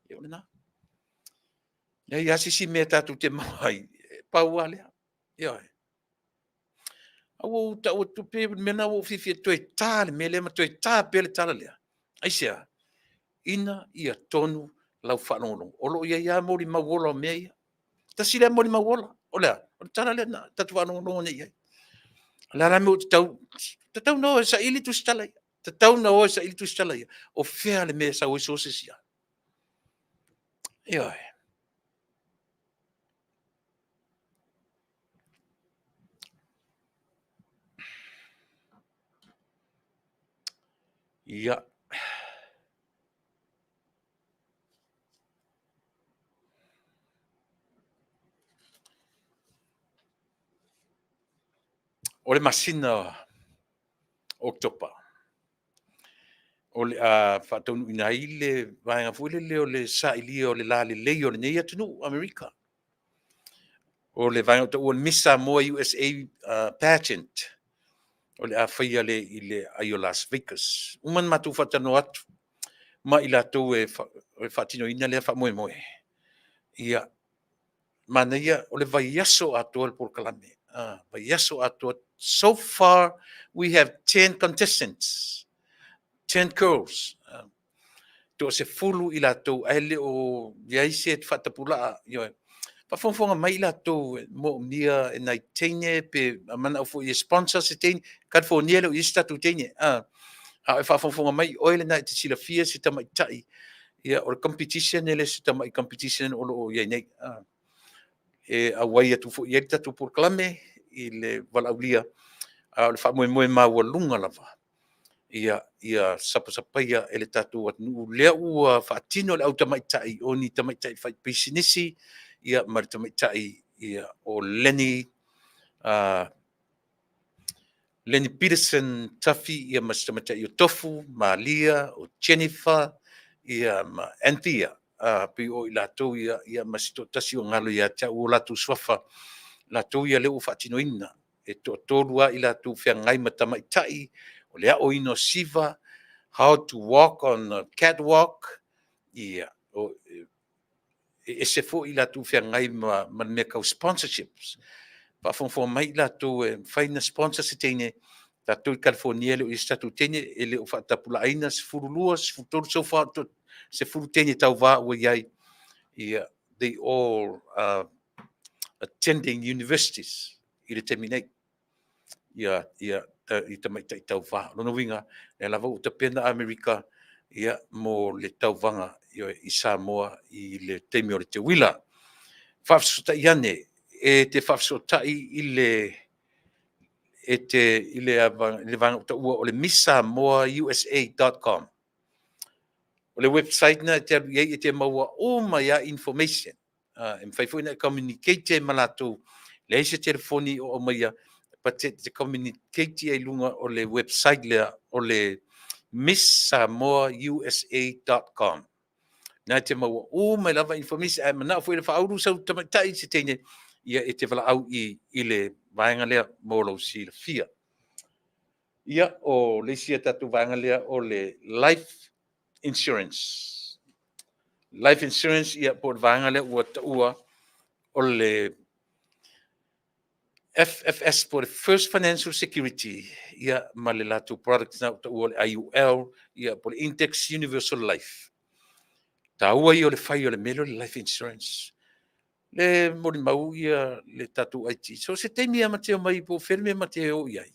Speaker 2: ia o lena. E leai lava se isi mea tatou te maua ai, e pau lava lea. Ioe. Ae ua ou tau atu pei o le mea lena ua ou fiafia e toe ta le mea lea ma toe ta pea le tala lea. Aisea? Ina ia tonu lau faalogologo. O lo o i ai lava molimau ola o mea ia. Tasi lea molimau ola. O le a? O le tala lea na tatou faalogologo nei i ai. O le a la le mea ua tatau, tatau ona o e saili tusitala ia. Tatau ona o e saili tusitala ia. O fea le mea e sau ai sources ia? Ioe. Ia. O le masina o Oketopa, o le a faataunuuina ai le vaega foi lele o le sailia o le lalelei o lenei atunuu Amerika. O le vaega ua taua o le Miss Samoa USA Pageant, o le a faia i le aai o Las Vegas. Ua uma ona matou faatalanoa atu ma i latou e faatinoina lea faamoemoe. Ia, manaia, o le vaiaso atoa le polokalame, vaiaso atoa. So far we have 10 contestants, 10 girls. Toasefulu i latou ae le o i ai se faatapulaa. Ioe. Faafogafoga mai i latou e moomia e nai teine pe manao foi e sponsor se teine. California e le o i ai se tatou teine. A o e faafogafoga mai, o oe lena e te silafia se tamaitai. Ia, o le competition e le o se tamai competition o lo o i ai nei. E auai atu foi i ai le tatou polokalame i le valaaulia, a o le faamoemoe maualuga lava ia sapasapaia e le tatou atunuu. Lea ua faatino le au tamaitai o ni tamaitai faipisinisi ia ma le tamaitai o Lenny Lenny Peterson Tafi ia ma si tamaitai o Tofu, Malia, o Jennifer ia ma Anthea, pei o i latou ia, ia ma si toatasi o galo ia te au o latou suafa, latou ia lea ua faatinoina. E toatolu lava i latou feagai ma tamaitai, o le aoina o siva, how to walk on a catwalk, ia, e ese foi i latou feagai ma le mea tau sponsorships. Faafogafoga mai i latou e mafai ona sponsor se teine, tatou i California e le o i ai se tatou teine, e le o faatapulaaina, 12, 13, so far 10 teine tauva ua i ai. Ia, they all are attending universities i le taimi nei. Ia, ia, i tamaitai tauva. O lona uiga, lea lava ua tapena Amerika ia, mo le tauvaga i Samoa i le taimi o le teuila. Faafesootai ane, e te faafesootai i le e te i le i le vaega ua taua o le misssamoausa.com. O le website lena e te alu i ai e te maua uma ai lava information. E mafai foi ona e communicate ai ma latou. Leai se telefoni o aumaia, but e te communicate ai i luga o le website lea o le misssamoausa.com. Na e te maua uma ai lava information, ae manao foi e faaulu sau tamaitai se teine, ia e te valaau i le vaega lea mo lou silafia. Ia, o le isi a tatou vaega lea o le life insurance. Life insurance, ia, po o le vaega lea ua taua o le FFS po o le First Financial Security, ia, ma le latou product na ua taua o le IUL, ia, po o le Index Universal Life. Taua ia o le fai o le mea lea o le life insurance. Le molimau ia le tatou IT. So se taimi lava ma te omai po o fea le mea ma te o i ai,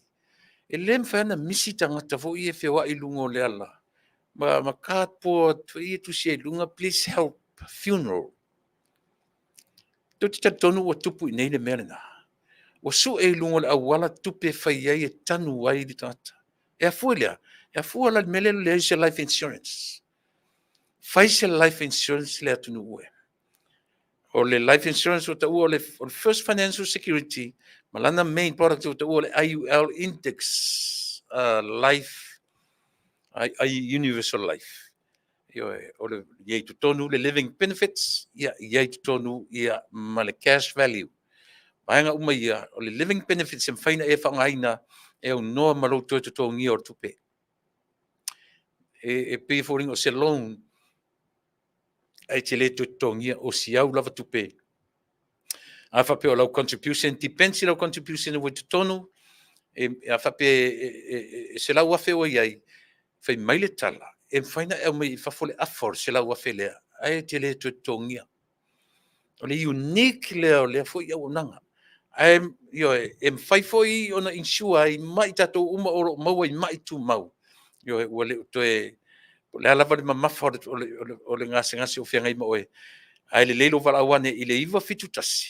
Speaker 2: e le mafai ona misi tagata foi ia e feoai i luga o le ala. ma cardboard foi ia tusi ai i luga, please help funeral. Tou te talitonu ua tupu i inei le mea lena. Ua sue i luga o le auala tupe e fai ai e tanu ai le tagata. E afua i le a? E afua la i le mea lea o le leai o se life insurance. Fai se life insurance le atunuu e. O le life insurance ua taua o le first financial security ma lana main product ua taua o le IUL Index Life, Universal Life. Ioe, o le i ai i totonu le living benefits, ia, i ai i totonu ia ma le cash value. Vaega uma ia, o le living benefits e mafai ona e faaaogaina e aunoa ma lou toe totogia o le tupe. E pei e foliga o se loan ae te le toe totogia, o si au lava tupe. A faapea o lau contribution, depends i lau contribution ua i totonu, a faapea e $100,000 ua i ai, fai mai le tala, e mafai ona e aumai i fafo le afa o le $100,000 lea, ae te le toe totogia. O le unique lea o lea foi auaunaga. Ae, ioe, e mafai foi ona insure ai mai tatou uma o lo o maua i mai tumau, ioe, ua le o toe, po o le a lava le mamafa o le gasegase o feagai ma oe, ae lelei lou valaau ane i le 971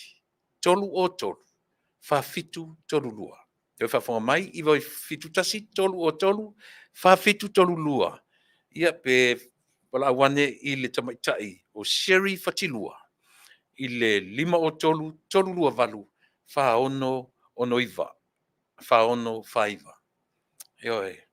Speaker 2: 303 4732. Toe faafofoga mai, 971 303 4732. Ia, pe valaau ane i le tamaitai o Sherry Fatilua i le 503 328 4669, 4649. Ioe.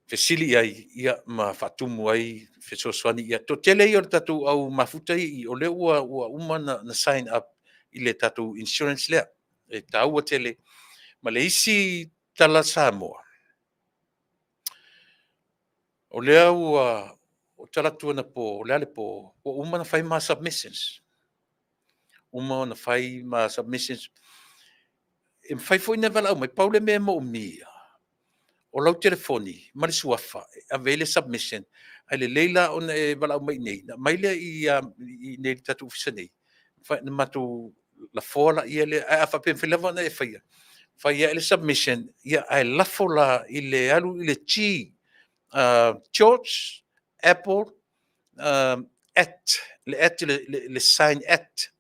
Speaker 2: Fesili i ai, ia, ma faatumu ai fesoasoani. Ia, toatele ia o le tatou au mafuta ia i i, o lea ua uma ona sign up i le tatou insurance lea. E taua tele. Ma le isi tala Samoa, o lea ua tala atu anapo, o le a le po, ua uma ona fai ma submissions. Uma ona fai ma submissions. E mafai foi ona e valaau mai, pau le mea e moomia, o lau telefoni ma le suafa e ave ai le submission, ae lelei la ona e valaau mai i inei, ona aumai lea i inei i le tatou ofisa nei, ona matou lafoa laia lea. Ae a faapea e mafai lava ona e faia, fai ae le submission, ia ae lafo la i le alu i le G, George Apple at, le at le sign at,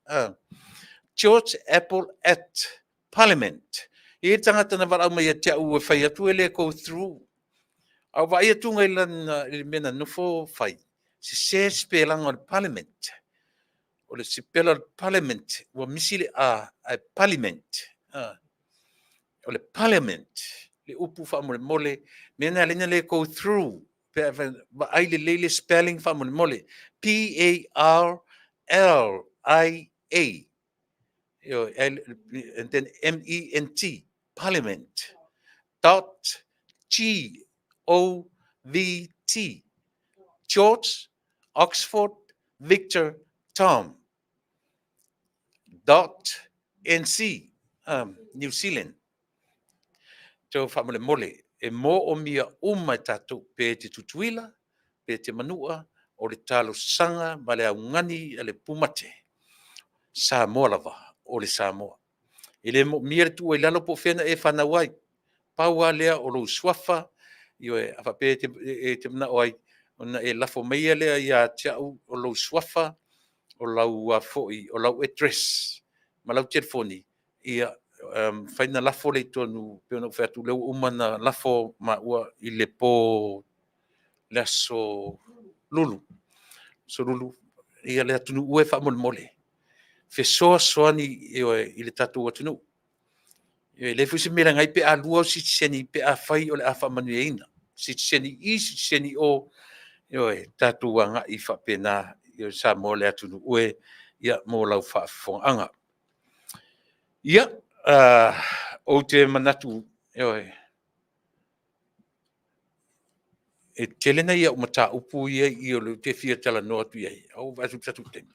Speaker 2: George Apple at Parliament. E i ai le tagata na valaau mai ia te au e fai atu e le go through. A o vaai atu i lana, i le mea na nofo fai, sese sipelaga o le Parliament. O le sipela o le Parliament, ua misi le A, ae Parliament. O le Parliament, le upu faamolemole, mea na ala ai ona le go through. Pe a vaai lelei le spelling faamolemole. P-A-R-L-I-A. And then M-E-N-T, Parliament, dot G-O-V-T, George, Oxford, Victor, Tom, dot N-C, New Zealand. Tau faamolemole, e moomia uma e tatou, pe te Tutuila, pe te Manua, o le talosaga ma le augani a le pumate, Samoa lava, o le Samoa. E le moomia le tuua i lalo po o fea na e fanau ai. Pau lava lea o lou suafa, ioe, a faapea e te manao ai, ona e lafo maia lea ia te au o lou suafa, o lau foi, o lau address ma lau telefoni, ia, mafai ona lafo lea i totonu, pei ona ou fai atu, o lea ua uma ona lafo maua i le po le aso Lulu. Aso Lulu, ia le atunuu e faamolemole, fesoasoani i le tatou atunuu. E leai foi se mea leaga ai pe a lua au sitiseni pe afai o le a faamanuiaina. Sitiseni i, sitiseni o, ioe, tatou agai faapena, ioe, Samoa le atunuu e, ia, mo lau faafofogaaga. Ia, ou te manatu, ioe, e tele nai au mataupu ia i o lea ou te fia talanoa atu i ai, a ua vaai atu i le tatou taimi.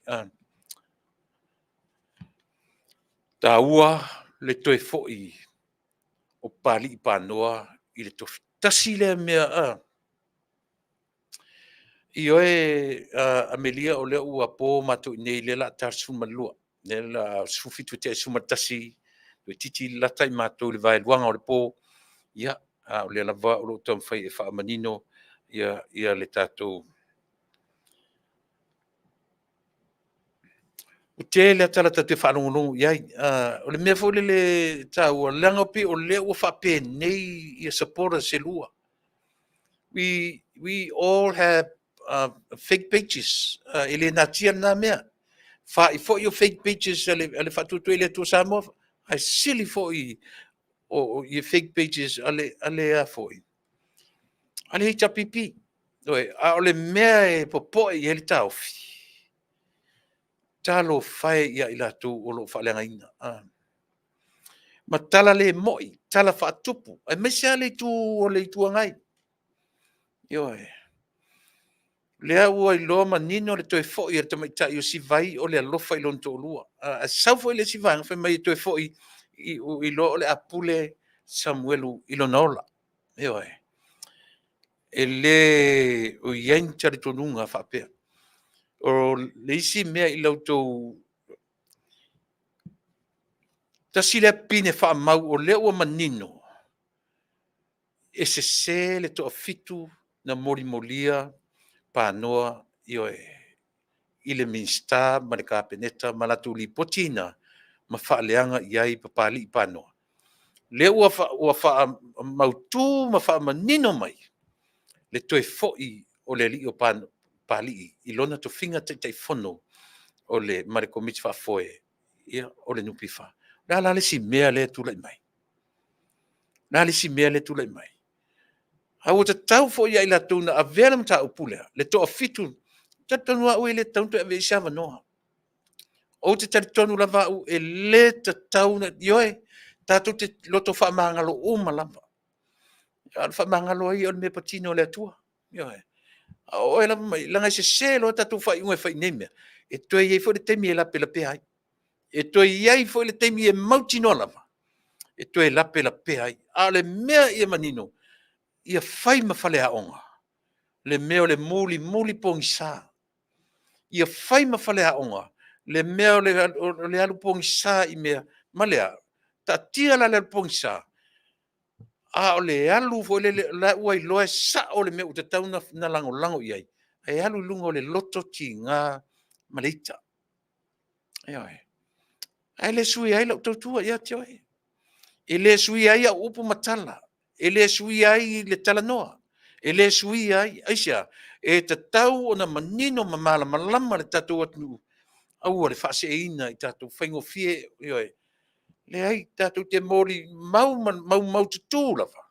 Speaker 2: Taua le toe foi o Papalii Panoa i le tofi. Tasi lea mea, ioe Amelia, o lea ua po matou i inei, lea o le a ta le 12, lea o le a 17 e tea i le 11, toeitiiti lata i matou i le vaeluaga o le po, ia, a o lea lava o lo o taumafai e faamanino. Ia, ia le tatou Ua tele lava tala tatou te faalogologo i ai. O le mea foi lele e taua, leaga pei o lea ua faapenei ia supporters e lua. We all have fake pages. E le natia lena mea. Fa'i foi o fake pages a le Faatuatua i le Atua Samoa, ae sili foi o i fake pages a le a foi, a le HRPP. A o le mea e popoe i ai le taofi, talofa e ia i latou o lo o faaleagaina. Ma tala le moi, tala faatupu, aemaise lava le itu o le Itu Agai. Ioe. Lea ua iloa manino le toe foi o le tamaitai o Sivai o le alofa i lona toalua. Ae sau foi le isi vaega fai mai e toe foi iloa o le a pule Samuelu i lona ola. Ioe. E le o i ai ni talitonuga faapea. O le isi mea i la outou tasi lea pine faamau o lea ua manino e sese le toafitu na molimolia panoa, ioe, i le Minisita ma le Kapeneta ma latou lipotiina ma faaleaga i ai Papalii Panoa. Lea ua faamautu ma faamanino mai le toe foi o le alii o Papalii i lona tofiga Taitaifono o le, ma le Komiti Faafoe o le NPF. O le a la le isi mea lea e tulai mai? O le a le isi mea lea e tulai mai? A ua tatau foi ia i latou na avea le mataupu lea, le toafitu, ou te talitonu lava au e le tatau ona toe ave i ai se avanoa. Ou te talitonu lava au e le tatau ona, ioe, tatou te loto faamagalo uma lava. A o le faamagalo ai ia o le mea e patino a le Atua. Ioe. A o oe lava ma ia, leaga e sese loa tatou faaiuga e fai i nei mea, e toe i ai foi le taimi e lapelapea ai. E toe i ai foi le taimi e mautinoa lava e toe lapelapea ai. A o le mea ia manino, ia fai ma faleaoga le mea o le mulimuli pogisa. Ia fai ma faleaoga le mea o le alu pogisa i mea, ma le a? Taatia la le alu pogisa, a o le alu foi lele, o la ua iloa e sao le mea ua tatau ona lagolago i ai, ae alu i luga o le loto tiga ma le ita. Ioe. Ae le suia ai lau tautua ia te oe. E le suia ai au upu ma tala, e le suia ai le talanoa, e le suia ai. Aisea? E tatau ona manino ma malamalama le tatou atunuu, aua le faaseeina i tatou faigofie, ioe. Leai, tatou te molimau ma maumaututu lava,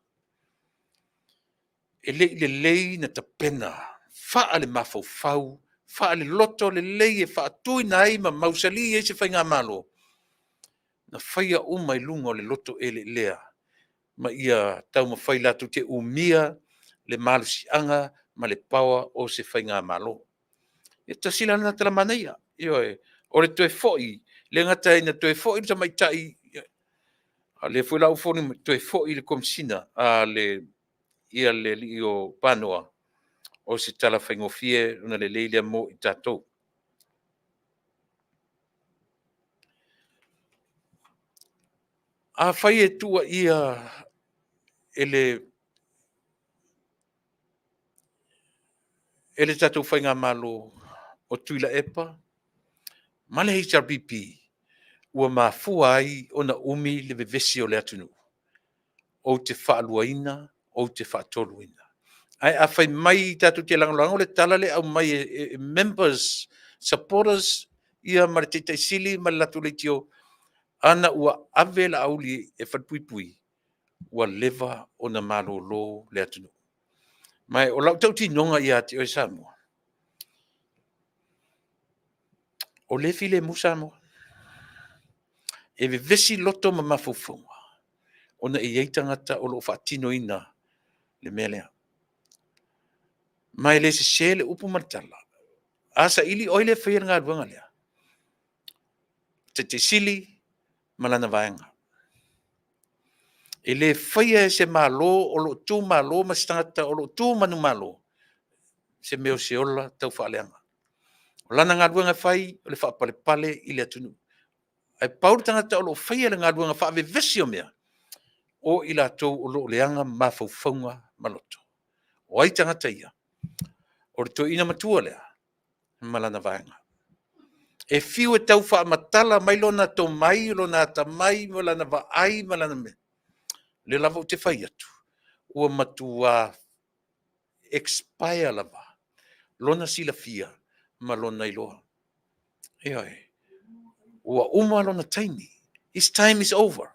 Speaker 2: e le i lelei ona tapena faale-mafaufau, faale-loto lelei e faatuina ai ma mausali ai se faigamalo, na faia uma i luga o le loto eleelea ma ia taumafai latou te umia le malosiaga ma le power o se faigamalo. E tasi la lena tala manaia, ioe, o le toe foi, le gata ina toe foi le tamaitai, a o lea foi la ua foliga mai, toe foi le Komesina a le alii o Panoa, o se tala faigofie ona lelei lea mo i tatou. Afai e tuuaia e le tatou Faigamalo o Tuilaepa ma le HRPP ua mafua ai ona umi le vevesi o le atunuu, ou te faaluaina, ou te faatoluina. Ae a fai mai tatou te lagolago le tala lea e aumai e members, supporters ia ma le Taitai Sili ma le latou leitio, ana ua ave Laauli e falepuipui, ua leva ona malolo le atunuu. Ma o lau tautinoga ia te oe Samoa, o lea e filemu Samoa. E vevesi loto ma mafaufauga ona e i ai tagata o lo o faatinoina le mea lea. Ma e le sese le upu ma le tala, a saili o ai lea e faia le galuega lea? Taitai Sili ma lana vaega. E le faia e se Malo o lo o tu malo ma se tagata o lo o tu manumalo se mea o se ola taufaaleaga. O lana galuega e fai o le faapalepale i le atunuu. Ae pau le tagata o lo o faia le galuega faavevesi o mea, o i latou o lo o leaga mafaufauga ma loto. O ai tagata ia? O le toeaina matua lea ma lana vaega. E fiu e tau faamatala mai lona tomai, lona atamai ma lana vaai ma lana mea. O lea lava ou te fai atu, ua matua expire lava lona silafia ma lona iloa. Ioe. Ua uma lona taimi. His time is over.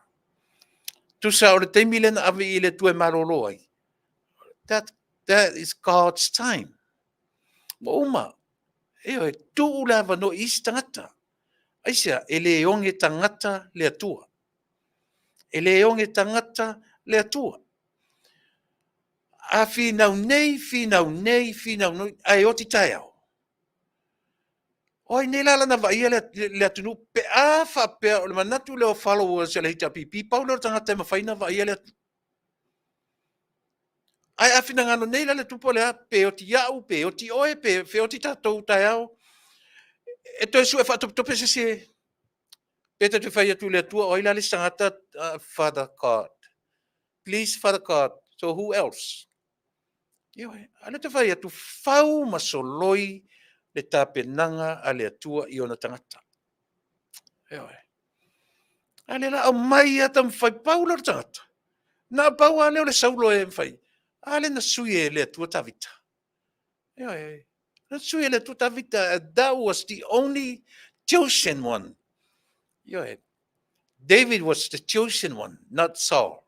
Speaker 2: Tusa o le taimi lea na ave i le Atua e malolo ai. That is God's time. Ua uma. Ioe, tuu le avanoa i isi tagata. Aisea, e le oge tagata le Atua. E le oge tagata le Atua. A finau nei, finau nei, finau nei, ae oti taeao. O ai nei la lana vaaia le atunuu pe a faapea o le manatu lea o followers a le HRPP, pau lea o le tagata e mafai ona vaaia le atunuu. Ae a finagalo nei la le tupu lea, pe oti au, pe oti oe, pe oti tatou taeao, e toe sue faatopetope se isi pe ta te fai atu i le Atua, o ai la le isi tagata, Father God. Please, Father God, so who else? Ioe, a lea te fai atu, fau ma soloi le tapenaga a le Atua i ona tagata. Ioe. A lea la aumai a taumafai pau lea o le tagata. Na o pau lava lea o le Saulo e mafai. A lea na sui e le Atua Tavita. Ioe. Na sui e le Atua Tavita. That was the only chosen one. Ioe. David was the chosen one, not Saul.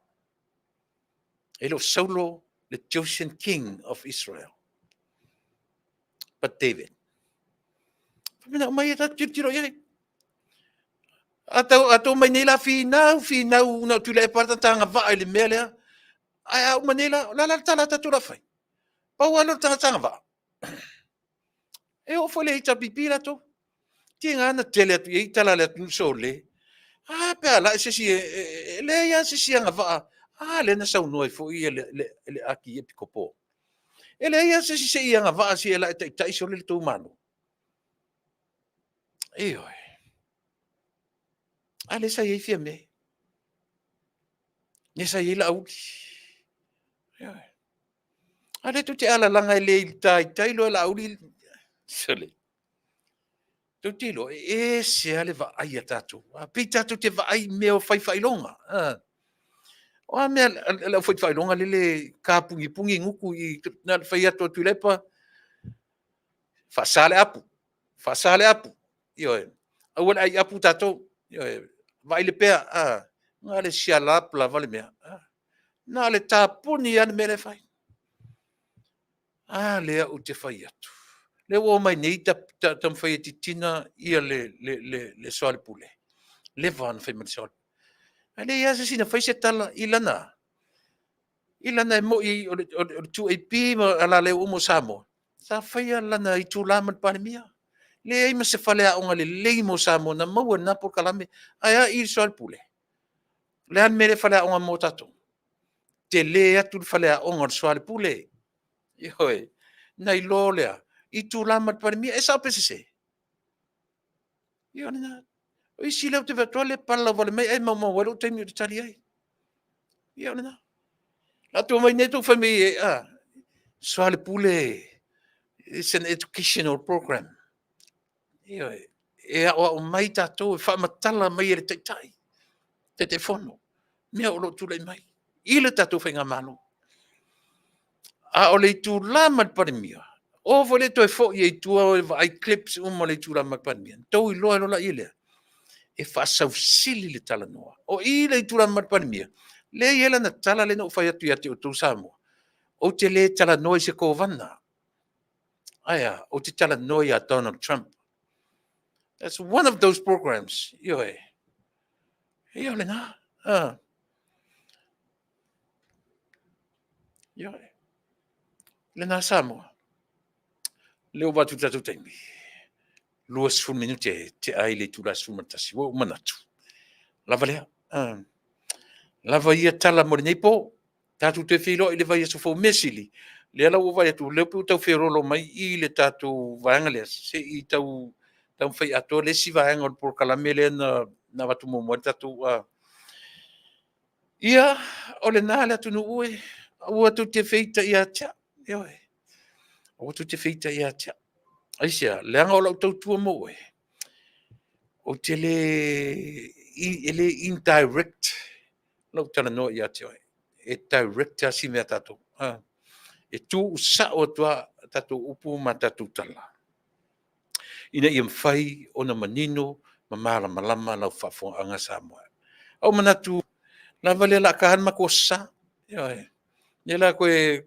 Speaker 2: E le o Saulo the chosen king of Israel. But David. Whamina mai e tātou tiro i ai. A tau, a tau mai nei la whinau, whinau, na tula e parata tānga vaa i le mea lea. Ai a uma nei la, la la tala tātou la whai. Pau alo tanga tanga vaa. E oo foi le HRPP latou. Tiga na tele atu i ai tala a le atunuu sole. A pe a la se isi e leai lava se isi agavaa. A lea na saunoa ai foi le Aki Epikopo. E leai lava se isi se i agavaa se i la e taitai sole le tou Malo. Ioe. A lea sa i ai Fiame. Lea sa i ai Laauli. Ioe. A lea tou te alalaga e le i taitai loa e Laauli. Sole. Tou te iloa, e ese lava le vaai a tatou. A pei tatou te vaai i mea o fai faailoga. O a mea le au fai faailoga lele kapugipugi gutu i na le fai atu a Tuilaepa, faasa le apu, faasa le apu. Ioe. Aua le ai apu tatou. Ioe. Vaai le pea. Na le sialap lava le mea. Na le tapuni lava le mea le fai. A lea ou te fai atu. Lea ua omai nei taumafai e titina ia le soalepule. Leva ona fai ma le soalepule. Ae leai lava se isi na fai se tala i lana i lana e moi o le 2AP ma alaleo uma o Samoa, sa faia lana itula ma le Palemia. Leai ma se faleaoga lelei mo Samoa na maua i lena polokalame. Ae a i le soalepule? O le a le mea lea faleaoga mo tatou? Tele atu le faleaoga o le soalepule. Ioe. Nai lo lea, itula ma le Palemia. E sao pe sese? Ia o lena. O isi lea ou te vaai atu le palalauvale mai ae maumau ai lou taimi ou te tali ai. Ia o lena. La tou mai nei tou fai mai e, a, soalepule, it's an educational program. Ioe, e aoao mai tatou, e faamatala mai e le taitai, Taitaifono, mea o lo o tulai mai i le tatou faigamalo. A o le itula ma le Palemia, o foi le toe foi ai i tua o vaai clips uma o le itula ma le Palemia, tou iloa loa laia lea, e faasausili le talanoa. O i le itula ma le Palemia, lea e i ai lana tala lea na ou fai atu ia te outou Samoa, ou te le talanoa i se Kovana. Ae a, ou te talanoa ia Donald Trump. That's one of those programs. Ioe. Ia o lena. Ah. Ioe. Lena Samoa. Lea ua avatu i le tatou taimi. 20 minute e tea ai le itula 11. Ua ou manatu. Lava lea. Ah. Lava ia tala mo lenei po. Tatou toe feiloai i le vaiaso fou. Mea sili, lea la ua vaai atu, lea pei ua tau feoloolo mai i le tatou vaega lea, se i tau taumafai atoa le isi vaega o le polokalame lea na avatu muamua ai le tatou... Ia, o lena le atunuu e, aua tou te feita ia te au. Ioe. Aua tou te feita ia te au. Aisea? Leaga o lau tautua mo oe, ou te le, e le indirect lau talanoa ia te oe. E direct lava si mea tatou. E tuusao atu lava tatou upu ma tatou tala, ina ia mafai ona manino ma malamalama lau faafofogaaga Samoa. Ua ou manatu lava lea o le a ta le matou Aso Sa. Ioe. O lea o le a toe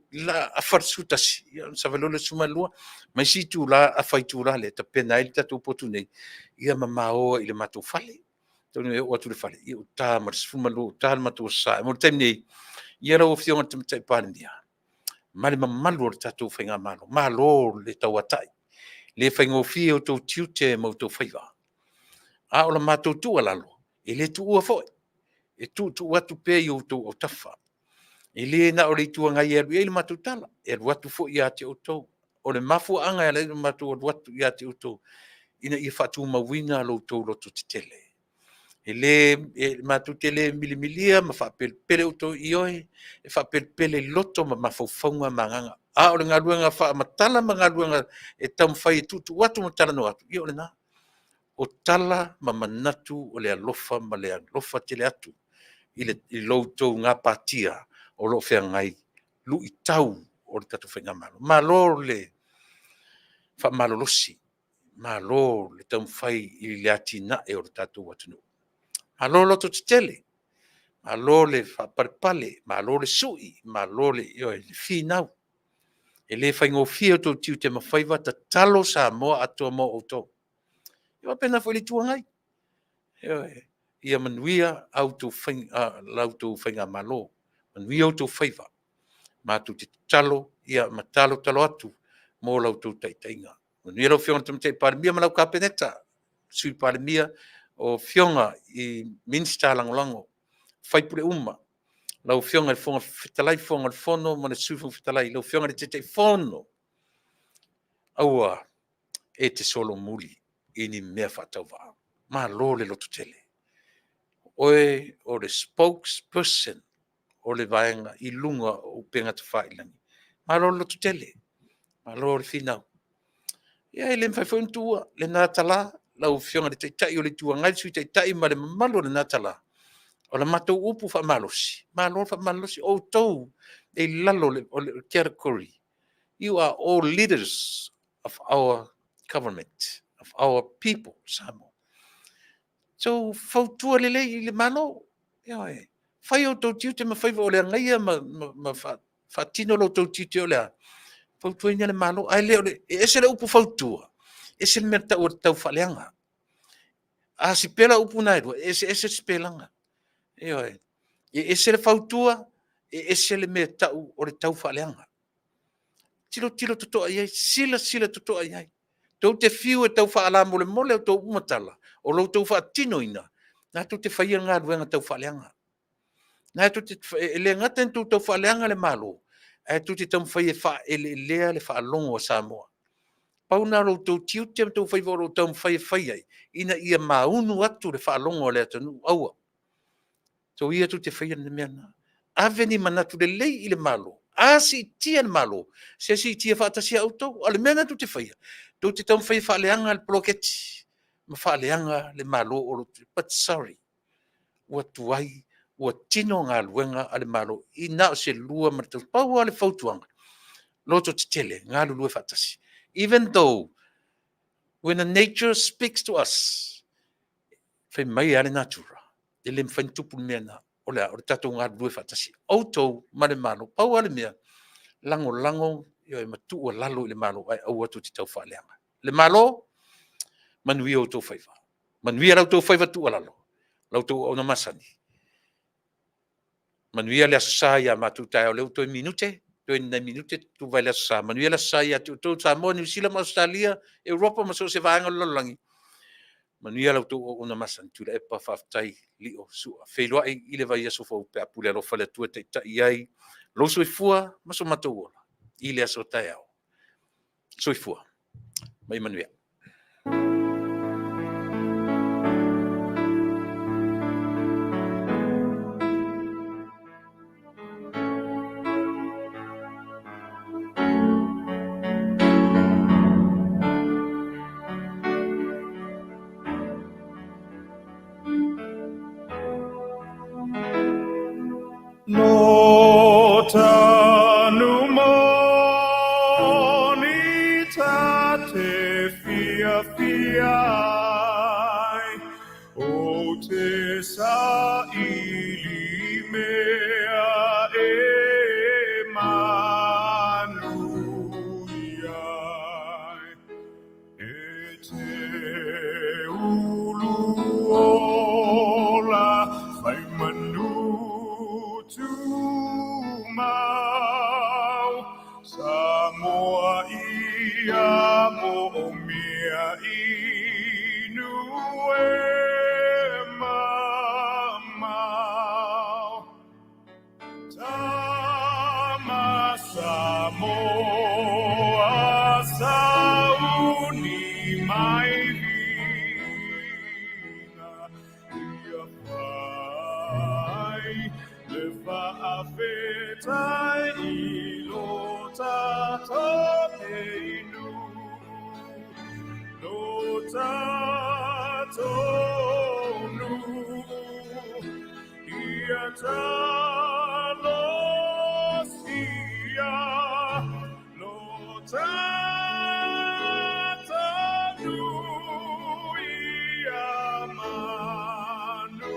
Speaker 2: afa le 11 ia ona savali loa lea i le 12 ma isi itula, afa itula lea e tapena ai le tatou potu nei, ia ma ma o ai i le matou fale. Atonu e oo atu i le fale, ia ua ta ma le 12 ua ta le matou Aso Sa. Mo le taimi nei, ia lau Afioga i le Tamaitai Palemia ma le mamalu o le tatou Faigamalo, malo le tauatai, e le faigofie outou tiute ma outou faiva. A o le matou tuualalo, e le tuua foi, e tuutuu atu pea i outou autafa. E le na o le Itu Agai e alu i ai le matou tala, e alu atu foi ia te outou. O le mafuaaga e ala ai ona matou alu atu ia te outou, ina ia faatumauina lo outou lototetele. E matou te le milimilia ma faapelepele outou, ioe, e faapelepele i loto ma mafaufauga ma agaga. A o le galuega faamatala ma galuega e taumafai e tuutuu atu ma talanoa atu, ia o lena. O tala ma manatu o le alofa ma le alofa tele atu i lo outou gapatia o lo o feagai luitau o le tatou Faigamalo. Malo le faamalolosi, malo le taumafai i le atinae o le tatou atunuu. Malo lototetele, malo le faapalepale, malo le sui, malo le finau. E le faigofie outou tiute ma faiva, tatalo Samoa atoa mo outou. E faapena foi i le Itu Agai. Ioe. Ia manuia la outou Faigamalo, manuia outou faiva. Matou te tatalo ma talotalo atu mo la outou taitaiga. Manuia lau Afioga i le Tamaitai Palemia ma lau Kapeneta, Sui Palemia, o Afioga i Minisita Lagolago, sui usufono uma, lau Afioga i le Fofoga Fetalai, Fofoga o le Fono ma le Sui Fofoga Fetalai, lau Afioga i le Taitaifono, aua e te solomuli i ni mea faatauvaa. Malo le lototele. O oe o le spokesperson o le Vaega i luga o upega tafailagi. Malo le lototele, malo le finau. Ia e le mafai foi ona tuua lena tala, lau Afioga i le Taitai o le Itu Agai, le Sui Taitai ma le mamalu o lena tala, o la matou upu faamalosi, malo le faamalolosi. O outou e i lalo o le category, you are all leaders of our government, of our people Samoa. Outou fautua lelei i le Malo. Ioe. Fai outou tiute ma faiva o le agaia ma faatino lo outou tiute o le a? Fautuaina le Malo. Ae le o le… e ese le upu fautua, ese le mea e tau o le taufaaleaga. A sipela upu na e lua, e eseese le sipelaga. Ioe. E ese le fautua, e ese le mea e tau o le taufaaleaga. Tilotilo totoa i ai, silasila totoa i ai. Tou te fiu e tau faalamolemole a outou upu ma tala, o lo outou faatinoina, o lena tou te faia le galuega taufaaleaga. E le gata ina outou taufaaleaga le Malo, ae tou te taumafai e faaeleelea le faalogo a Samoa. Pau lena o lo outou tiute ma outou faiva o lo o taumafai e fai ai, ina ia maunu atu le faalogo a le atunuu. Aua. Soia tou te faia le mea lena. Ave ni manatu lelei i le Malo, a siitia le Malo, se siitia faatasi lava outou. A o le mea lena tou te faia, tou te taumafai e faaleaga le poloketi ma faaleaga le Malo o lo o… but sorry, ua tuai, ua tino galuega a le Malo i na o se 2 ma le tausaga. Pau lava le fautuaga, lototetele, galulue faatasi. Even though when the nature speaks to us, fai mai lava le natura, e le mafai ona tupu le mea lena. O le a? O le tatou galulue faatasi, outou ma le Malo. Pau lava le mea, lagolago ma tuualalo i le Malo, ae aua tou te taufaaleaga. Le Malo, manuia outou faiva, manuia la outou faiva tuualalo, la outou auauna masani. Manuia le Aso Sa ia matou taeao, o lea ua toe minute, toe ni nai minute tuva ai le Aso Sa. Manuia le Aso Sa ia te outou Samoa, Niu Sila ma Ausetalia, Europa ma so o se vaega o le lalolagi, manuia la outou auauna masani. Tuilaepa faafetai Lio Sua. Feiloai i le vaiaso fou pe a pule alofa le Atua e taitai ai lou soifua ma so matou ola i le aso a taeao. Soifua ma ia manuia.
Speaker 9: tanu moni ta te fiafia ai, o te saili mea e manuia ai. E te ulu ola fai manu tumau, Samoa ia mo o mea inu e mamao. Tama Samoa sauni mai viiga ia fai le faafetai i lo tatou nuu, lo tatou nuu ia talosia lo tatou nuu ia manuia.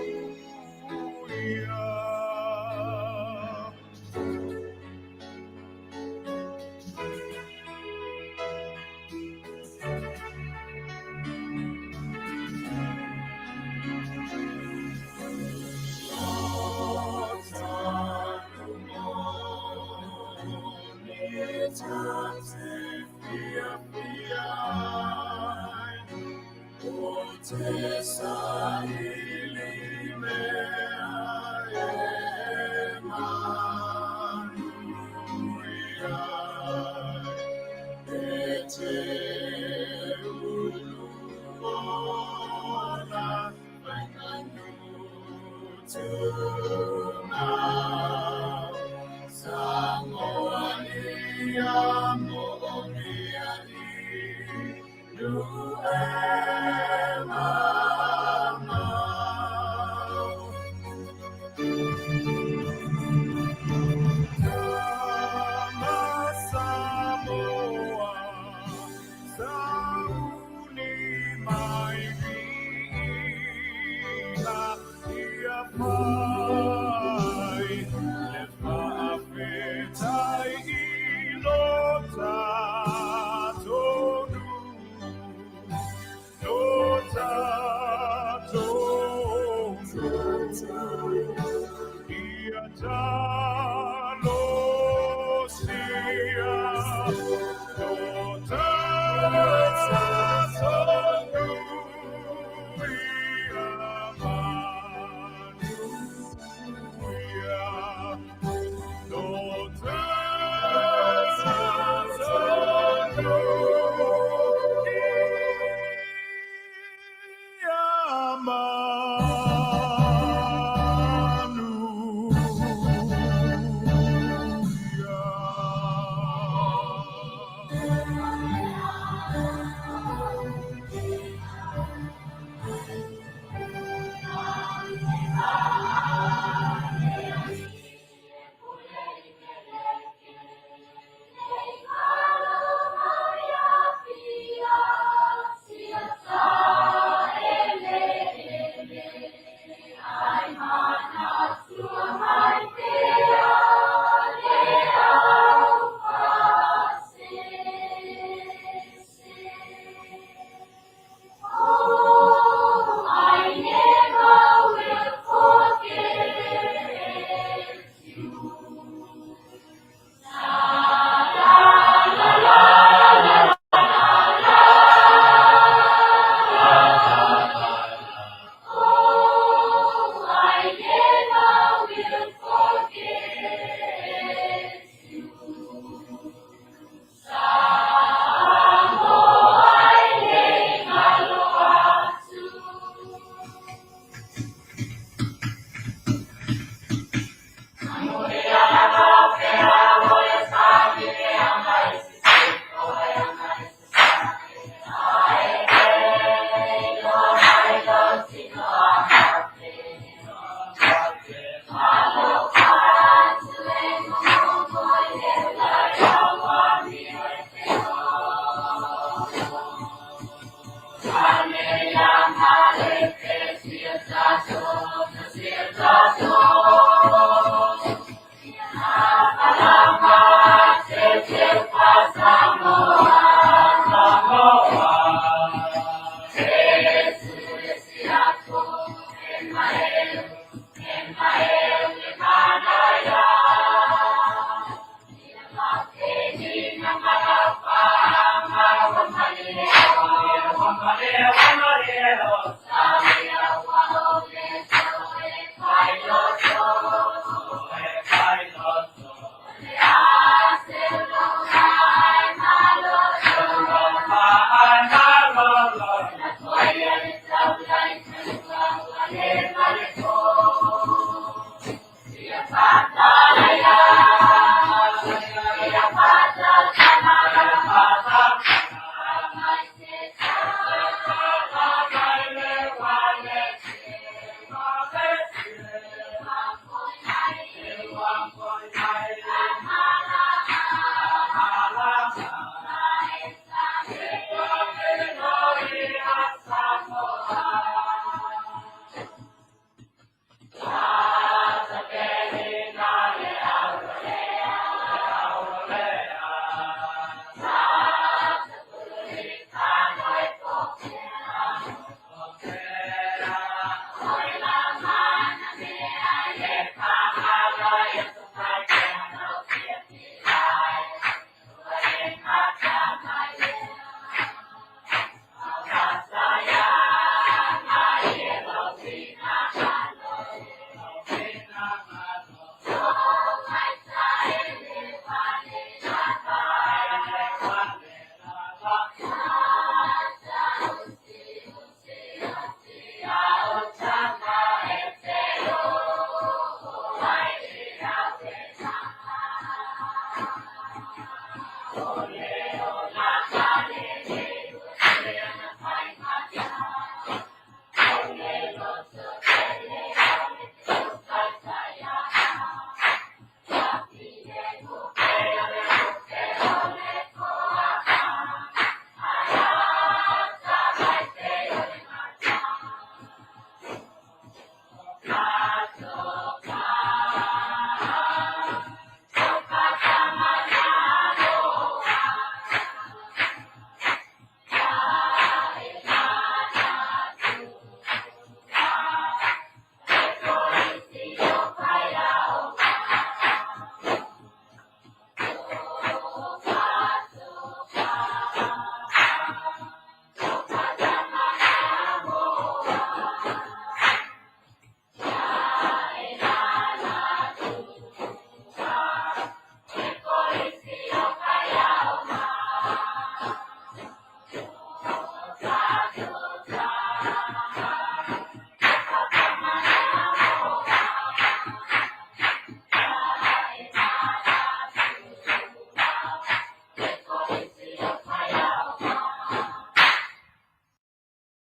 Speaker 9: Te saili mea e manuia e te ulu ola fai manu tumau. Samoa ia mo o mea inu e mamao. Tama Samoa, sauni mai viiga ia fai le faafetai i lo tatou nuu, lo tatou nuu ia talosia lo tatou nuu ia manuia. Lo tatou nuu ia manuia.